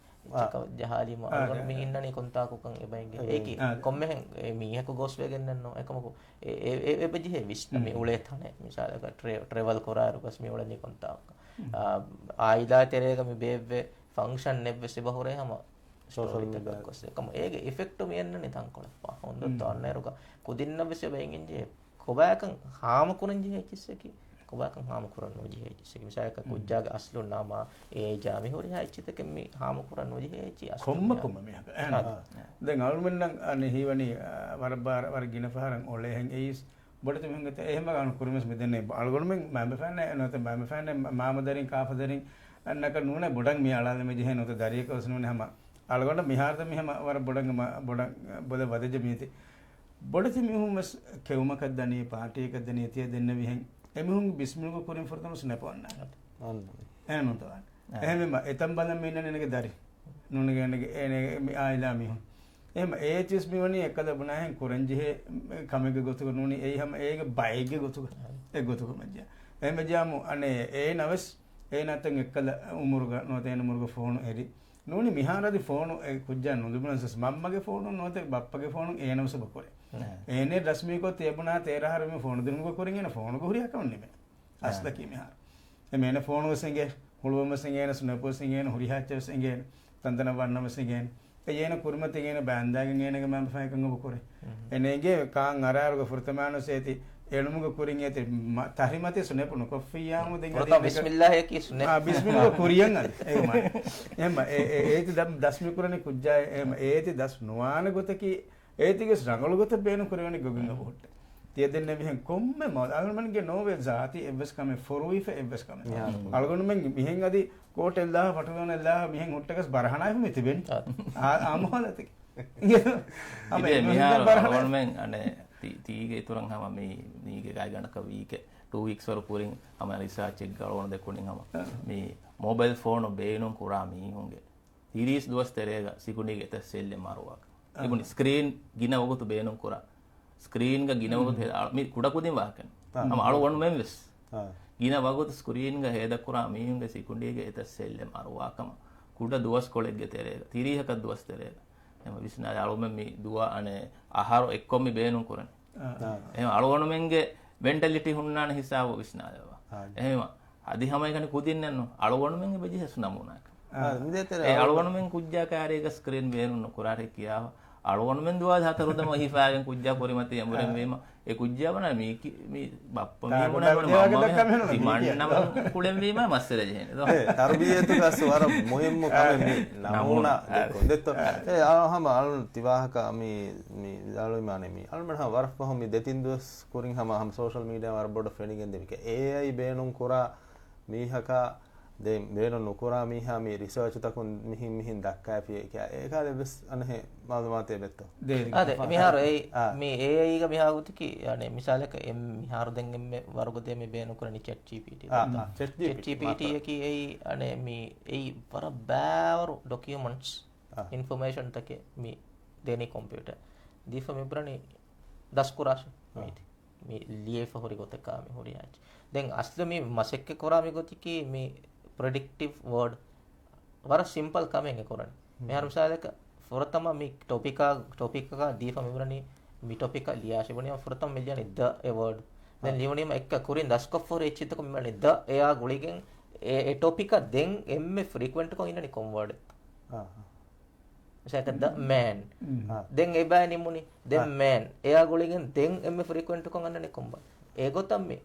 އެއްޗަކަށް ޖަހާލީމަ އަޅުގަނޑު މި އިންނަނީ ކޮންތާކުކަން އެބަ އެނގޭ. އެއީ ކޮންމެހެން އެ މީހަކު ގޯސްވެގެންނެއްނު. އެކަމަކު އެ، އެ، އެ، އެބަ ޖެހޭ ވިސްނަ މި އުޅޭ ތަނެއް. މިސާލަކަށް ޓްރެ-، ޓްރެވަލް ކުރާއިރު ގޮސް މި އުޅެނީ ކޮންތާކުކަން. އާ، އާއިލާ ތެރޭގަ މި ބޭއްވޭ ފަންކްޝަން އެއްވެސް އެބަ ހުރޭ ހަމަ ސޯޝަލް ސޯޝަލް މީޑިއާ މީޑިއާ ތަކަށް ގޮސް. އެކަމަ އޭގެ އިފެކްޓު މި އަންނަނީ ތަންކޮޅެއް ފަހުން. އޮންދޮއްތޯ އަންނައިރުގަ ކުދިންނަށް ވެސް އެބަ އެނގެން ޖެހޭ ކޮބާކަން ހާމަކުރަން ޖެހޭ އެއްޗިއްސަކީ، ކޮބާކަން ހާމަކުރަން ނުޖެހޭ އެއްޗިއްސަކީ. މިސާލަކަށް ކުއްޖާގެ އަސްލު ނަމާ، އޭޖާ މި ހުރިހާ އެއްޗިތަކެއް މި ހާމަކުރަން ނުޖެހޭ އެއްޗި އަސްލު ކޮންމެ މި ކޮންމެ މީހަކަށް. އެހެން. އާ. ދެން އަޅުމެންނަށް އަނެއް ހީވަނީ، އާ، ވަރަށް ބާރަ-، ވަރަށް ގިނަ ފަހަރަށް އޮޅޭހެން އެއީސް ބޮޑެތި މީހުންގެ ތެ-، އެހެން ވަގާނު ކުރިމަސް މިދެންނެ އަޅުގަނޑުމެން މައިންބަފައިންނެއް ނުވަތަ މައިންބަފައިންނެއް މަ-، މާމަދަރިން ކާފަދަރިން އަންނަކަށް ނޫނޭ ބޮޑަށް މި އަޅާލެމެ ޖެހޭ ނުވަތަ ދަރިއަކަށް ވެސް ނޫނޭ ހަމަ އަޅުގަނޑަށް މިހާރު ދެން މި ހަމަ ވަރަށް ބޮޑަށް މަ-، ބޮޑަށް ބޮލަށް ވަދެޖެ މީތި. ބޮޑެތި މީހުން ވެސް ކެއުމަކަށް ދަނީ، ޕާޓީއަކަށް ދަނީ، ތިޔަ ދެންނެވިހެން އެމީހުން ބިސްމިލްގަ ކުރިން ފުރަތަމަ ސްނެޕް އޮންނާނެ. އެހެން ނޫންތަ ވާނެ. އެހެންވީމަ އެތަން ބަލަން މި އިންނަނީ އޭނަގެ ދަރި. ނޫނީ އޭނަގެ، އޭނަގެ މި އާއިލާ މީހުން. އެހެން އޭތިވެސް މިވަނީ އެއްކަލަ ބުނާހެން ކުރަންޖެހޭ ކަމެއްގެ ގޮތުގަ ނޫނީ އެއީ ހަމަ އޭގެ ބައެއްގެ ގޮތުގަ އެއްގޮތަކަށް މައްޖާ. އެހެންވެއްޖާމު އަނެއް އޭނަ ވެސް އޭނަ ތަން އެއްކަލަ އުމުރުގަ ނުވަތަ އޭނަ އުމުރުގަ ފޯނު އެރި. ނޫނީ މިހާރު އަދި ފޯނު އެ ކުއްޖާ ނުލިބުނަސް ވެސް މަންމަގެ ފޯނު ނުވަތަ ބައްޕަގެ ފޯނު އޭނަ ވެސް އެބަ ކުރޭ. އޭނަ ރަސްމީކޮށް ތިޔަބުނާ ތޭރަ އަހަރު މި ފޯނު ދިނުމުގެ ކުރިން އޭނަ ފޯނުގަ ހުރިހާ ކަމެއް ނިމޭ. އަސްލަކީ މިހާރު. އެމެ އޭނަ ފޯނު ވެސް އެނގޭ، ހުޅުވަން ވެސް އެނގޭ، ސްނެޕް ވެސް އެނގޭ، ހުރިހާ އެއްޗެއް ވެސް އެނގޭ، ތަންތަނަށް ވަންނަން ވެސް އެނގޭ. އެ އޭނަ ކުރިމަތިން އޭނަ ބައިންދާގެން އޭނަގެ މަންފާއެއް ކަން އެބަ ކުރޭ. އެނެ އެނގޭ ކާން އަރާރުގަ ފުރަތަމަ އަންނަސް އޭތި އެޅުމުގެ ކުރިން އޭތި ތަހިމަތި ސްނެޕް ނުކޮށްފިއްޔާމު ދެން ފުރަތަމަ އަދި ބިސްމިއްލާހިއަކީ ސްނެޕް. އާ، ބިސްމިއްލާ ކުރިޔަށް އަދި. އެހެން. އެހެން އެ، އެ، އޭތި ދަ-، ދަސްމި ކުރަނީ ކުއްޖާ އެހެން އޭތި ދަސް ނުވާނެ ގޮތަކީ އޭތިގެސް ރަނގަޅު ގޮތަށް ބޭނުން ކުރެވެނީ ގޮގިން އެބަ ހުއްޓެ. ތިޔަ ދެންނެވިހެން ކޮންމެ މަ-، އަޅުގަނޑުގެ ނޯވެ ޒާތީ އެއްވެސް ކަމެއް ފޮރުވިފަ އެއްވެސް ކަމެއް. އަޅުގަނޑުމެން މިހެން އަދި ކޯޓެއްލާ، ފަޓުލަނެއްލާ، މިހެން ހުއްޓަކަސް ބަރަހަނާއިފު މި ތިބެން. އާ، އާ މަހަލަތެކެ. އިދޭ މިހާރު އަޅުގަނޑުމެން އަނެއް ތީ- ތީގެ އިތުރަށް ހަމަ މީ މީގެ ގާތްގަނޑަކަށް ވީކެ ޓޫ ވީކްސް ވަރު ކުރިން ހަމަ ރިސާޗެއްގަ އަޅުގަނޑު ދެކުނިން ހަމަ މީ މޮބައިލް ފޯނު ބޭނުން ކުރާ މީހުންގެ ތިރީސް ދުވަސް ތެރޭގަ ސިކުނޑީގެ އެތައް ސެއްލެއް މަރުވާކަން. އެބުނި ސްކްރީން ގިނަ ވަގުތު ބޭނުން ކުރާ. ސްކްރީންގަ ގިނަ ވަގުތު ހެދާ- މި ކުޑަކުދިން ވާހަކަ. ހަމަ އަޅުގަނޑުމެން ވެސް ގިނަ ވަގުތު ސްކްރީންގަ ހޭދަކުރާ މީހުންގެ ސިކުނޑީގެ އެތައް ސެއްލެއް މަރުވާކަމަށް ކުޑަ ދުވަސްކޮޅެއްގެ ތެރޭގަ، ތިރީހަކަށް ދުވަސް ތެރޭގަ. އެހެން ވިސްނާލާ އަޅުމެން މި ދުވާ އަނެއް އަހަރު އެއްކޮށް މި ބޭނުން ކުރަނީ. އެހެން އަޅުގަނޑުމެންގެ މެންޓަލިޓީ ހުންނާނެ ހިސާބު ވިސްނާލައްވާ. އެހެން އަދި ހަމައެކަނި ކުދިންނެއްނު އަޅުގަނޑުމެން އެބަޖެހޭ ނަމޫނާއަކަށް. އެ އަޅުގަނޑުމެން ކުއްޖާ ކާރީގަ ސްކްރީން ބޭނުން ނުކުރާށޭ ކިޔާފަ. އަޅުގަނޑުމެން ދުވާލު ހަތަރު ދަމަ ހިފާގެން ކުއްޖާ ކުރިމަތީ އެނބުރެން ވީމަ. އެ ކުއްޖާ ވަނަ މީކި މި ބައްޕަ މީ މުނަ މަންމަ މީ މަންނަމަ ކުޅެން ވީމަ މައްސަލަ ޖެހޭނެ. އެ ތަރުބިއްޔަތުގަސް ވަރަށް މުހިއްމު ކަމެއް މި ނަމޫނާ ދެއްކުން ދެއްތޯ. އެ އާ ހަމަ އަޅުން ތިވާހަކަ މި މި ވިދާޅުވީމާނެ މި އަޅުމެން ހަމަ ވަރަށް ފަހު މި ދެތިން ދުވަސް ކުރިން ހަމަ ހަމަ ސޯޝަލް މީޑިއާ ވަރަށް ބޮޑަށް ފެނިގެން ދެވިކެ އޭއައި ބޭނުން ކުރާ މީހަކާ ދެން ބޭނުން ނުކުރާ މީހާ މި ރިސާޗުތަކުން މިހިން މިހިން ދައްކާފި އޭކާ އޭކާ ދެ ވެސް އަނެހެ މައުލޫމާތެއް ވެއްތޯ. އާދެ، މިހާރު އެއީ މި އޭއައިގަ މިހާ ގޮތަކީ، އަނެ، މިސާލަކަށް އެ މިހާރު ދެން އެންމެ ވަރުގަދަ މި ބޭނުން ކުރަނީ ޗެޓް ޖީޕީޓީ. ޗެޓް ޖީޕީޓީއަކީ އެއީ، އަނެ، މި އެއީ ވަރަށް ބާވަރު ޑޮކިއުމަންޓްސް، އިންފޮމޭޝަންތަކެއް މި ދޭނީ ކޮމްޕިއުޓަރ. ދީފަ މި ބުނަނީ ދަސްކުރާށޭ. މީތި މި ލިޔެފަ ހުރި ގޮތަކާ މި ހުރިހާ އެއްޗެއް. ދެން އަސްލު މި މަސައްކަތް ކުރާ މި ގޮތަކީ މި ޕްރެޑިކްޓިވް ވާޑް ވަރަށް ސިމްޕަލް ކަމެއް އެ ކުރަނީ. މިހާރު މިސާލަކަށް ފުރަތަމަ މި ޓޮޕިކާ، ޓޮޕިކަކާ ދީފަ މި ބުނަނީ މި ޓޮޕިކަށް ލިޔާށޭ ބުނީމަ ފުރަތަމަ މި ލިޔަނީ ދަ އެ ވާޑް. ދެން ލިޔުނީމަ އެއްކަ ކުރިން ދަސްކޮށްފަ ހުރި އެއްޗިތަކުން މި ބުނަނީ ދަ އެއާ ގުޅިގެން އެ، އެ ޓޮޕިކަށް ދެން އެންމެ ފްރީކުއެންޓްކޮށް އިންނަނީ ކޮން ވާޑެއްތޯ؟ މިސާލަކަށް ދަ މޭން. ދެން އެބައި ނިމުނީ ދެން މޭން. އެއާ ގުޅިގެން ދެން އެންމެ ފްރީކުއެންޓްކޮށް އަންނަނީ ކޮން ވާޑް؟ އެގޮތަށް މި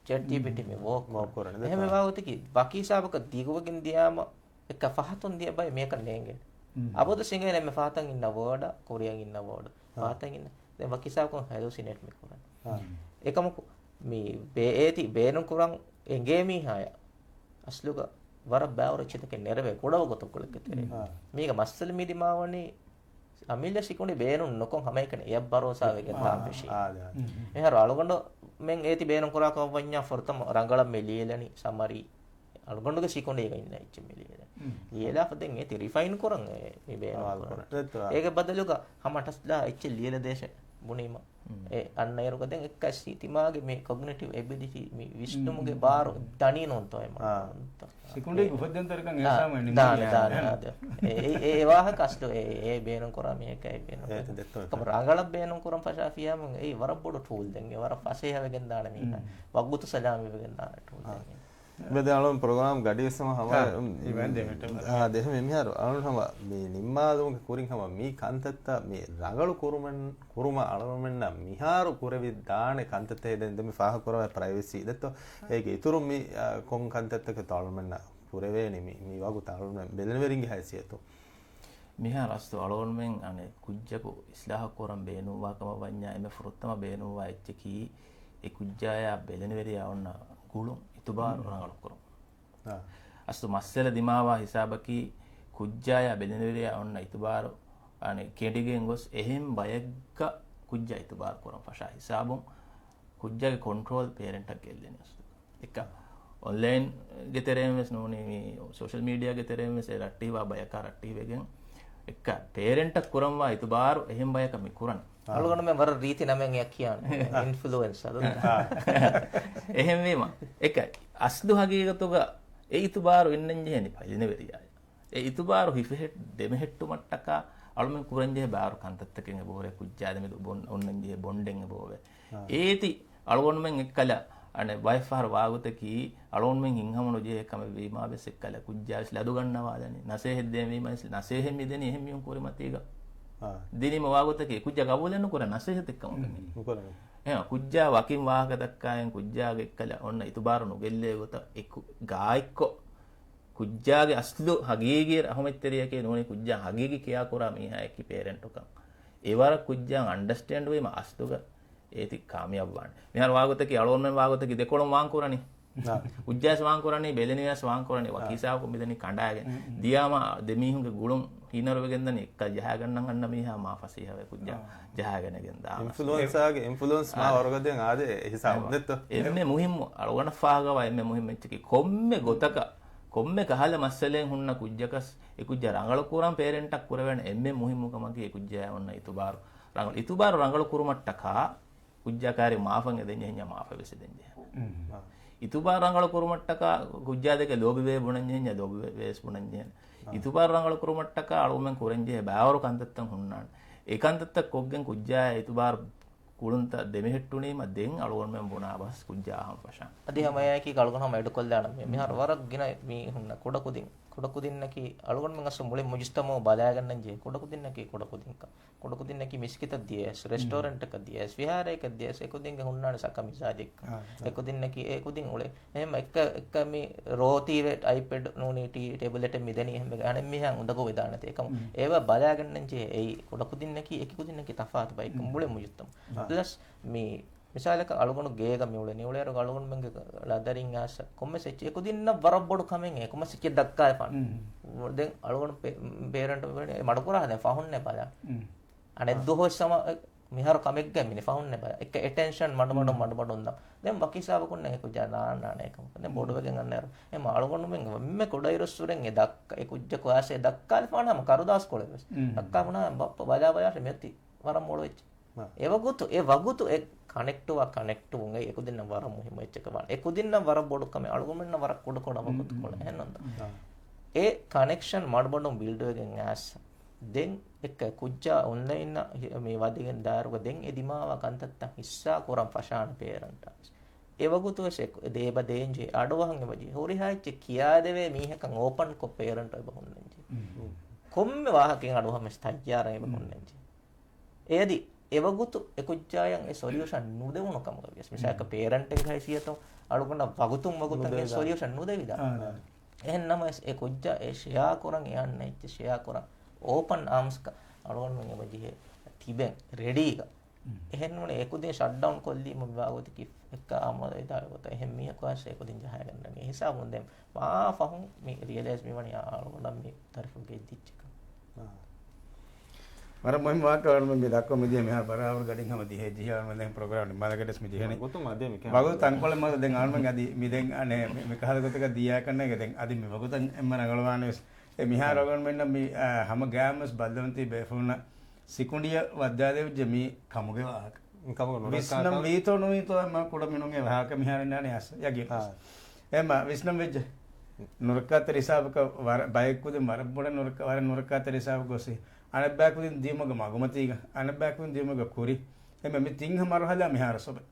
ޗެޓް ޖީޕީޓީ މި ވޯކް ކުރަނީ. އެހެންވާ ގޮތަކީ ވަކި ހިސާބަކަށް ދިގުވެގެން ދިޔާމަ އެއްކަ ފަހަތުން ދިޔަ ބައި މިއަކަށް ނޭނގޭނެ. އަބަދު ސިނގޭނެ އެންމެ ފަހަތަށް އިންނަ ވާޑަށް ކުރިއަށް އިންނަ ވާޑު. ފަހަތަށް އިންނަ. ދެން ވަކި ހިސާބަކުން ހެލުސިނޭޓް މި ކުރަނީ. އެކަމަކު މި ބޭ އޭތި ބޭނުން ކުރަން އެނގޭ މީހާޔަށް އަސްލުގަ ވަރަށް ބާވަރު އެއްޗިތަކެއް ނެރެވޭ ކުޑަވަގުތުކޮޅެއްގެ ތެރޭ. މީގަ މައްސަލަ މި ދިމާވަނީ އަމިއްލަ ސިކުނޑި ބޭނުން ނުކޮށް ހަމައެކަނި އެއަށް ބަރޯސާވެގެން ދާން ފެށީ. އެހާރު އަޅުގަނޑުމެން އޭތި ބޭނުން ކުރާ ކަމަށް ވަންޏާ ފުރަތަމަ ރަނގަޅަށް މި ލިޔެލަނީ ސަމަރީ. އަޅުގަނޑުގެ ސިކުނޑީގަ އިންނަ އެއްޗެއް މި ލިޔެލަނީ. ލިޔެލާފަ ދެން އޭތި ރިފައިން ކުރަން އެ މި ބޭނުން ކުރަނީ. އޭގެ ބަދަލުގަ ހަމަ ޓަސްލާ އެއްޗެއް ލިޔެލަދޭށޭ ބުނީމަ. އެ އަންނައިރުގަ ދެން އެއްކަސް ތިމާގެ މި ކޮގްނިޓިވް އެބިލިޓީ މި ވިސްނުމުގެ ބާރު ދަނީ ނޫންތޯ އެ މަ-، ސިކުނޑީގެ އުފައްދަންތެރިކަން އެ ސާމަ ނިމުނީ ދާނެ، ދާނެ، އާދެ. އެ، އެ، އެ ވާހަކަ އަސްލު އެ، އެ ބޭނުން ކުރާ މީހަކަށް އެ ބޭނުން ކުރާ. ކަމަ ރަނގަޅަށް ބޭނުން ކުރަން ފަށާފިޔާމުން އެ ވަރަށް ބޮޑު ޓޫލް ދެން. އެ ވަރަށް ފަސޭހަވެގެން ދާނެ މީހާ. ވަގުތު ސަލާމަތްވެގެން ދާނެ ޓޫލް ދެން. މިއަދު އަޅުން ޕްރޮގްރާމް ގަޑިވެސް ހަމަ ހަމަ، އާ، އާ، ދެހެމެ މިހާރު އަޅުން ހަމަ މި ނިންމާލުމުގެ ކުރިން ހަމަ މި ކަންތައްތައް މި ރަނގަޅު ކުރުމެން، ކުރުމަށް އަޅުމެންނަށް މިހާރު ކުރެވިދާނެ ކަންތައްތައް ދެން ދެން މި ފާހަގަކުރަވާ ޕްރައިވެސީ ދެއްތޯ؟ އޭގެ އިތުރުން މި، އާ، ކޮން ކަންތައްތަކެއްތޯ އަޅުމެންނަށް ކުރެވޭނީ މި، މި ވަގުތު އަޅުމެން ބެލެނިވެރިންގެ ހައިސިއްޔަތު؟ މިހާރު އަސްލު އަޅުގަނޑުމެން އަނެއް ކުއްޖަކު އިސްލާހު ކުރަން ބޭނުންވާ ކަމަށް ވަންޏާ އެންމެ ފުރަތަމަ ބޭނުންވާ އެއްޗަކީ އެ ކުއްޖާޔާ ބެލެނިވެރިޔާ އޮންނަ ގުޅުން އިތުބާރު ރަނގަޅުކުރުން. އަސްލު މައްސަލަ ދިމާވާ ހިސާބަކީ ކުއްޖާޔާ ބެލެނިވެރިޔާ އޮންނަ އިތުބާރު އަނެއް ކެނޑިގެން ގޮސް އެހެން ބަޔެއްގަ ކުއްޖާ އިތުބާރު ކުރަން ފަށާ ހިސާބުން ކުއްޖާގެ ކޮންޓްރޯލް ޕޭރެންޓަށް ގެއްލެނީ އަސްލު. އެއްކަ އޮންލައިންގެ ތެރެއިން ވެސް ނޫނީ މި ސޯޝަލް މީޑިއާގެ ތެރެއިން ވެސް އެ ރައްޓެހިވާ ބަޔަކާ ރައްޓެހިވެގެން އެއްކަ ޕޭރެންޓަށް ކުރަންވާ އިތުބާރު އެހެން ބަޔަކަށް މި ކުރަން. އަޅުގަނޑުމެން ވަރަށް ރީތި ނަމެއް އެއަށް ކިޔާނެ. އިންފްލުއެންސަރު. އެހެންވީމަ އެކަ އަސްލު ހަގީގަތުގަ އެ އިތުބާރު އިންނަން ޖެހެނީ ބެލެނިވެރިޔާ. އެ އިތުބާރު ހިފެހެއް-، ދެމެހެއްޓުމަށްޓަކާ އަޅުމެން ކުރަންޖެހޭ ބާރު ކަންތައްތަކެއް އެބަހުރޭ ކުއްޖާ ދެމެދު ބޮން-، އޮންނަންޖެހޭ ބޮންޑެއް އެބަހުރޭ. އާ. އޭތި އަޅުގަނޑުމެން އެއްކަލަ އަނެއް ބައެއްފަހަރު ވާގޮތަކީ އަޅުގަނޑުމެން ހިތްހަމަނުޖެހޭ ކަމެއް ވީމާ ވެސް އެއްކަލަ ކުއްޖާ ވެސް ލަދުގަންނަވާލަނީ. ނަސޭހަތް ދޭން ވީމާ ވެސް ނަސޭހަތް މިދެނީ އެހެން މީހުން ކުރިމަތީގަ. އާ. ދިނީމަ ވާގޮތަކީ ކުއްޖާ ގަބޫލެއް ނުކުރާ ނަސޭހަތެއް ކަމަކަށް. އެހެން ކުއްޖާ ވަކިން ވާހަކަ ދައްކާއިން ކުއްޖާގެ އެއްކަލަ އޮންނަ އިތުބާރު ނުގެއްލޭ ގޮތަށް އެކު ގާތްކޮށް ކުއްޖާގެ އަސްލު ހަގީގީ ރަހުމަތްތެރިޔަކޭ ނޫނީ ކުއްޖާ ހަގީގީ ކެއާ ކުރާ މީހާއެކީ ޕޭރެންޓުކަން. އެވަރަށް ކުއްޖާ އަންޑަސްޓޭންޑް ވީމަ އަސްލުގަ އޭތި ކާމިޔާބުވާނެ. މިހާރު ވާގޮތަކީ އަޅުގަނޑުމެން ވާގޮތަކީ ދެކޮޅުން ވާން ކުރަނީ. ކުއްޖާސް ވާން ކުރަނީ، ބެލެނިވެސް ވާން ކުރަނީ، ވަކި ހިސާބަކުން މިދަނީ ކަނޑާގެން. ދިޔާމަ ދެ މީހުންގެ ގުޅުން ހީނަރުވެގެން ދަނީ އެއްކަ ޖަހާގަންނަން އަންނަ މީހާ މާ ފަސޭހަވެ ކުއްޖާ ޖަހާގަނެގެން ދާ. އިންފުލުއެންސާގެ އިންފުލުއެންސް މާ ވަރުގަދައިން އާދެ ހިސާބު ނެތްތޯ؟ އެންމެ މުހިއްމު، އަޅުގަނޑަށް ފާހަގަވާ އެންމެ މުހިއްމު އެއްޗަކީ، ކޮންމެ ގޮތަކަށް، ކޮންމެ ކަހަލަ މައްސަލައެއް ހުންނަ ކުއްޖަކަސް، އެ ކުއްޖާ ރަނގަޅު ކުރަން ޕޭރެންޓަށް ކުރެވޭނެ އެންމެ މުހިއްމު ކަމަކީ، އެ ކުއްޖާ އޮންނަ އިތުބާރު، ރަނގަޅު އިތުބާރު ރަނގަޅު ކުރުމަށްޓަކާ، ކުއްޖާ ކާރި މާފަށް އެދެން ޖެހެންޏާ މާފަށް ވެސް އެދެން ޖެހޭ. އިތުބާރު ރަނގަޅު ކުރުމަށްޓަކާ ކުއްޖާ ދެކެ ލޯބިވޭ ބުނަން ޖެހެންޏާ ލޯބިވޭ ވެސް ބުނަން ޖެހޭ. އިތުބާރު ރަނގަޅު ކުރުމަށްޓަކާ އަޅުގަނޑުމެން ކުރަން ޖެހޭ ބައިވަރު ކަންތައްތައް ހުންނާނެ. އެ ކަންތައްތައް ކޮށްގެން ކުއްޖާ އިތުބާރު ގުޅުންތައް ދެމެހެއްޓުނީމަ ދެން އަޅުގަނޑުމެން ބުނާ ބަސް ކުއްޖާ އަހަން ފަށާނެ. އަދި ހަމައެކީ އަޅުގަނޑު ހަމަ އެޑުކޮށްލާނަން މި-، މިހާރު ވަރަށް ގިނަ މީހުންނަށް ކުޑަކުދިން، ކުޑަކުދިންނަކީ އަޅުގަނޑުމެން އަސްލު މުޅި މުޖުތަމައު ބަލާގަންނަން ޖެހޭ ކުޑަކުދިންނަކީ ކުޑަކުދިންކަން. ކުޑަކުދިންނަކީ މިސްކިތަށް ދިޔަސް، ރެސްޓޯރެންޓަކަށް ދިޔަސް، ވިހާރަޔަކަށް ދިޔަސް، އެކުދިންގެ ހުންނާނެ ސަކަ މިޒާޖެއްކަން. އެކުދިންނަކީ، އެކުދިން އުޅޭ. އެހެން އެއްކަ، އެއްކަ މި ރޯތީވެ އައިޕެޑް ނޫނީ ޓީ ޓޭބްލެޓެއް މިދެނީ އެހެން އަނެއް މީހާ އުނދަގޫ ވެދާނެތޭ. އެކަމު އޭވާ ބަލާގަންނަން ޖެހޭ އެއީ ކުޑަކުދިންނަކީ އެކި ކުދިންނަކީ ތަފާތު ބައެއްކަން މުޅި މުޖުތަމަ. ޕްލަސް މި މިސާލަކަށް އަޅުގަނޑު ގޭގަ މިއުޅެނީ، އުޅޭއިރު އަޅުގަނޑުމެންގެ ޅަދަރިން އާސަ ކޮންމެސް އެއްޗެއް އެކުދިންނަށް ވަރަށް ބޮޑު ކަމެއް އެ ކޮންމެސް އެއްޗެއް ދައްކާފާނެ. ދެން އަޅުގަނޑު ޕޭ-، ޕޭރެންޓު މި މަޑުކުރާ ދެން ފަހުންނޭ ބަލާ. އަނެއް ދުވަހު ސަމަ-، މިހާރު ކަމެއްގަ މިނި ފަހުންނޭ ބަލާ. އެއްކަ އެޓެންޝަން މަޑުމަޑުން މަޑުމަޑުން ދަ. ދެން ވަކި ހިސާބަކުން އެކުއްޖާ ނާންނާނެ އެކަމަކު. ދެން ބޮޑުވެގެން އަންނައިރު އެ އަޅުގަނޑުމެން އެންމެ ކުޑައިރުއްސުރެން އެ ދައްކަ-، އެ ކުއްޖަކު އާސެ ދައްކާލިފާނަ ހަމަ ކަރުދާސްކޮޅެއް ވެސް. ދައްކާ ބުނާ ބައްޕަ ބަލާ ބަލާށެ މިއޮތީ ވަރަށް މޮޅު އެއްޗެއް. އެވަގުތު، އެ ވަގުތު އެ ކަނެކްޓުވާ ކަނެކްޓުވުން އެ އެކުދިންނަށް ވަރަށް މުހިއްމު އެއްޗަކަށް ވާނެ. އެކުދިންނަށް ވަރަށް ބޮޑު ކަމެއް އަޅުގަނޑުމެންނަށް ވަރަށް ކުޑަކޮޅަށް ވަގުތުކޮޅެއް. އެހެންނުން އެ ކަނެކްޝަން މަޑުމަޑުން ބިލްޑްވެގެން އައިސް. ދެން އެއްކަ ކުއްޖާ އޮންލައިން މި ވަދެގެން ދާއިރުގަ ދެން އެ ދިމާވާ ކަންތައްތައް ހިއްސާ ކުރަން ފަށާނެ ޕޭރެންޓާ. އެ ވަގުތު ވެސް އެ އެބަ ދޭންޖެހޭ އަޑުއަހަން އެބަ ޖެހޭ. ހުރިހާ އެއްޗެއް ކިޔާދެވޭ މީހަކަށް އޯޕަންކޮށް ޕޭރެންޓް އެބަ ހުންނަންޖެހޭ. ކޮންމެ ވާހަކައެއް އަޑުއަހަން ވެސް ތައްޔާރަށް އެބަ ހުންނަންޖެހޭ. އެއަދި އެވަގުތު އެކުއްޖާޔަށް އެ ސޮލިއުޝަން ނުދެވުނު ކަމުގަ ވިޔަސް، މިސާލަކަށް ޕޭރެންޓެއްގެ ހައިސިއްޔަތުން އަޅުގަނޑަށް ވަގުތުން ވަގުތަށް އެ ސޮލިއުޝަން ނުދެވިދާ. އެހެން ނަމަވެސް އެ ކުއްޖާ އެ ޝެއާ ކުރަން އެ އަންނަ އެއްޗެއް ޝެއާ ކުރަން އޯޕަން އާމްސްގަ އަޅުގަނޑުމެން އެބަ ޖެހޭ ތިބެން ރެޑީގަ. އެހެން ނޫނީ އެކުދިން ޝަޓްޑައުން ކޮށްލީމަ މިވާގޮތަކީ އެއްކަ އާމާދަވިދާޅު ގޮތަށް އެހެން މީހަކު އައިސް އެކުދިން ޖަހައިގަންނަނީ. އެ ހިސާބުން ދެން މާ ފަހުން މި ރިއަލައިޒް މިވަނީ އާ އަޅުގަނޑަށް މި ދަރިފުޅު ގެއްލިއްޖެކަން. ވަރަށް މުހިންމު ވާހަކަ އަޅުގަނޑުމެން މި ދައްކަމުން މިދިޔަ މިހާރު ބަރާބަރު ގަޑިން ހަމަ ދިހައެއް ޖެހި އަޅުގަނޑުމެން ދެން ޕްރޮގްރާމް ނިންމާލަން ގަޑިވެސް މި ޖެހެނީ. ވަގުތު މަދޭ މި ކަހަލަ ވަގުތު ތަންކޮޅެއް މަދު ދެން އަޅުގަނޑުމެން އަދި މި ދެން އަނެއް މި، މި ކަހަލަ ގޮތަކަށް ދިޔައިކަންނޭނގެ ދެން އަދި މި ވަގުތަށް އެންމެ ރަނގަޅުވާނެ ވެސް. އެ މިހާރު އަޅުގަނޑުމެންނަށް މި، އާ، ހަމަ ގައިމުވެސް ބައްލަވަންތީ ބޭފުޅުންނަށް ސިކުނޑިއަށް ވައްދާލެވިއްޖެ މި ކަމުގެ ވާހަކަ. ވިސްނަން ވީތޯ ނުވީތޯ އެމްމެ ކުޑަމިނުންގެ ވާހަކަ މިހާރު އިންނާނީ އަސް ޔަގީން. އާ. އެމްމެ ވިސްނަން ވެއްޖެ. ނުރައްކާތެރި ހިސާބަކަށް ވަރަށް ބައެއް ކުދިން ވަރަށް ބޮޑަށް ނުރައްކާ، ވަރަށް ނުރައްކާތެރި ހިސާބަކަށް ގޮސް އަނެއްބައި ކުދިން ދިޔުމުގެ މަގުމަތީގަ، އަނެއްބައި ކުދިން ދިޔުމުގެ ކުރި. އެމްމެ މި ތިން ހަ މަރުހަލާ މިހާރު ސޮބެ.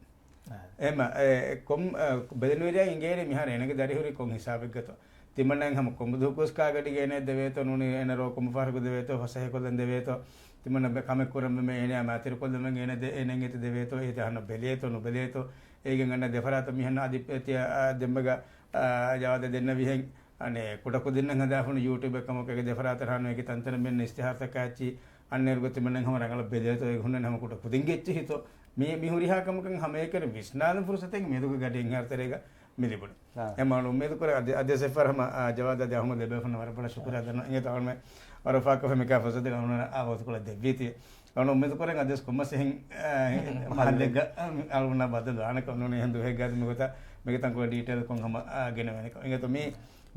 އާ. އެމްމެ، އެ، ކޮން، އަ، ބެލެނިވެރިޔާ އިނގޭނެ މިހާރު އޭނަގެ ދަރިހުރި ކޮން ހިސާބެއްގަތޯ. ތިމަންނައިން ހަމަ ކޮނބުދޫކުސް ކާގަޑިގަ އޭނަ ދެވޭތޯ ނޫނީ އޭނަ ރޯ ކޮނބު ފަހަރަކު ދެވޭތޯ ފަސޭހަކޮށްލަން ދެވޭތޯ. ތިމަންނަ ބެ-، ކަމެއް ކުރަން ވެމެ އޭނަޔާ މާތިރިކޮށްލަމެން އޭނަ ދެ-، އޭނައަށް އެތި ދެވޭތޯ އޭތި އަހަންނަށް ބެލޭތޯ ނުބެލޭތޯ. އޭގެން އަންނަ ދެފަރާތަށް މިހަން އަދި އެތި އަ-، އަ-، ދެންމެގަ، އަ، ޖަވާދަށް ދެންނެވިހެން. އަނެއް ކުޑަކުދިންނަށް ހަދާފަ ހުންނަ ޔޫޓިއުބެއް ކަމަކު އޭގެ ދެފަރާތަށް ހާނު އޭގެ ތަންތަނަށް މި އަންނަ އިސްތިހާރުތަކާ އެއްޗި އަންނައިރުގަ ތިމަންނައިން ހަމަ ރަނގަޅަށް ބެލޭތޯ އޭގެ ހުންނަނީ ހަމަ ކުޑަކުދިންގެ އެއްޗެއް ހިތޯ. މި، މި ހުރިހާ ކަމަކަށް ހަމައެކަނި ވިސްނާލަން ފުރުސަތެއް މިއަދުގެ ގަޑިއެއްހާރު ތެރޭގަ މި ލިބުނީ. އާ. އެމްމެ އަޅު އުއްމީދު ކުރޭ އަދި، އަދިވެސް އެއްފަހަރު ހަމަ، އާ، ޖަވާދާ ދިޔަ އަހުމަދު ލިބޭފަންނަ ވަރަށް ބޮޑަށް ޝުކުރިއްޔާ ދަންނަވަން. އިނގޭތޯ އަޅުމެ ވަރަށް ފާކަފެ މިކާ ފުރުސަތެއް އަޅުނަ އާ ވަގުތުކޮޅެއް ދެއްވީތީ. އަޅު އުއްމީދު ކުރޭ އަދިވެސް ކޮންމެސް އެހެން، އާ، މަހައްލެއްގަ، އާ، އަޅުނަ ބައްދަލު އާނެ ކަމުނޫނީ އެހެން ދުވަހެއްގަ އަދި މިގޮތަށް، މިގޮތަށް ކުރެ ޑީޓެއިލް ކޮން ހަމަ، އާ، ގެނެވޭނެ ކަމަށް. އިނގޭތޯ މީ،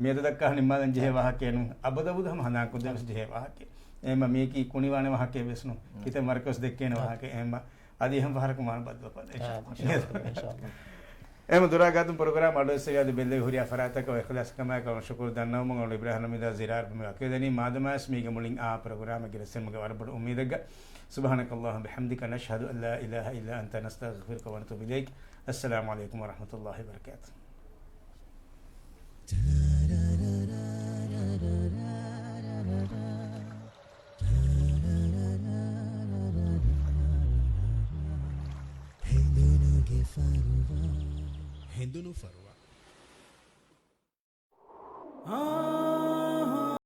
މިއަދު ދައްކާ ނިންމާލަން ޖެހޭ ވާހަކައެއް ނޫން. އަބަދު އަބަދު ހަމަ ހަނދާން ކޮށްދޭން ވެސް ޖެހޭ ވާހަކައެއް. އެހެންމަ މީކީ ކުނިވާނެ ވާހަކައެއް ވެސް ނޫން. ކިތަންމެ ވަރަކަށް ވެސް ދެއްކޭނެ ވާހަކައެއް. އެހެންމަ އަދި އެހެން ފަހަރަކު މާ ބައްދަލުކޮށް އާ، އިންޝާﷲ. އިންޝާﷲ. އެހެންމަ ދުރާ ގާތުން ޕްރޮގްރާމް އަޑުއެއްސެވި އަދި ބެއްލެވި ހުރި އަފަރާތަކަށް އިޚްލާޞްކަމާއެކު ޝުކުރު ދަންނަވަމުން އަޅު އިބްރާހިމް ހަމީދާ ޒިރާރު މި ވަކިވެދެނީ. މާދަމާވެސް މީގެ މުޅިން އާ ޕްރޮގްރާމެއްގެ ރައްސެންމުގެ ވަރަށް ބޮޑު އުއްމީދެއްގަ. سبحانك اللهم بحمدك، نشهد أن لا إله إلا أنت، نستغفرك ونتوب إليك. السلام عليكم ورحمة الله وبركاته. ހެނދުނުގެ ފަރުވާ. ހެނދުނު ފަރުވާ.